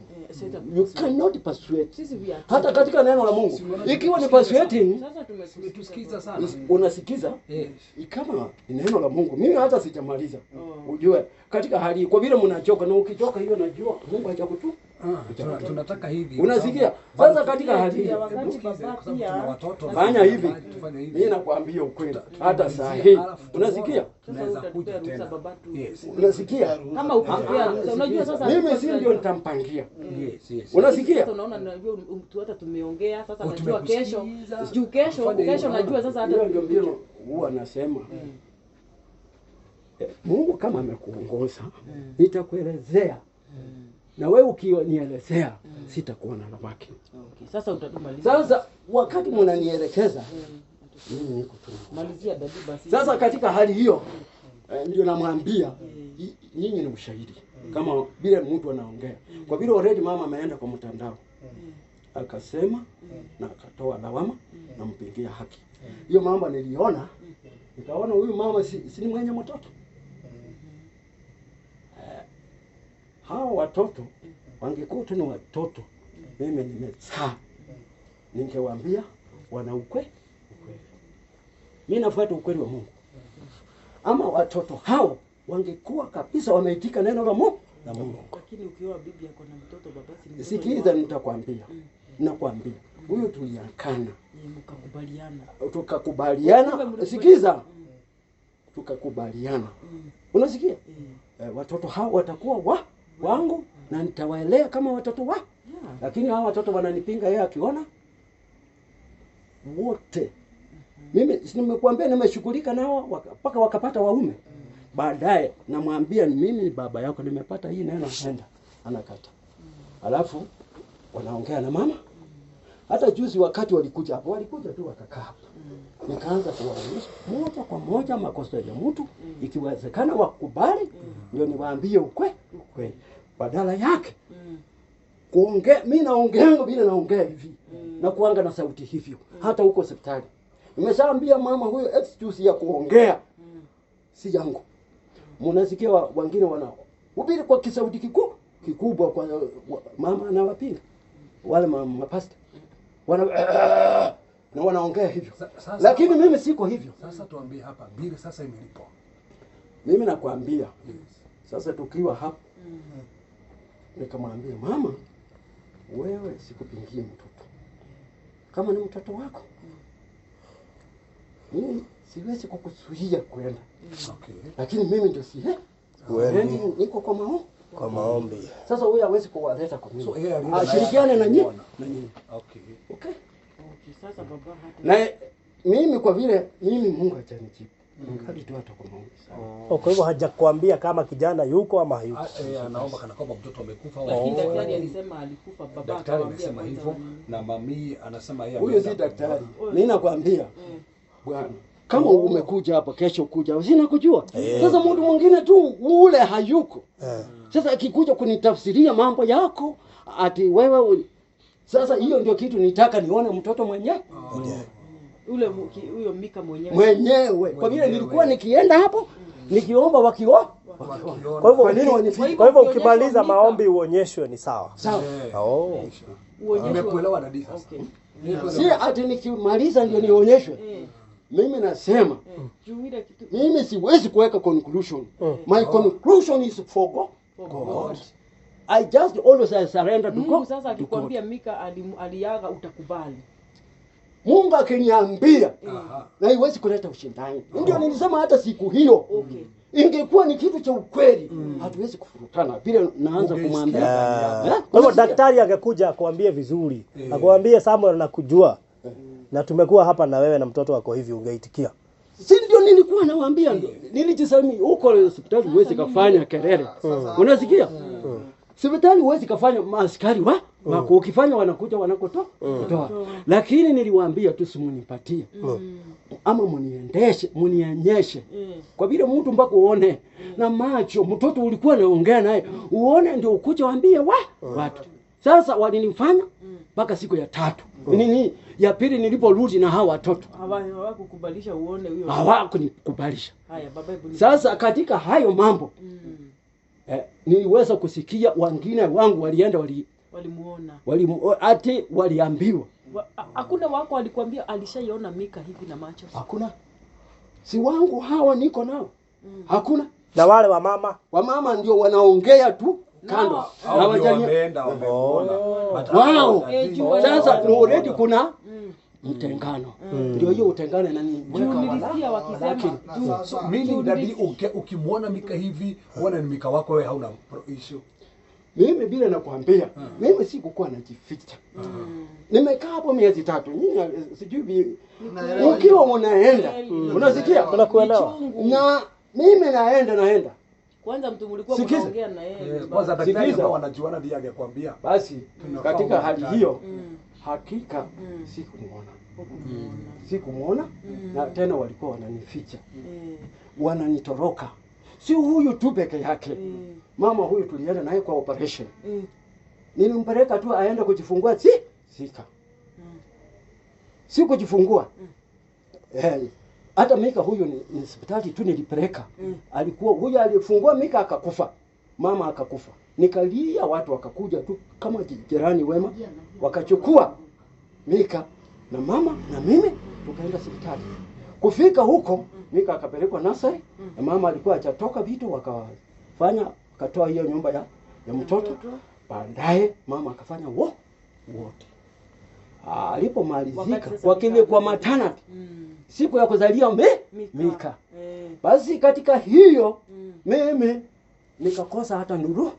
You cannot persuade. Sisi we are Hata katika neno la Mungu ikiwa ni persuading, Sasa tumekusikiza Tusikiza sana. unasikiza Yes. kama ni neno la Mungu. Mimi hata sijamaliza. Ujue katika hali kwa vile mnachoka, na ukichoka hiyo najua Mungu hajakutu. Tunataka hivi. Unasikia? Sasa katika hali hii Wakati baba Kwa sababu pia tuna watoto. fanya hivi. Tufanye hivi. Mimi nakwambia ukweli. Hata saa hii unasikia? Tunaweza Sasa kuja utatupea ruhusa tena. baba tu. Yes. Unasikia? Kama ukitupea ruhusa unajua sasa Mimi si ndio nitampangia. Yes, yes. Unasikia? Sasa unaona najua tu hata tumeongea sasa Oh, najua kesho tumekusikiza. juu kesho Tufanye kesho hivyo. najua sasa hata Hiyo ndio mbinu huwa nasema. Mungu kama amekuongoza nitakuelezea, na wewe ukinielezea sitakuwa na lawaki. Okay, sasa utatumaliza. Sasa wakati mnanielekeza mimi niko tu. Malizia dadi basi. Sasa katika hali hiyo ndio namwambia nyinyi ni ushahidi kama vile mtu anaongea, kwa vile already mama ameenda kwa mtandao akasema na akatoa lawama na mpigia haki. Hiyo mambo niliona, nikaona huyu mama si ni mwenye mtoto. Hawa watoto wangekuwa tu ni watoto, mimi nimezaa, ningewaambia wana ukweli. Mimi nafuata ukweli wa Mungu. Ama watoto hao wangekuwa kabisa wameitika neno la Mungu la Mungu. Lakini ukioa bibi yako na mtoto baba si mtoto ni Sikiza, wako. nitakwambia, nakwambia huyu tuliakana, Ni mkakubaliana. tukakubaliana. Sikiza, tukakubaliana, unasikia? Watoto hao watakuwa wangu na nitawaelea kama watoto wa, lakini hao watoto wananipinga, yeye akiona wote. Mimi si nimekuambia nimeshughulika nao mpaka wakapata waume. Baadaye namwambia mimi ni baba yako, nimepata hii neno, enda. Anakata. Alafu wanaongea na mama. Hata juzi wakati walikuja hapo, walikuja tu wakakaa hapo. Nikaanza kuwaonyesha moja kwa moja makosa ya mtu, ikiwezekana wakubali, ndio niwaambie ukweli. Badala yake kuongea, mimi naongea vile naongea hivi na kuanga na sauti hivyo, hata huko hospitali. Nimeshaambia mama huyo excuse ya kuongea si yangu. Mnasikia wengine wana hubiri kwa kisauti kikubwa kwa mama anawapinga wale mapasta wana na wanaongea hivyo, lakini mimi siko hivyo. Sasa tuambie hapa, bili sasa imelipwa. Mimi nakwambia sasa, tukiwa hapa nikamwambia mama, wewe sikupingie mtoto, kama ni mtoto wako mimi siwezi kukuzuia kwenda, lakini mimi ndio siendi, niko kwa maombi. Kwa maombi. Sasa huyu hawezi kuwaleta kwa mimi. So, yeye alienda Ashirikiane na nyinyi. Na nyinyi. Okay. Okay. Okay, sasa baba hata Na mimi kwa vile mimi Mungu hajanijibu. Ningali tu hata kwa maombi sana. Kwa hivyo hajakwambia kama kijana yuko ama hayuko. Anaomba kana kwamba mtoto amekufa. Lakini daktari alisema alikufa, baba Daktari akamwambia amesema kwanza hivyo na mami anasema yeye Huyo si daktari. Mimi nakwambia bwana, kama umekuja hapa kesho kuja, sina kujua. Sasa mtu mwingine tu ule hayuko. Sasa akikuja kunitafsiria mambo yako ati wewe sasa hiyo ndio kitu nitaka nione mtoto mwenyewe. Ule huyo Mika mwenyewe. Mwenyewe. Kwa vile nilikuwa nikienda hapo nikiomba wakiona. Kwa hivyo kwa hivyo ukimaliza maombi uonyeshwe ni sawa. Sawa. Nimekuelewa dadi sasa. Si ati nikimaliza ndio nionyeshwe. Mimi nasema mimi siwezi kuweka conclusion. My conclusion is for God. God. I just always I surrender to God. Mungu sasa akikwambia Mika aliaga utakubali. Mungu akiniambia na iwezi kuleta ushindani. Ndio nilisema hata siku hiyo. Ingekuwa ni kitu cha ukweli, hatuwezi kufurutana vile naanza kumwambia. Kwa hivyo daktari angekuja akuambie vizuri, akuambie Samuel nakujua. Na tumekuwa hapa na wewe na mtoto wako hivi, ungeitikia? Si ndio nilikuwa nawaambia, nilijisami huko hospitali huwezi kafanya kelele. Unasikia? Hospitali huwezi kafanya maaskari wa wako ukifanya wanakuja wanakotoa. Lakini niliwaambia tu simunipatie. Ama muniendeshe, munionyeshe. Kwa vile mtu mpaka uone na macho mtoto ulikuwa naongea naye, uone ndio ukuje waambie watu. Sasa walinifanya mpaka siku ya tatu. Nini ya pili niliporudi na hawa watoto. Hawakukubalisha uone huyo. Hawakunikubalisha. Haya baba hebu. Sasa katika hayo mambo niliweza kusikia wengine wangu walienda walimuona. Ati waliambiwa. Hakuna wako alikwambia alishaiona Mika hivi na macho? Hakuna. Si wangu hawa niko nao. Hakuna. Na wale wa mama? Wa mama ndio wanaongea tu kando. Wameenda wameona. Wao. Sasa already kuna mtengano. Ndio hiyo utengano na nini? Nilisikia wakisema. So mimi dadi ukimwona Mika hivi, uone ni Mika wako wewe, hauna issue. Mimi bila nakwambia, mimi sikukuwa najificha. Nimekaa hapo miezi 3. Nyinyi sijui ukiwa unaenda, unasikia? Unakuelewa. Na mimi naenda. Kwanza mtu mlikuwa mnaongea na yeye. Kwanza daktari ambao wanajuana ndiye angekwambia. Basi katika hali hiyo hakika sikumuona. Sikumuona na tena walikuwa wananificha. Wananitoroka. Si huyu tu peke yake. Mama huyu tulienda naye kwa operation. Nilimpeleka tu aende kujifungua sika. Si kujifungua. Hata Mika huyu ni hospitali tu nilipeleka. Alikuwa huyu alifungua Mika akakufa. Mama akakufa. Nikalia, watu wakakuja tu kama jirani wema, wakachukua Mika na mama na mimi tukaenda hospitali. Kufika huko Mika akapelekwa nasari na mama alikuwa hajatoka vitu, wakafanya wakatoa hiyo nyumba ya mtoto. Baadaye mama akafanya wote. Alipomalizika wakile kwa maternity siku ya kuzalia Mika. Basi katika hiyo mimi nikakosa hata ndururu.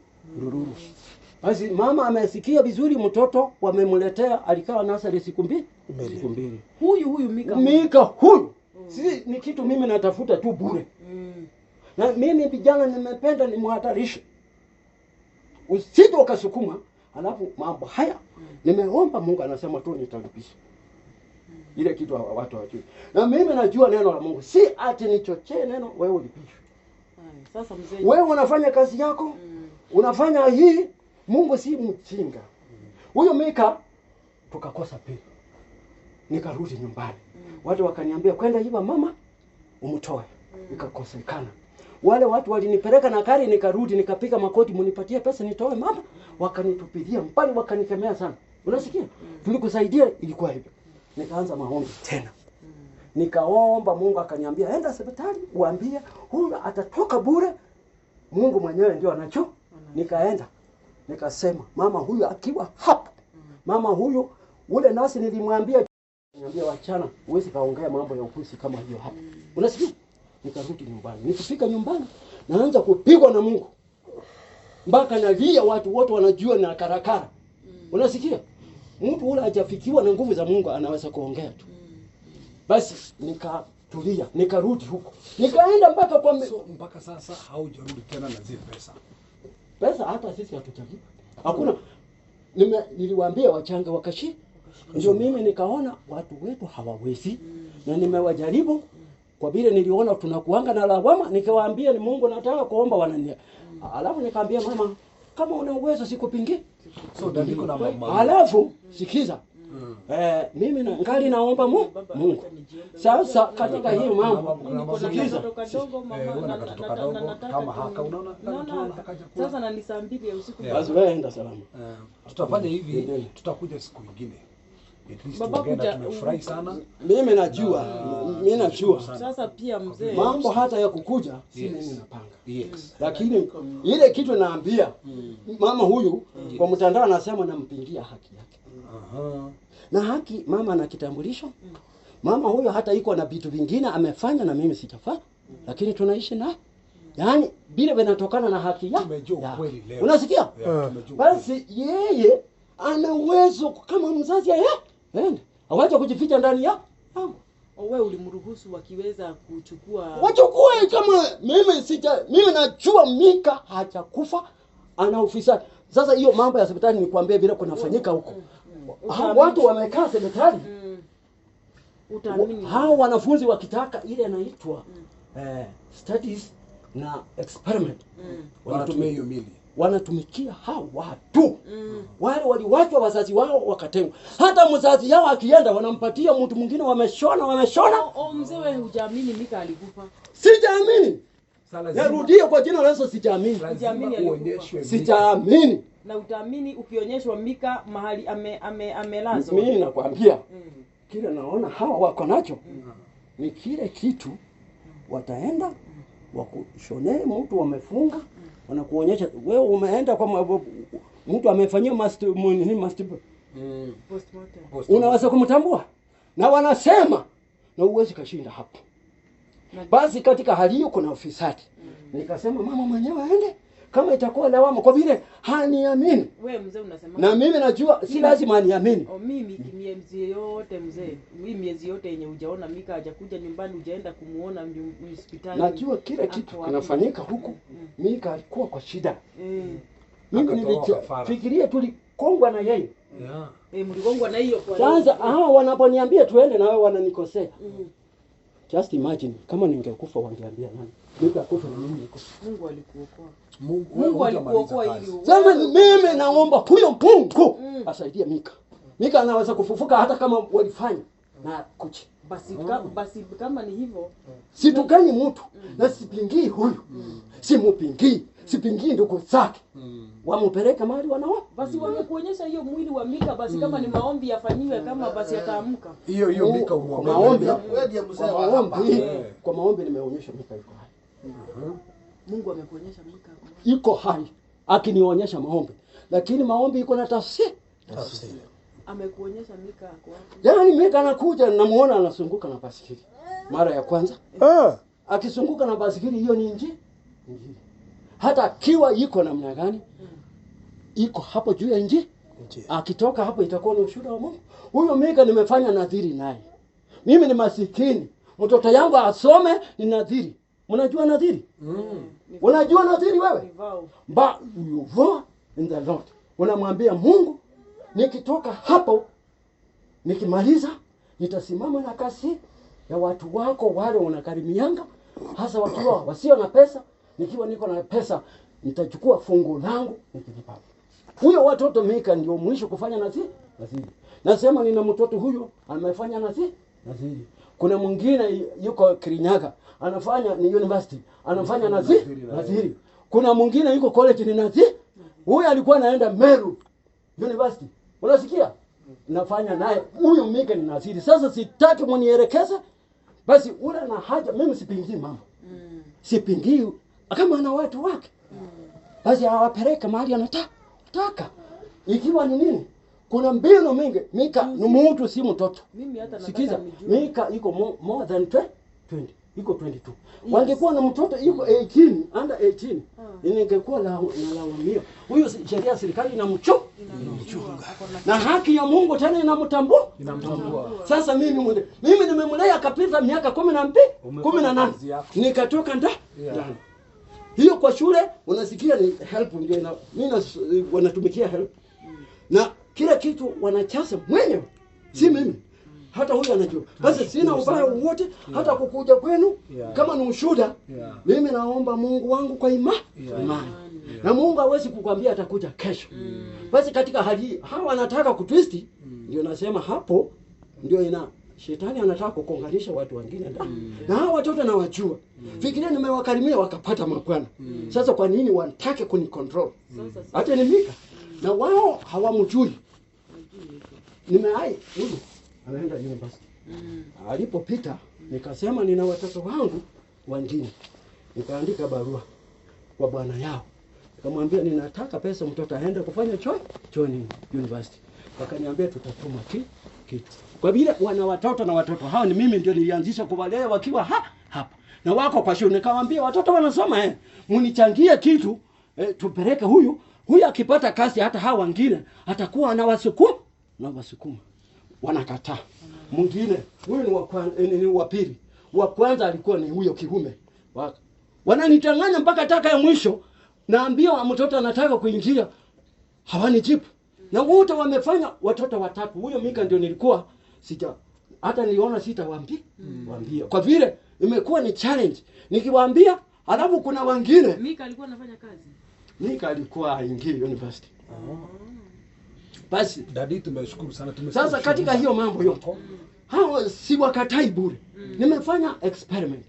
Basi mama amesikia vizuri, mtoto wamemletea, alikaa nasari siku mbili. Siku mbili. Huyu Mika. Mika huyu. Si ni kitu mimi natafuta tu bure. Na mimi vijana nimependa nimhatarishe. Usije ukasukuma, alafu mambo haya nimeomba Mungu anasema tu nitalipisha. Ile kitu watu hawajui. Na mimi najua neno la Mungu. Si ati nichochee neno wewe ulipishwe. Sasa mzee, wewe unafanya kazi yako, unafanya hii, Mungu si mchinga. Huyo Mika tukakosa pili. Nikarudi nyumbani. Watu wakaniambia kwenda iba mama umtoe. Ikakosekana. Wale watu walinipeleka na gari, nikarudi nikapiga makoti, mnipatie pesa nitoe mama. Wakanitupilia mbali, wakanikemea sana. Unasikia? Tulikusaidia, ilikuwa hivyo. Nikaanza maombi tena. Nikaomba Mungu akaniambia enda hospitali uambie huyu atatoka bure. Mungu mwenyewe ndio anacho. Nikaenda. Nikasema mama huyu akiwa hapa. Mama huyu ule nasi nilimwambia, niambia wachana, huwezi kaongea mambo ya upuzi kama hiyo hapa. Unasikia? Nikarudi nyumbani. Nikifika nyumbani naanza kupigwa na Mungu. Mpaka nalia, watu wote wanajua na karakara. Unasikia? Mtu ule hajafikiwa na nguvu za Mungu anaweza kuongea tu. Basi nikatulia, nikarudi huko. Nikaenda mpaka kwa So mpaka sasa haujarudi tena na zile pesa. Pesa hata sisi hatujalipa. Hakuna. Niliwaambia wachange wakashi. Ndio mimi nikaona watu wetu hawawezi. Na nimewajaribu kwa vile niliona tunakuanga na lawama, nikawaambia ni Mungu nataka kuomba wanania. Alafu nikaambia mama kama una uwezo sikupingi. So dandiko na mama. Alafu sikiza. Mimi na ngali naomba Mungu. Sasa katika hii mambo sikiza. Una katoto kadogo kama haka unaona haka. Sasa na ni saa 2 ya usiku. Basi wewe enda salama. Tutafanya hivi, tutakuja siku nyingine. At least tuongee, tumefurahi sana. Mimi najua, mimi najua. Sasa pia mzee, mambo hata ya kukuja si mimi napanga. Yes. Lakini ile kitu naambia mama huyu kwa mtandao anasema nampingia haki yake. Na haki mama ana kitambulisho. Mama huyo hata iko na vitu vingine amefanya na mimi sijafanya, lakini tunaishi na yaani vile vinatokana na haki yake. Tumejua ukweli leo. Unasikia? Basi yeye ana uwezo kama mzazi yeye. Ende. Awacha kujificha ndani ya wewe ulimruhusu wakiweza kuchukua. Wachukue kama mimi sija, mimi najua Mika hajakufa, ana ufisadi. Sasa hiyo mambo ya hospitali nikwambie vile kunafanyika huko. Watu wamekaa hospitali. Utaamini. Hao wanafunzi wakitaka ile inaitwa studies na experiment. Wanatumia hiyo mili. Wanatumikia hao watu. Wale waliwachwa wazazi wao wakatengwa. Hata mzazi yao akienda wanampatia mtu mwingine, wameshona wameshona. Mzee wewe hujaamini Mika alikufa? Sijaamini. Narudia kwa jina la Yesu, sijaamini. Uonyeshwe. Sijaamini. Na utaamini ukionyeshwa Mika mahali amelazwa. Mimi nakwambia kile naona hawa wako nacho ni kile kitu wataenda wakushonee mtu wamefunga, wanakuonyesha wewe umeenda kwa mtu amefanyia postmortem. Unaweza kumtambua na wanasema na uwezi kashinda hapo. Basi katika hali hiyo kuna ufisadi. Nikasema mama mwenyewe aende kama itakuwa lawama kwa vile haniamini. Wewe mzee unasema. Na mimi najua si lazima aniamini. Mimi miezi yote mzee, mimi miezi yote yenye hujaona Mika hajakuja nyumbani, hujaenda kumuona hospitali. Najua kila kitu kinafanyika huku. Mika alikuwa kwa shida. Mimi nilifikiria tulikongwa na yeye. Mlikongwa na hiyo kwa. Sasa hawa wanaponiambia tuende na wao wananikosea. Just imagine kama ningekufa wangeambia nani? Mika akufa na mimi nikufa. Mungu alikuokoa. Mungu alikuokoa ili. Sasa mimi naomba huyo Mungu asaidie Mika. Mika anaweza kufufuka hata kama walifanya na kuchi. Basi kama ni hivyo situkani mtu na sipingii huyu. Simupingii. Sipingii ndugu zake. Wamupeleke mahali wanawa. Basi wamekuonyesha hiyo mwili wa Mika, basi kama ni maombi yafanyiwe, kama basi ataamka. Hiyo hiyo Mika umwombe. Maombi. Wewe ndiye mzee wa hapa. Kwa maombi nimeonyesha Mika iko hai. Mungu amekuonyesha Mika ako hai. Iko hai. Akinionyesha maombi. Lakini maombi iko na tafsiri. Tafsiri. Amekuonyesha Mika ako wapi? Yaani Mika anakuja namuona anasunguka na basikeli. Mara ya kwanza. Akisunguka na basikeli hiyo ni injili. Hata akiwa iko namna gani? Iko hapo juu ya injili. Akitoka hapo itakuwa ni ushuhuda wa Mungu. Huyo Mika nimefanya nadhiri naye. Mimi ni masikini. Mtoto yangu asome ni nadhiri. Unajua nadhiri? Unajua nadhiri wewe? Ba you vow in the Lord. Unamwambia Mungu nikitoka hapo nikimaliza nitasimama na kasi ya watu wako wale unakarimianga, hasa wakiwa wasio na pesa. Nikiwa niko na pesa nitachukua fungu langu nikilipa. Huyo watoto Mika ndio mwisho kufanya nadhiri. Nasema nina mtoto huyo amefanya nadhiri. Naziri. Kuna mwingine yuko Kirinyaga anafanya ni university, anafanya Naziri. Kuna mwingine yuko college ni Naziri. Huyu alikuwa anaenda Meru University. Unasikia? Nafanya naye huyu Mika ni Naziri. Sasa sitaki mnielekeze. Basi ule na haja, mimi sipingii mambo. Sipingii kama ana watu wake. Basi awapeleke mahali anataka. Ikiwa ni nini? Kuna mbinu mingi. Mika ni mtu, si mtoto. Mimi hata nataka Sikiza, nijue. Mika iko more than 20, iko 22. Wangekuwa na mtoto iko 18, under 18. Ningekuwa nalawamia. Huyo sheria ya serikali inamchunga. Na haki ya Mungu tena inamtambua. Inamtambua. Sasa mimi nimemlea akapita miaka 12, 18. Nikatoka ndani. Hiyo kwa shule unasikia ni help ndio mimi wanatumikia help. Na kila kitu wanachasa mwenyewe. Si mimi. Hata huyu anajua. Basi sina ubaya wote hata kukuja kwenu kama ni ushuhuda. Mimi naomba Mungu wangu kwa imani. Na Mungu hawezi kukwambia atakuja kesho. Basi katika hali hii hawa wanataka kutwist, ndio nasema hapo ndio ina shetani anataka kukonganisha watu wengine ndani. Na hawa watoto nawajua. Fikiria nimewakaribia wakapata mabwana. Sasa kwa nini wanataka kunicontrol? Hata ni Mika. Na wao hawamjui. Nimeai huyu anaenda university. Alipopita nikasema nina watoto wangu wengine. Nikaandika barua kwa bwana yao. Nikamwambia ninataka pesa mtoto aende kufanya chuo university. Wakaniambia tutatuma kitu. Kwa vile wana watoto na watoto hao ni mimi ndio nilianzisha kuwalea wakiwa hapa. Na wako kwa shule. Nikamwambia watoto wanasoma mnichangie kitu tupeleke huyu. Huyu akipata kazi hata hao wengine atakuwa anawasukuma na wasukuma. Wanakataa. Mwingine huyu ni wa pili. Wa kwanza alikuwa ni huyo kiume. Wananichanganya mpaka taka ya mwisho. Naambia mtoto anataka kuingia, hawanijibu. Na wote wamefanya watoto watatu. Huyo Mika ndio nilikuwa sija hata niliona sitawaambia. Waambia. Kwa vile imekuwa ni challenge. Nikiwaambia alafu kuna wengine. Mika alikuwa anafanya kazi. Mika alikuwa aingie university. Basi Dadi, tumeshukuru sana, tumeshukuru. Sasa katika hiyo mambo yote hao si wakatai bure. Nimefanya experiment.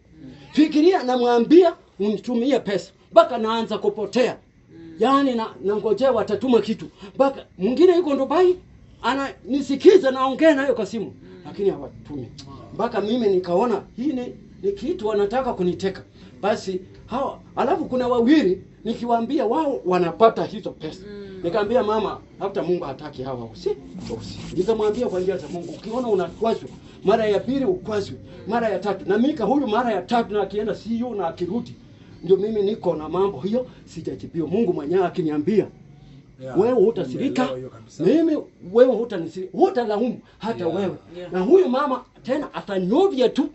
Fikiria namwambia unitumie pesa mpaka naanza kupotea. Yaani nangojea watatuma kitu. Mpaka mwingine yuko Dubai ananisikiza naongea nayo kwa simu lakini hawatumi. Mpaka mimi nikaona hii ni kitu wanataka kuniteka. Basi hao alafu kuna wawili nikiwaambia wao wanapata hizo pesa. Nikamwambia mama, hata Mungu hataki hawa usi. Nikamwambia kwa njia za Mungu, ukiona unakwazwa mara ya pili ukwazwe, mara ya tatu. Na Mika huyu mara ya tatu na akienda CU na akirudi. Ndio mimi niko na mambo hiyo sijajibiwa. Mungu mwenyewe akiniambia wewe hutasirika, mimi wewe hutanisirika, hutalaumu hata wewe. Na huyu mama tena atanyovya tu.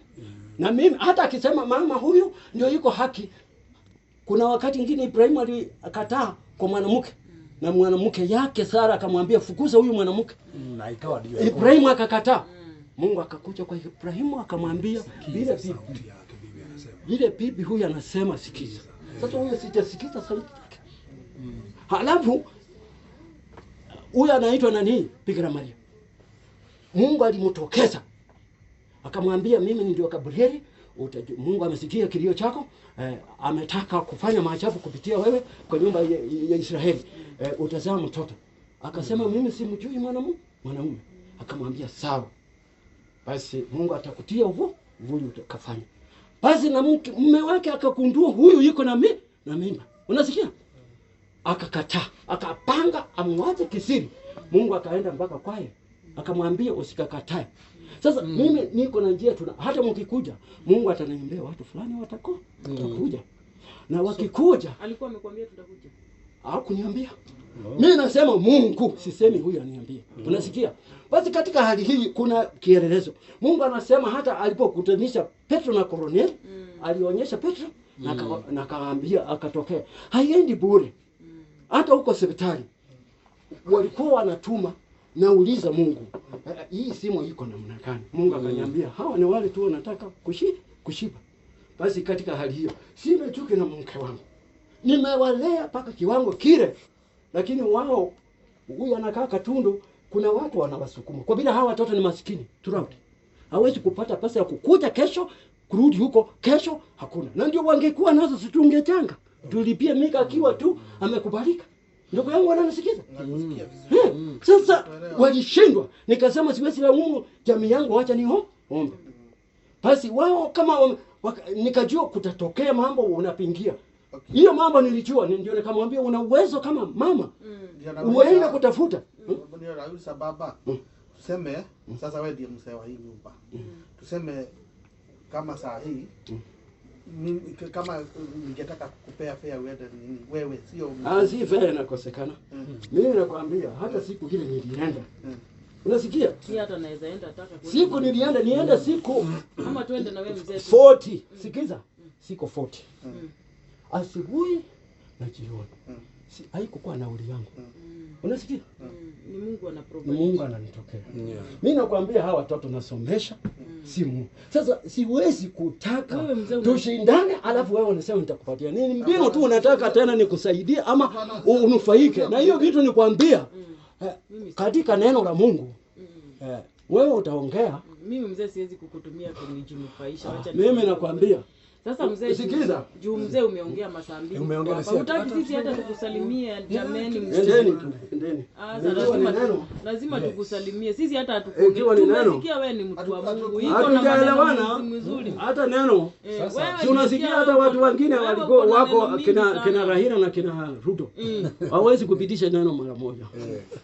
Na mimi hata akisema mama huyu ndio yuko haki. Kuna wakati mwingine Ibrahimu alikataa kwa mwanamke. Na mwanamke yake Sara akamwambia fukuza huyu mwanamke. Na ikawa ndio. Ibrahimu akakataa. Mungu akakuja kwa Ibrahimu akamwambia vile bibi huyu anasema sikiza. Sasa huyu sijasikiza sauti yake. Halafu huyu anaitwa nani? Bikira Maria. Mungu alimtokeza. Akamwambia mimi ndio Gabrieli, Mungu amesikia kilio chako, ametaka kufanya maajabu kupitia wewe kwa nyumba ya Israeli. Utazaa mtoto. Akasema mimi simjui mwanamume. Akamwambia sawa. Basi Mungu atakutia uvuvi utakafanya. Basi na mume wake akagundua huyu yuko na mimba. Unasikia? Akakataa, akapanga amwache kisiri. Mungu akaenda mpaka kwaye. Akamwambia usikakatae. Sasa mimi niko na njia tuna hata mkikuja Mungu ataniambia watu fulani watakuja. Na wakikuja alikuwa amekwambia tutakuja. Hakuniambia. Mimi nasema Mungu, sisemi huyu aniambia. Unasikia? Basi katika hali hii kuna kielelezo. Mungu anasema hata alipokutanisha Petro na Kornelio, alionyesha Petro na akaambia akatokea. Haiendi bure. Hata huko hospitali walikuwa wanatuma, nauliza Mungu, hii simu iko namna gani? Mungu akaniambia hawa ni wale tu wanataka kushiba. Basi katika hali hiyo sina chuki na mke wangu. Nimewalea mpaka kiwango kile. Lakini wao huyu anakaa Katundu, kuna watu wanawasukuma. Kwa vile hawa watoto ni masikini throughout. Hawezi kupata pesa ya kukuja kesho, kurudi huko kesho, hakuna. Na ndio wangekuwa nazo, si tungechanga tulipie Mika akiwa tu amekubalika. Ndugu yangu wananisikiza? Nakusikia vizuri. Sasa walishindwa, nikasema siwezi laumu jamii yangu, wacha niombe. Basi wao kama nikajua kutatokea mambo unapingia hiyo mambo nilijua, ndio nikamwambia una uwezo kama mama Ndio nauliza- uende kutafuta. Ndio nauliza baba. Tuseme sasa wewe ndiye mzee wa hii nyumba. Tuseme kama saa hii mimi kama ningetaka kukupea fare uende nini wewe sio Ah, si fare inakosekana. Mimi nakwambia hata siku ile nilienda. Unasikia? Si hata naweza enda taka kwenda. Siku nilienda nienda siku Ama tuende na wewe mzee tu. 40. Sikiza. Siku 40. Asubuhi na jioni. Si haikukuwa nauli yangu. Unasikia? Ni Mungu ana Ni provide. Mungu ananitokea. Mimi nakwambia hawa watoto nasomesha si Mungu. Sasa siwezi kutaka Wewe mzee tushindane, alafu wewe unasema nitakupatia nini? Mbinu tu unataka tena nikusaidie ama unufaike na hiyo vitu. Nikwambia katika neno la Mungu wewe utaongea. Mimi mzee siwezi kukutumia kunijinufaisha. Wacha Mimi nakwambia Sasa mzee, Sikiza. juu mzee umeongea masaa mbili. Umeongea na Hapa. si- Hutaki hata sisi hata tukusalimie jameni mzee. endeni tu, endeni. Ah, sasa Ikiwa ni lazima neno lazima tukusalimie. Sisi hata Ikiwa ni neno. Tumesikia wewe ni mtu wa Mungu. Iko na maneno Hatujaelewana mzuri. hata neno. Eh, wewe Si unasikia nilisikia hata watu wengine wewe walikuwa uko na wako neno mingi kina, sana. kina Rahila na kina Ruto hawezi kupitisha neno mara moja.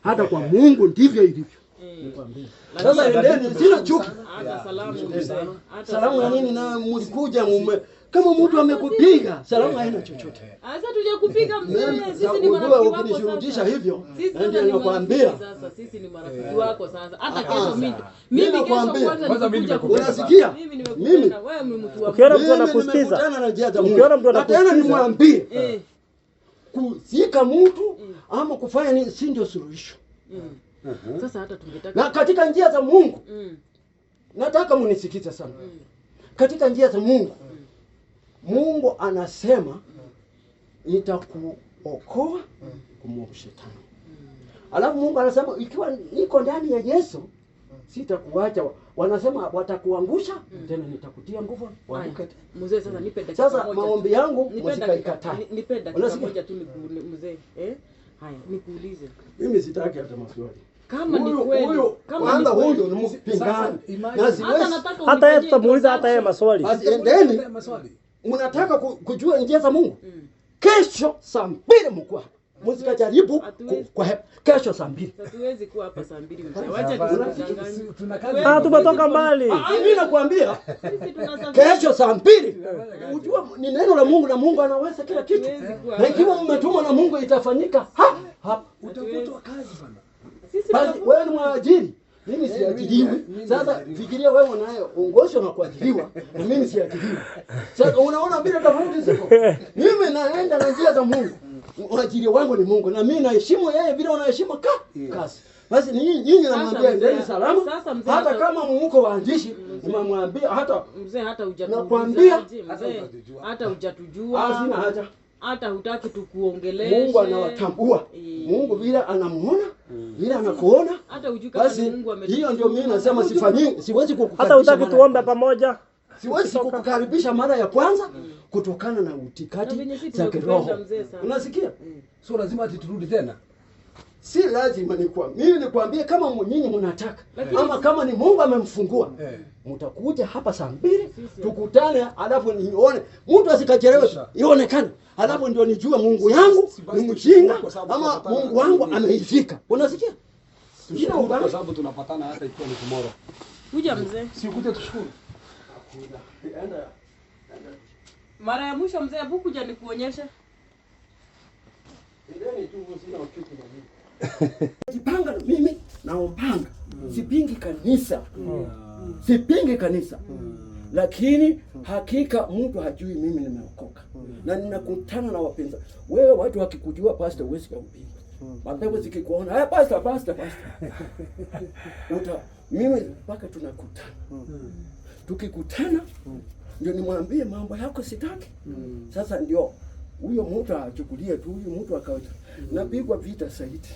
Hata kwa Mungu ndivyo ilivyo. Nikwambie. Sasa endeni, sina chuki. Hata salamu mzee. Hata Salamu ya nini? Na mlikuja mume kama mtu amekupiga salamu haina chochote. Sasa tuja kupiga mzee, sisi ni Ujue marafiki wako ukinishurutisha sasa. hivyo, Sisi na sasa ndio ni nakwambia. marafiki sasa, sisi ni marafiki wako sasa. Hata kesho mimi Mimi mimi kesho nakwambia. kwanza Kwanza mimi nikikuja nimekupenda. Unasikia? Mimi Mimi nimekupenda, wewe ni mtu wa Ukiona mtu mimi anakusikiza, nimekutana na njia za Mungu. ukiona mtu Na tena anakusikiza, nimwambie Eh. kuzika mtu ama kufanya nini si ndio suluhisho. Sasa hata tungetaka Na katika njia za Mungu nataka munisikize sana. Katika njia za Mungu, Mungu anasema nitakuokoa kumwovu shetani. Alafu Mungu anasema ikiwa niko ndani ya Yesu sitakuacha. Wanasema watakuangusha tena nitakutia nguvu uanguke tena. Mzee sasa nipe dakika Sasa moja. maombi yangu Nipe dakika msikaikataa. nipe dakika Unasikia? moja tu mzee. Eh? Haya, nikuulize. Mimi sitaki hata maswali. Kama ni Huyu- kweli, huyu kama kwanza ni kweli. huyu ni mpingani. Sasa, imagine- Na Hata siwezi nataka hata yeye unifanyie tutamuuliza hata yeye maswali. basi endeni. Maswali. Mnataka kujua njia za Mungu? Kesho saa 2 mko hapa. Msikajaribu kwa kesho saa 2. Hatuwezi kuwa hapa saa 2 mzee. Wacha Hapana, tusikudanganye. tuna kazi. Ah, tumetoka mbali. Ah, mimi nakwambia Sisi tunasafiri. kesho saa 2. Ujua ni neno la Mungu na Mungu anaweza kila kitu. Hatuwezi kuwa Na ikiwa mmetumwa na Mungu itafanyika hapa. Utafutwa kazi bana. Sisi Basi tunakuwa- wewe ni mwajiri. Mimi siajiriwi. Sasa fikiria wewe unayeongozwa na kuajiriwa na mimi siajiriwi. Sasa unaona vile tofauti ziko. Mimi naenda na njia za Mungu. Mwajiri wangu ni Mungu na mimi naheshimu yeye vile unaheshimu kazi. Basi nyinyi nyinyi namwambia mzee, endeni salama. sasa mzee, Hata hata- kama mko waandishi nimemwambia hata Mzee hata hujatuuliza Nakwambia. aje, Hata mzee. hujatujua. Hata ah, hujatujua. sina haja. Hata hutaki tukuongeleshe. Mungu anawatambua. Mungu vile anamuona, vile anakuona. Hata hujui kama ni Basi Mungu ametu- hiyo ndio mimi nasema sifanyi, siwezi kukukaribisha. Hata hutaki mara ya tuombe kwanza. pamoja. Siwezi kukukaribisha mara ya kwanza kutokana na Na utikati venye sisi za tumekupenda kiroho. mzee sana. Unasikia? So lazima ati turudi tena. Si lazima nikwa mimi nikwambie kama nyinyi mnataka ama kama ni Mungu amemfungua mtakuja hapa saa 2 tukutane, alafu nione mtu asikachelewe, ionekane, alafu ndio nijue Mungu yangu Si basi ni mjinga kwa sababu ama tunapatana Mungu na wangu nini. ameifika. Unasikia? Sina Tushukuru ubaya. kwa sababu tunapatana hata ikiwa ni tomorrow. Kuja mzee. Si ukuje tushukuru. Mara ya mwisho mzee, hebu kuja nikuonyeshe. Jipanga na mimi naombanga, sipingi kanisa, sipingi kanisa, lakini hakika mtu hajui mimi nimeokoka na ninakutana na wapinzani. Wewe watu wakikujua pastor, huwezi kuhubiri. Mapepo zikikuona, hey, pastor, pastor, pastor. Uta mimi mpaka tunakutana. Tukikutana ndio nimwambie mambo yako sitaki. Sasa ndio huyo mtu achukulie tu, huyu mtu akawacha. Napigwa vita zaidi.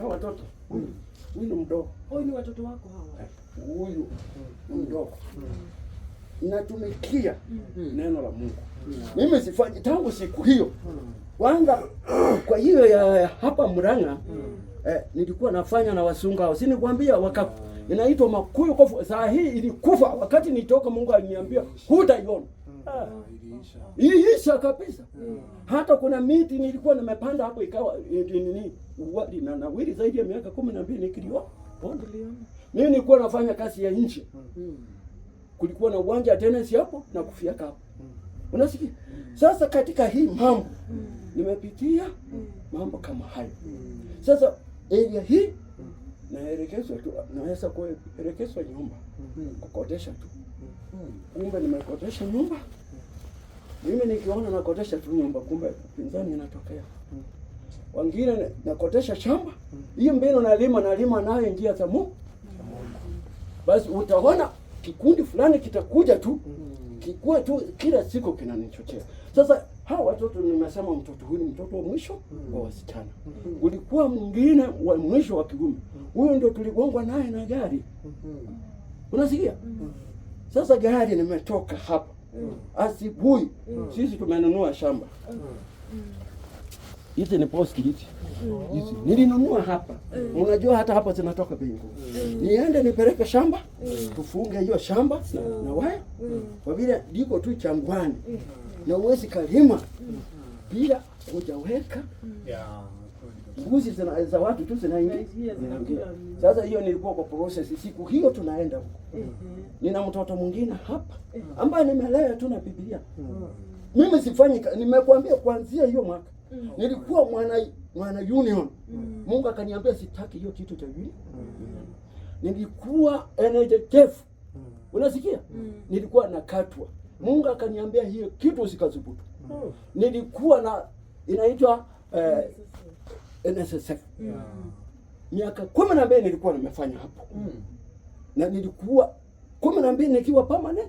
Hao watoto huyu huyu ni mdogo. Huyu ni watoto wako hawa. Huyu mdogo natumikia neno la Mungu. Mimi sifanyi tangu siku hiyo. Kwanza kwa hiyo ya hapa Murang'a, nilikuwa nafanya na wasungu hao. Si nikwambia waka inaitwa Makuyu kofu. Saa hii ilikufa wakati nitoka, Mungu aliniambia hutaiona. Iliisha. Iliisha kabisa. Hata kuna miti nilikuwa nimepanda hapo ikawa nini na nawiri zaidi ya miaka 12 nikiliona. Mimi nilikuwa nafanya kazi ya nje. Kulikuwa na uwanja wa tennis hapo na kufiaka hapo. Unasikia? Sasa katika hii mambo nimepitia mambo kama hayo. Sasa area hii naelekezwa tu, naweza kuelekezwa nyumba kukodesha tu. Kumbe nimekodesha nyumba. Mimi nikiona nakodesha tu nyumba, kumbe pinzani inatokea. Wengine nakodesha shamba. Hiyo mbinu nalima nayo njia za Mungu. Basi utaona kikundi fulani kitakuja tu, kikuwe tu kila siku kinanichochea. Sasa hawa watoto nimesema, mtoto huyu ni mtoto wa mwisho wa wasichana. Ulikuwa mwingine wa mwisho wa kiume, huyu ndio tuligongwa naye na gari. Unasikia? Sasa gari nimetoka hapa asubuhi, sisi tumenunua shamba. Hizi ni posti hizi. Hizi nilinunua hapa. Unajua hata hapa zinatoka bei ngumu. Niende nipeleke shamba, tufunge hiyo shamba na waya. Kwa vile liko tu changwani. Na uwezi kalima bila hujaweka mbuzi za watu tu zinaingia. Zinaingia. Sasa hiyo nilikuwa kwa process, siku hiyo tunaenda huko. Nina mtoto mwingine hapa ambaye nimelea tu na Biblia. Mimi sifanyi, nimekuambia kuanzia hiyo mwaka nilikuwa mwana union. Mungu akaniambia sitaki hiyo kitu cha union. Nilikuwa NHF. Unasikia? Nilikuwa nakatwa. Mungu akaniambia hiyo kitu usikathubutu. Nilikuwa na inaitwa NSSF. Miaka 12 nilikuwa nimefanya hapo. Na nilikuwa 12 nikiwa permanent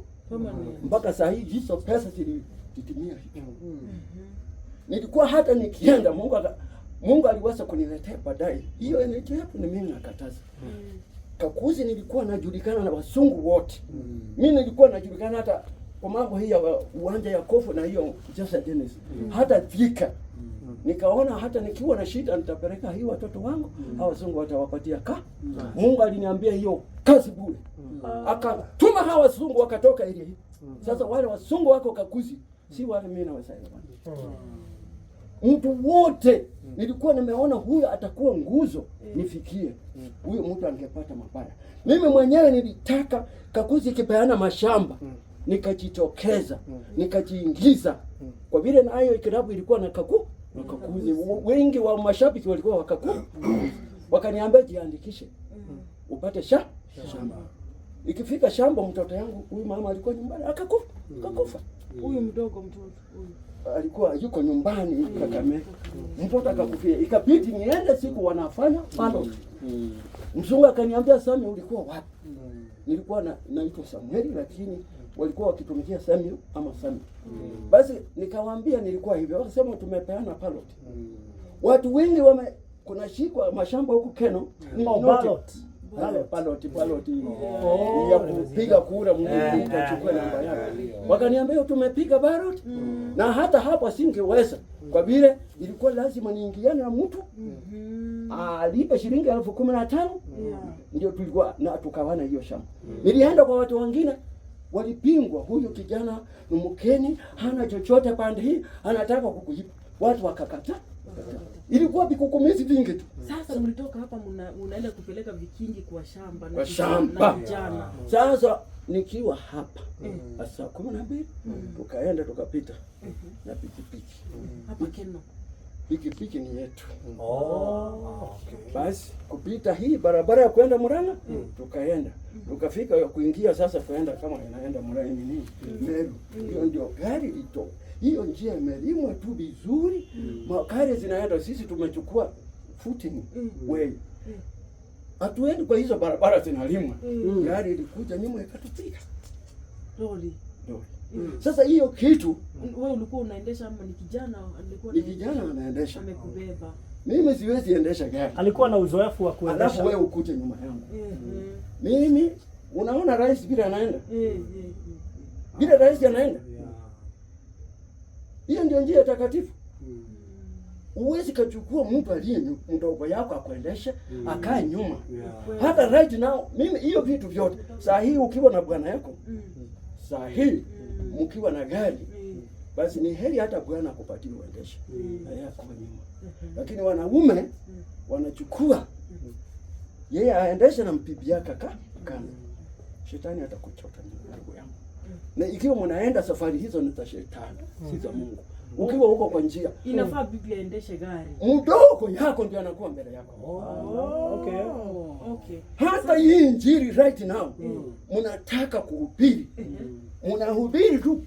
mpaka saa hii hizo pesa zilitimia hivi. Nilikuwa hata nikienda Mungu aliweza kuniletea baadaye. Hiyo NHF ni mimi nakataza. Kakuzi nilikuwa najulikana na wasungu wote. Mimi nilikuwa najulikana hata kwa mambo hii ya uwanja ya kofu na hiyo Joseph Dennis. Hata Thika. Nikaona hata nikiwa na shida nitapeleka hii watoto wangu, hao wazungu watawapatia ka. Mungu aliniambia hiyo kazi bure. Akatuma hawa wazungu wakatoka ile hii. Sasa wale wazungu wako Kakuzi si wale mimi na wasaidia. Mtu wote nilikuwa nimeona huyu atakuwa nguzo nifikie. Huyu mtu angepata mabaya. Mimi mwenyewe nilitaka Kakuzi ikipeana mashamba nikajitokeza, nikajiingiza. Kwa vile nayo kilabu ilikuwa na na Kakuzi. Wengi wa mashabiki walikuwa wa Wakaniambia jiandikishe upate shamba. Ikifika shamba mtoto yangu huyu mama alikuwa nyumbani akakufa. Huyu mdogo mtoto huyu alikuwa yuko nyumbani Kakamega. Mtoto akakufia. Ikabidi niende siku wanafanya ballot. Mzungu akaniambia, Sami ulikuwa wapi? Nilikuwa naitwa Samueli lakini walikuwa wakitumikia Samuel ama Sami. Basi nikawaambia nilikuwa hivyo. Wakasema tumepeana ballot. Watu wengi kuna shikwa mashamba huku Keno. Ballot. Ballot ya kupiga kura, mtu achukue namba yake. Wakaniambia tumepiga ballot. Na hata hapo singeweza kwa vile ilikuwa lazima niingiane na mtu alipe shilingi 15,000. Ndio tulikuwa na tukawana hiyo shamba. Nilienda kwa watu wengine walipingwa, huyu kijana ni mkeni, hana chochote pande hii, anataka kukuiba. Watu wakakataa. Ilikuwa vikukumizi vingi tu. Sasa mlitoka hapa mnaenda kupeleka vikingi kwa shamba na Kwa shamba. vijana. Sasa nikiwa hapa saa 12 tukaenda tukapita na pikipiki. Hapa Keno. Pikipiki ni yetu. Basi kupita hii barabara ya kwenda Murang'a tukaenda. Tukafika ya kuingia sasa kwenda kama inaenda Murang'a nini? Meru. Hiyo ndio gari ito. Hiyo njia imelimwa tu vizuri. Magari zinaenda, sisi tumechukua footing way. Hatuendi kwa hizo barabara zinalimwa. Gari ilikuja nyuma ikatupiga. Lori. Lori. Sasa hiyo kitu Wewe ulikuwa unaendesha ama ni kijana alikuwa ni kijana anaendesha. Amekubeba. Mimi siwezi endesha gari Alikuwa na uzoefu wa alafu kuendesha. wewe ukuje nyuma yangu. Mimi unaona rais vile anaenda, vile rais anaenda, hiyo ndio njia takatifu. Huwezi kachukua mtu aliye mdogo yako akuendeshe akae nyuma. Hata right now mimi hiyo vitu vyote saa hii ukiwa na bwana yako, saa hii mkiwa na gari, basi ni heri hata bwana akupatie uendeshe na yeye akuwe nyuma, lakini wanaume wanachukua yeye aendeshe na mbibi yake kando. Shetani atakuchota ndugu yangu, na ikiwa mnaenda safari hizo ni za shetani, si za Mungu. Ukiwa huko kwa njia, Inafaa bibi aendeshe gari. Mdogo yako ndio anakuwa mbele yako. Okay. Okay. Hata hii injili right now mnataka kuhubiri, mnahubiri tu,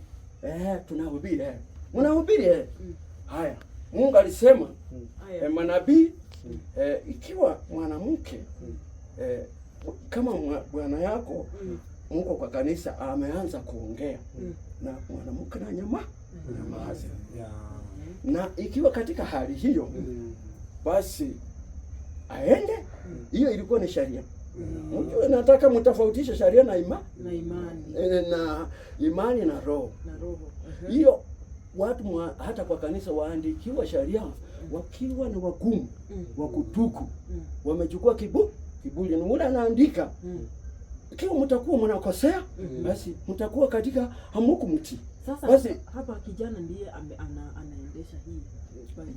tunahubiri, mnahubiri. Haya, Mungu alisema Haya. manabii, ikiwa mwanamke, kama bwana yako mko kwa kanisa ameanza kuongea na mwanamke na nyamaze, na ikiwa katika hali hiyo basi aende. Hiyo ilikuwa ni sharia. Mjue, nataka mtofautishe sharia na Na imani. Na imani na roho. Na roho. Hiyo watu hata kwa kanisa waandikiwa sharia wakiwa ni wagumu wa kutuku, wamechukua kiburi, ni ule anaandika. Ikiwa mtakuwa mnakosea, basi mtakuwa katika hamukumtii. Sasa Basi hapa kijana ndiye anaendesha hii.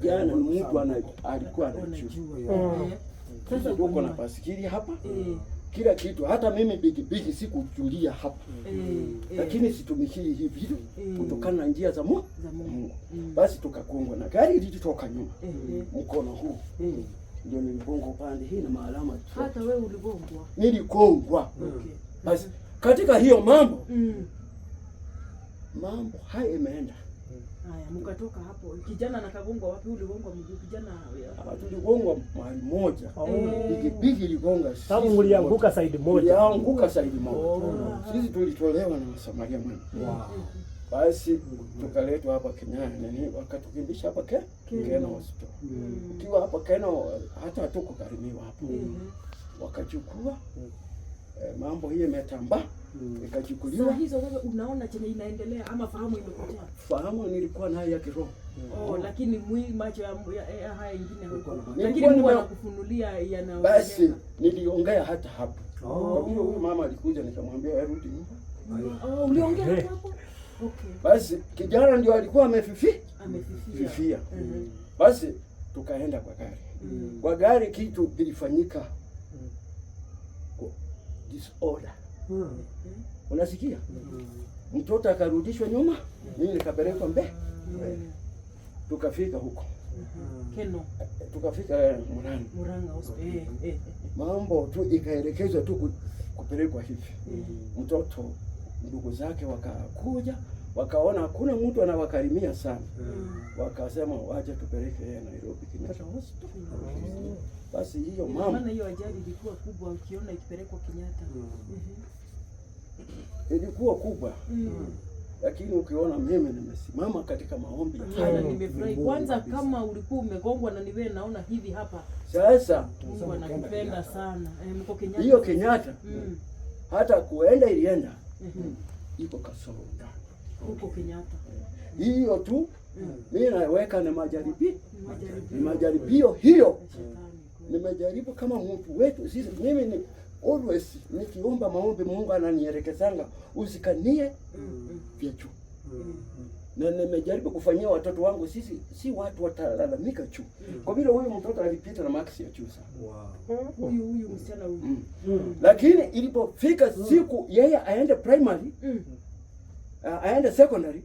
Kijana ni mtu alikuwa anajua. Anajua. Sasa Sasa tuko na basikili hapa, kila kitu. Hata mimi pikipiki sikujulia hapa, lakini situmikii hivi vitu kutokana na njia za Mungu. Za Mungu. Mungu. Basi tukagongwa na gari lilitoka nyuma, mkono huu ndio niligongwa upande hii na maalama tu. Hata wewe uligongwa. Niligongwa. Okay. Basi katika hiyo mambo, mambo haya imeenda. Haya, mkatoka hapo. Kijana nakagongwa wapi? Uligongwa mguu kijana. Hapa tuligongwa mahali moja. Pikipiki iligonga sisi. Sababu mlianguka side moja. Tulianguka side moja. Sisi tulitolewa na Wasamaria mwema. Basi tukaletwa hapa Kenya, nini, wakatukimbisha hapa Keno Hospital. Ukiwa hapa Keno hata hatukukarimiwa hapo. Wakachukua mambo hiyo imetambaa, Saa ikachukuliwa. hizo wewe unaona chenye inaendelea ama fahamu imepotea? Fahamu nilikuwa nayo ya kiroho. Oh, lakini macho ya haya ingine huko. Nilikuwa Lakini Mungu anakufunulia yanayo. Basi niliongea hata hapo. Kwa vile huyu mama alikuja nikamwambia arudi nyumba. Oh, uliongea hapo hapo? Okay. Basi kijana ndio alikuwa amefifia Amefifia. fifia. Basi tukaenda kwa gari. Kwa gari kitu kilifanyika, disorder. Unasikia? Mtoto akarudishwa nyuma, mimi nikapelekwa mbele. Tukafika huko. Keno. Tukafika Murang'a. Murang'a hospital. Mambo tu ikaelekezwa tu kupelekwa hivi. Mtoto ndugu zake wakakuja, wakaona hakuna mtu anawakaribia sana. Wakasema waje tupeleke yeye Nairobi Kenyatta Hospital. Basi hiyo Ina mama maana hiyo ajali ilikuwa kubwa ukiona ikipelekwa Kenyatta. Ilikuwa kubwa. Lakini ukiona mimi nimesimama katika maombi Hata nimefurahi kwanza, kama ulikuwa umegongwa na niwe naona hivi hapa. Sasa Mungu anakupenda sana. Mko Kenyatta. Hiyo Kenyatta hata kuenda ilienda iko kasoro ndani. Huko Kenyatta. Hiyo tu mimi naweka na majaribio. Majaribio. Ni majaribio hiyo. Ya shetani, kweli. Nimejaribu kama mtu wetu sisi, mimi ni always nikiomba maombi Mungu ananielekezanga usikanie vya juu. Na nimejaribu kufanyia watoto wangu, sisi si watu watalalamika juu. Kwa vile huyu mtoto alipita na marks ya juu sana. Huyu msichana huyu. Lakini ilipofika siku yeye aende primary, aende secondary,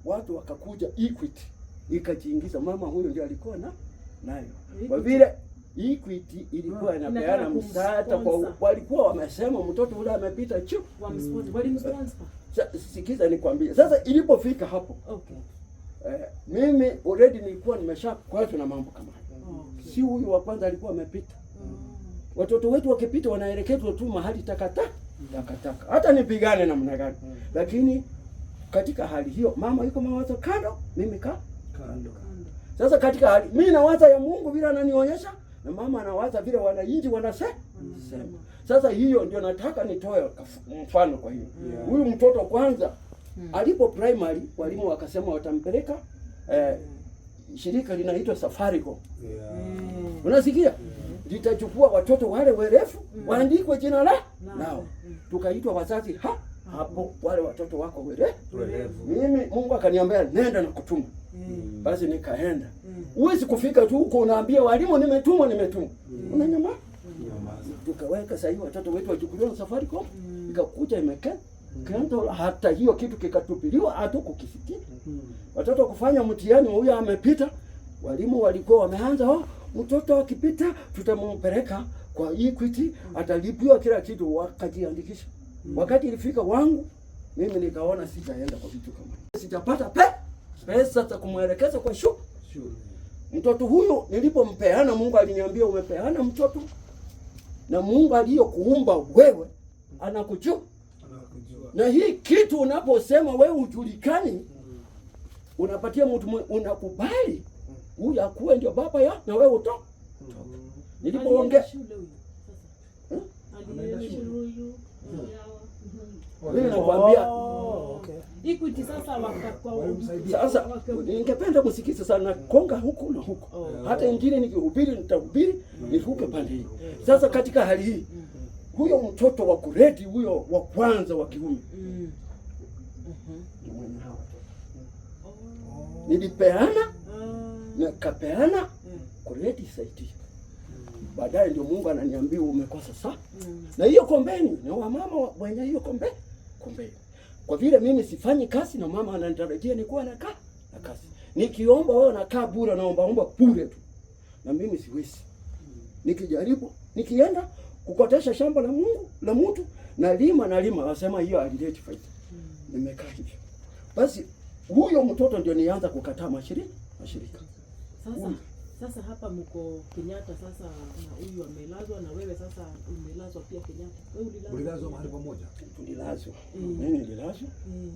watu wakakuja Equity ikajiingiza, mama huyo ndio alikuwa na nayo. Kwa vile Equity ilikuwa inapeana Inataka msaada kwa kumsponsor. walikuwa wamesema mtoto ule amepita juu. Wamsponsor, walimsponsor. Sikiza nikwambie. Sasa ilipofika hapo, mimi already nilikuwa nimeshakwazwa na mambo kama hayo. Si huyu wa kwanza alikuwa amepita. Watoto wetu wakipita wanaelekezwa tu mahali takataka, takataka. Hata nipigane namna gani. Lakini katika hali hiyo mama yuko mawazo kando, mimi kando. Sasa katika hali mimi nawaza ya Mungu vile ananionyesha na mama anawaza vile wananchi wanasema. Sasa hiyo ndio nataka nitoe mfano kwa hiyo. Huyu mtoto kwanza alipo primary walimu wakasema watampeleka shirika linaitwa Safaricom. Unasikia? Litachukua watoto wale werefu waandikwe jina la nao. Tukaitwa wazazi hapo wale watoto wako werevu. Mimi Mungu akaniambia nenda na kutuma. Basi nikaenda. Huwezi kufika tu huko unaambia walimu nimetumwa nimetumwa. Unanyama. Tukaweka sasa hivi watoto wetu wachukuliwa na Safaricom. Ikakuja imeke kento, hata hiyo kitu kikatupiliwa hatukukisikia. Watoto kufanya mtihani, huyo amepita, walimu walikuwa wameanza, oh, mtoto akipita tutampeleka kwa Equity, atalipiwa kila kitu, wakajiandikisha. Wakati ilifika wangu, mimi nikaona sitaenda kwa vitu kama hivi. Sijapata pesa za kumwelekeza kwa shule. Mtoto huyu nilipompeana, Mungu aliniambia umepeana mtoto na Mungu aliyokuumba wewe anakujua. Na hii kitu unaposema wewe hujulikani, unapatia mtu unakubali huyu akuwe ndio baba ya na wewe uto. Nilipoongea Alienda shule huyu sasa. Alienda shule. Huyu mimi nakwambia Oh, okay. Equity sasa sasa, ningependa msikize sana, konga huku na huku. Hata ingine nikihubiri nitahubiri niruke pande hii. Sasa katika hali hii, huyo mtoto wa kuredi huyo wa kwanza wa kiume ni mwenye hawa watoto. Nilipeana nikapeana kuredi saidia. Baadaye ndio Mungu ananiambia umekosa saa. Na hiyo kombeni na wamama wenye hiyo kombeni. Kwa vile mimi sifanyi kazi na mama ananitarajia nikuwa nakaa na kazi. Nikiomba wewe nakaa bure, naomba omba bure tu. Na mimi siwezi. Nikijaribu, nikienda kukotesha shamba la Mungu, la mtu, na lima, wasema hiyo alileti faida. Nimekaa hivyo. Basi huyo mtoto ndio nianza kukataa mashirika. Sasa hapa mko Kenyatta sasa, na huyu amelazwa na wewe sasa umelazwa pia Kenyatta. Wewe ulilazwa? Ulilazwa mahali pamoja? Tulilazwa. Mimi nililazwa,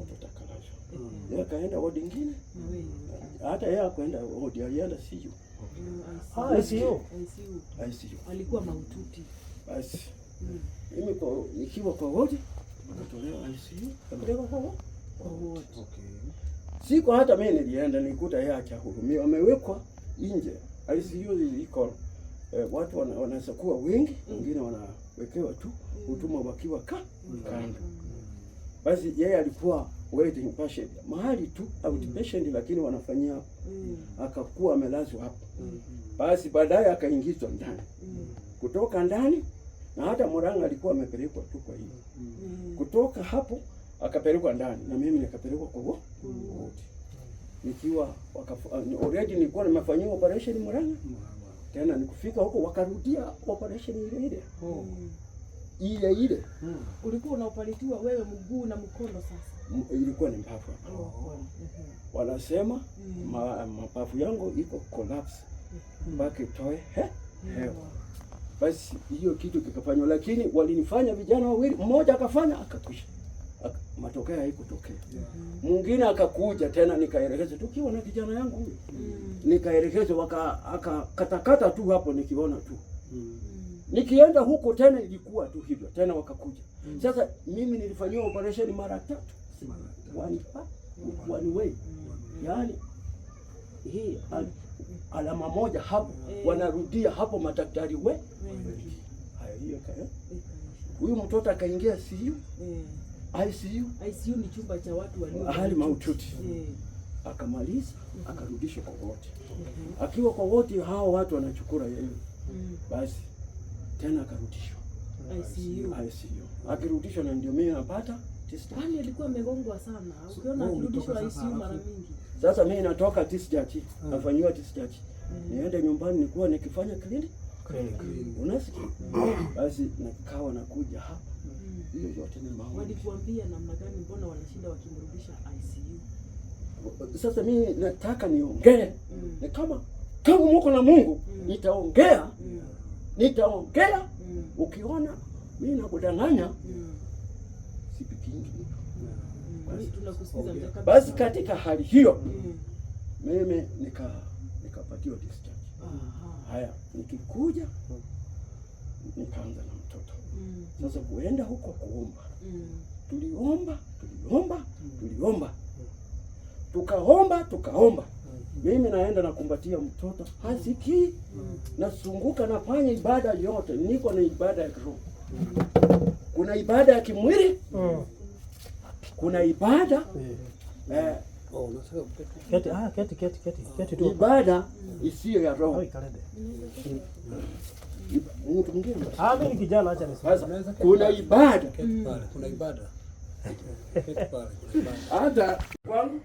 mtoto akalazwa. Yeye akaenda wodi nyingine. Na wewe Hata yeye hakuenda wodi, alienda CU. Ah, ICU. ICU. ICU. Alikuwa mahututi. Basi mimi nikiwa kwa wodi nikatolewa ICU, nikapelekwa kwa wodi. Kwa wodi. Siku hata mimi nilienda nilikuta yeye hajahurumiwa, amewekwa nje. ICU iko watu wanaweza kuwa wengi, wengine wanawekewa tu huduma wakiwa kando. Basi yeye alikuwa waiting patient mahali tu outpatient, lakini wanafanyia akakuwa amelazwa hapo. Basi baadaye akaingizwa ndani, kutoka ndani na hata Murang'a alikuwa amepelekwa tu kwa hiyo. Kutoka hapo akapelekwa ndani na mimi nikapelekwa kwa wodi. Nikiwa already nilikuwa nimefanyiwa operation Murang'a. Tena nikufika huko wakarudia operation ile ile. Ile ile. Ulikuwa unaoperetiwa wewe mguu na mkono sasa. Ilikuwa ni mbavu hapa. Wanasema mapafu yangu iko collapse mpaka itoe hewa. Basi hiyo kitu kikafanywa, lakini walinifanya vijana wawili, mmoja akafanya akakwisha, matokeo haikutokea. Mwingine akakuja tena, nikaelekeza tukiwa na kijana yangu huyo, nikaelekeza akakatakata tu hapo, nikiona tu nikienda huko tena ilikuwa tu hivyo tena, wakakuja. Sasa mimi nilifanyiwa operation mara tatu, one way, yaani hii alama moja hapo wanarudia hapo madaktari we. Haya, hiyo kaya. Huyu mtoto akaingia CU, ICU. ICU ni chumba cha watu walio hali mahututi. Akamaliza, akarudishwa kwa wote. Akiwa kwa wote hao watu wanachukua yeye. Basi tena akarudishwa ICU. ICU. Akirudishwa na ndio mimi napata discharge. Kwani alikuwa amegongwa sana. Ukiona wewe akirudishwa ulitoka sasa ICU mara alafu? mingi. Sasa mimi natoka discharge, nafanyiwa discharge. Niende nyumbani nikuwa nikifanya clinic. Unasikia? Basi nikawa nakuja hapa. Hiyo yote ni maombi. Walikuambia namna gani, mbona wanashinda wakimrudisha ICU? Sasa mimi nataka niongee. Ni kama muko na Mungu, nitaongea. Nitaongea. Ukiona mimi nakudanganya, sipikingi. Tunakusikiza mzee kabisa. Basi katika hali hiyo mimi Nikapatiwa discharge. Haya, nikikuja nikaanza na mtoto. Sasa kuenda huko kuomba, tuliomba, tuliomba, tuliomba, tukaomba, tukaomba. Mimi naenda nakumbatia mtoto, hasikii. Nasunguka, nafanya ibada yote, niko na ibada ya kiroho. Kuna ibada ya kimwili, kuna ibada Keti, ah, keti, keti, keti, keti tu. Ibada isiyo ya roho. Oi, kalende. Mtu mwingine basi. Ah, mimi ni kijana, acha niseme. Sasa kuna ibada Keti pale, kuna ibada. Keti pale, kuna ibada. Hata kwangu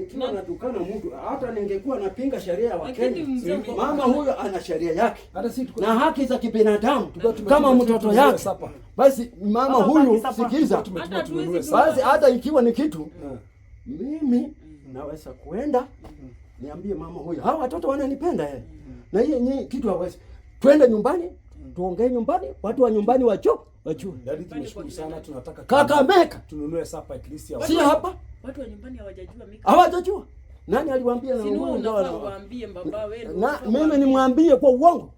nikiwa natukana mtu, hata ningekuwa napinga sheria ya Lakini Wakenya, mzee mama huyo ana sheria yake Hata sisi tuko na haki za kibinadamu tumetuma kama mtoto tununue yake. supper. Basi mama Hapa huyu, baki supper. sikiza, Tumetuma Hata tununue hatuwezi supper. basi hata ikiwa ni kitu mimi naweza kuenda niambie mama huyu, hawa watoto wananipenda eh, na hiyo ni kitu hawezi. Twende nyumbani tuongee nyumbani, watu wa nyumbani wajue. Daddy, tumeshukuru sana, tunataka Kakamega tununue supper at least ya si hapa, Watu wa nyumbani hawajajua Mika. hawajajua. Nani aliwaambia? Si ni wewe na unafaa uwaambie baba wewe. ndio na unafaa mimi uwaambie. nimwambie kwa uongo?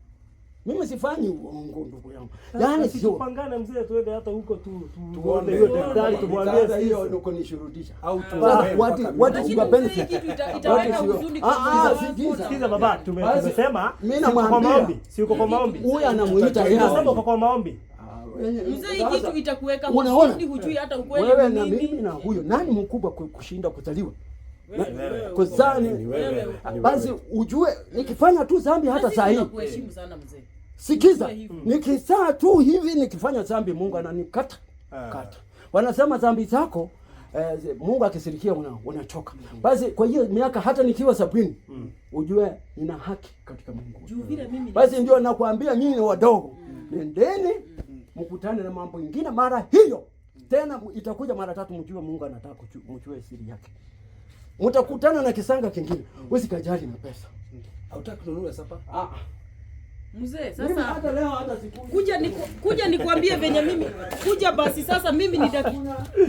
Mimi sifanyi uongo, ndugu yangu, yaani Sisi sio tupangane mzee, tuende hata huko tu Tuone. tuone huyo daktari tumwambie Sasa hiyo sisi. ni kunishurutisha. Au Sasa tuombe what mpaka what is Lakini your mzee, hii benefit? kitu What itaweka is your huzuni kwa Ah, ah, mzazi sikiza. Sikiza baba, Basi, tumesema mimi si uko kwa namwambia. maombi, si uko kwa maombi. Huyu anamuita yeye. Tunasema uko kwa maombi. Ah, wewe- Mzee, hii sasa, kitu itakuweka unaona? huzuni, hujui hata ukweli Wewe ni na nini. mimi na huyu nani mkubwa kushinda kuzaliwa? Wewe, wewe, Kuzaa ni Ni wewe. Wewe. Basi ujue nikifanya tu dhambi Na hata sisi saa hii. tunakuheshimu sana mzee. Sikiza, Ujue hivyo. nikisaa tu hivi nikifanya dhambi Mungu ananikata kata. Wanasema dhambi zako Mungu akisirikia unachoka. Basi kwa hiyo miaka hata nikiwa 70 ujue nina haki katika Mungu. Juu vile mimi Basi ndio nakwambia nyinyi wadogo, nendeni mkutane na mambo ingine mara hiyo tena itakuja mara tatu, mjue Mungu anataka mjue siri yake. Mtakutana na kisanga kingine, usikajali na pesa. Hautaki kununua supper? Ah, mzee mimi sasa hata leo hata siku kuja nikwambie venye mimi kuja basi sasa mimi ni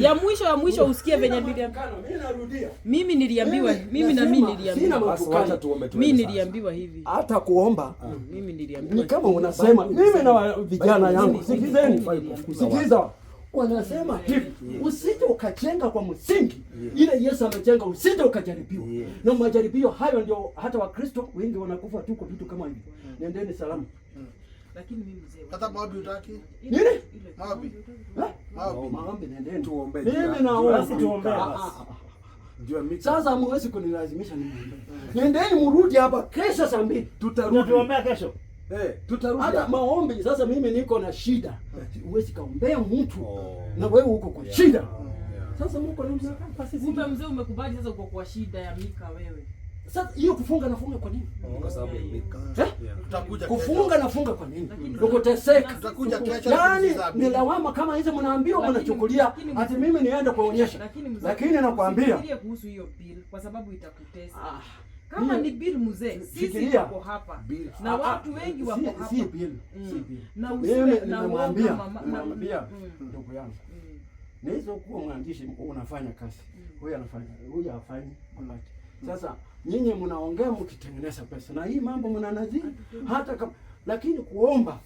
ya mwisho usikie venye niliambiwa. Mimi narudia. Mimi niliambiwa mimi na mimi nasema, sina niliambiwa. Basi wacha matukano. tuombe tuende Mimi sasa. niliambiwa hivi. Hata kuomba Mimi ni niliambiwa. kama unasema mimi na vijana yangu, sikizeni, Haifai kufukuza watu. sikiza, wanasema hivi, usije ukajenga kwa msingi ile Yesu amejenga, usije ukajaribiwa na majaribio hayo. Ndio hata Wakristo wengi wanakufa tu kwa vitu kama hivi. Nendeni salama. Lakini mimi mzee. Hata maombi hutaki? Nini? Maombi. Eh? Maombi. Maombi, nendeni. Tuombe Mimi juu ya- naomba. Basi tuombee Ah, basi. ah, ah. Juu ya Mika. Sasa hamwezi kunilazimisha niombe. Nendeni mrudi hapa kesho saa 2. Tutarudi. Tutatuombea kesho. Tutarudi. Hata hapa. maombi sasa, mimi niko na shida, huwezi kaombea mtu Oh. na wewe uko kwa shida. Yeah. Sasa mko na mzee. Basi Kumbe mzee umekubali sasa uko kwa shida ya Mika wewe. Sasa hiyo kufunga nafunga kwa nini? Kwa sababu ya Mika. Eh? Yeah. Tutakuja kesho. Kufunga nafunga kwa nini? Lakini- Nikuteseka. Tutakuja kesho. Yaani saa ni mbili. lawama kama hizo mnaambiwa Lakini- mnachukulia lakini ati mimi niende kuonyesha. Lakini mzee, Lakini nakwambia usifikirie kuhusu hiyo bill kwa sababu itakutesa. ah, Kama mimi- ni bill mzee, sisi Fikiria. tuko hapa Bill. na watu wengi wako si, hapa. si bill, si Mm. bill. Na Mimi usiwe na nimemwambia, uoga mama. nimemwambia Mm. ndugu yangu. Mm. Naweza kuwa mwandishi unafanya kazi. Huyu anafanya, huyu hafanyi. Wakati. Sasa nyinyi mnaongea mkitengeneza pesa na hii mambo mnanaziri hata kama, lakini kuomba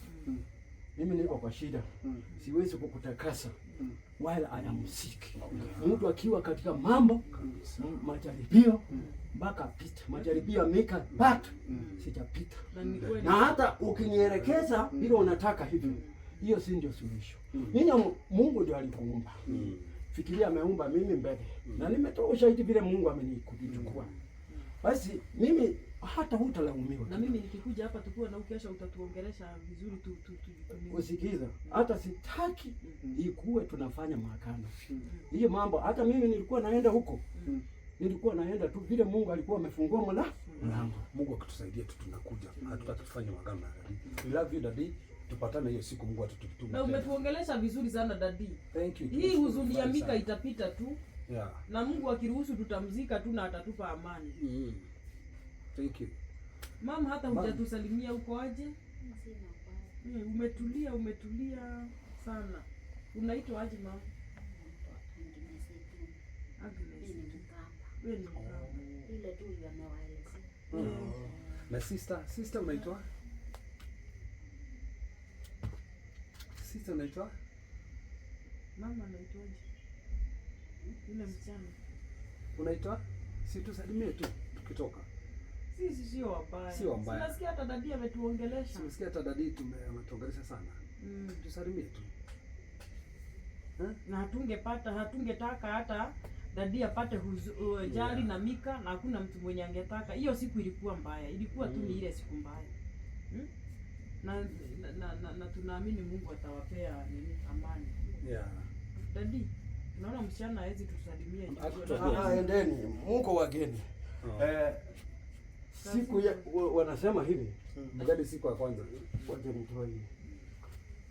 mimi niko kwa shida, siwezi kukutakasa while I am sick. Mtu akiwa katika mambo majaribio mpaka pita majaribio ya Mika bado sijapita, Na ni kweli. na hata ukinielekeza vile unataka hivyo, hiyo si ndio suluhisho. Nyinyi Mungu ndio alikuumba. Fikiria ameumba mimi mbele na nimetoa ushahidi vile Mungu amenikuchukua. Basi mimi hata hutalaumiwa. Na mimi nikikuja hapa tukiwa na ukesha utatuongelesha vizuri tu tu tu. tu- Usikiza, hata sitaki ikuwe tunafanya maagano. Hiyo mambo hata mimi nilikuwa naenda huko, nilikuwa naenda tu vile Mungu alikuwa amefungua mlango. Mungu akitusaidia tu tunakuja. Hatutaki tufanye magano na daddy. We love you daddy. Tupatane hiyo siku Mungu atatutuma. Na tena. umetuongelesha vizuri sana daddy. Thank you. Hii Tumeshukuru huzuni ya sana. Mika itapita tu Yeah. na Mungu akiruhusu tutamzika tu na atatupa amani. Mm. Thank you. Mama, hata Mama. hujatusalimia uko aje? Umetulia, umetulia sana. Unaitwa aje mama? Agnes. Wewe ni Mkamba. Ile tu amewaelezea. Na sister unaitwa? Sister unaitwa? Mama anaitwaje? Yule msichana. Unaitwa? Si tusalimie tu tukitoka. Sisi sio wabaya. Sio wabaya. Sinasikia hata daddy ametuongelesha. Simesikia hata daddy ametuongelesha sana. Tusalimie tu. Na hatungetaka hata daddy apate jali na Mika, na hakuna mtu mwenye angetaka. Hiyo siku ilikuwa mbaya. Ilikuwa tu ni ile siku mbaya. Na tunaamini Mungu atawapea nini amani. Yeah. Daddy, tunaona msichana hawezi tusalimia. Endeni, muko wageni. Siku ya wanasema hivi. Ajali siku ya kwanza. Waje nitoe hii.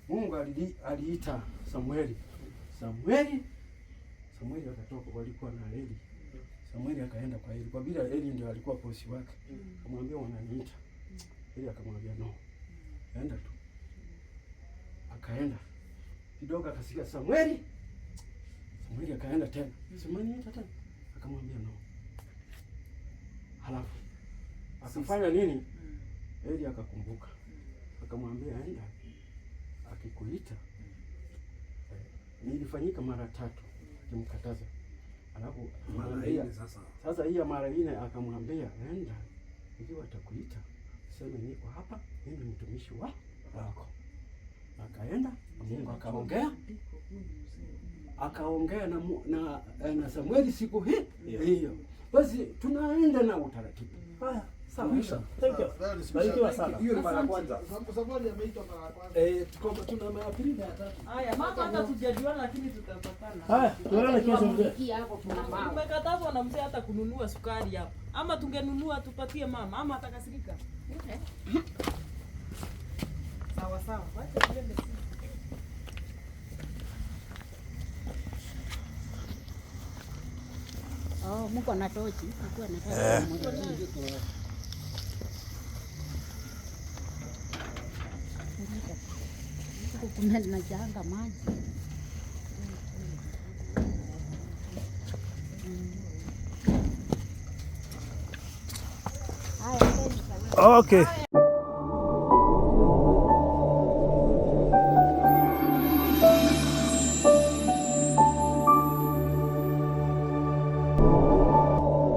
Mungu aliita Samueli. Samueli akatoka, walikuwa na Eli. Samueli akaenda kwa Eli. Kwa vile Eli ndio alikuwa bosi wake. Akamwambia wananiita. Eli akamwambia no. Enda tu. Akaenda. Kidogo akasikia Samueli. Samueli akaenda tena. Samueli ita tena. Akamwambia no. Halafu akafanya nini? Eli akakumbuka. Akamwambia enda. Akikuita. Nilifanyika mara tatu akimkataza. Alafu mara nne sasa. Sasa hii mara nne akamwambia enda, ikiwa atakuita sema niko hapa, mimi mtumishi wako. Akaenda, Mungu akaongea. Akaongea na Samueli siku hii hiyo. Basi tunaenda na utaratibu. Haya, sawa. Thank you. Barikiwa sana. Hiyo ni mara ya kwanza. Samueli ameitwa mara ya kwanza. Tuko tuna mara pili na ya tatu. Haya, mama hata tujajuana lakini tutapatana. Haya, tuonane kesho mzee. Tumekatazwa na mzee hata kununua sukari hapa. Ama tungenunua tupatie mama ama atakasirika. Sawa sawa. Wacha tuende. Oh, mko na tochi, mko na tochi. Huku kumejanga maji. Okay.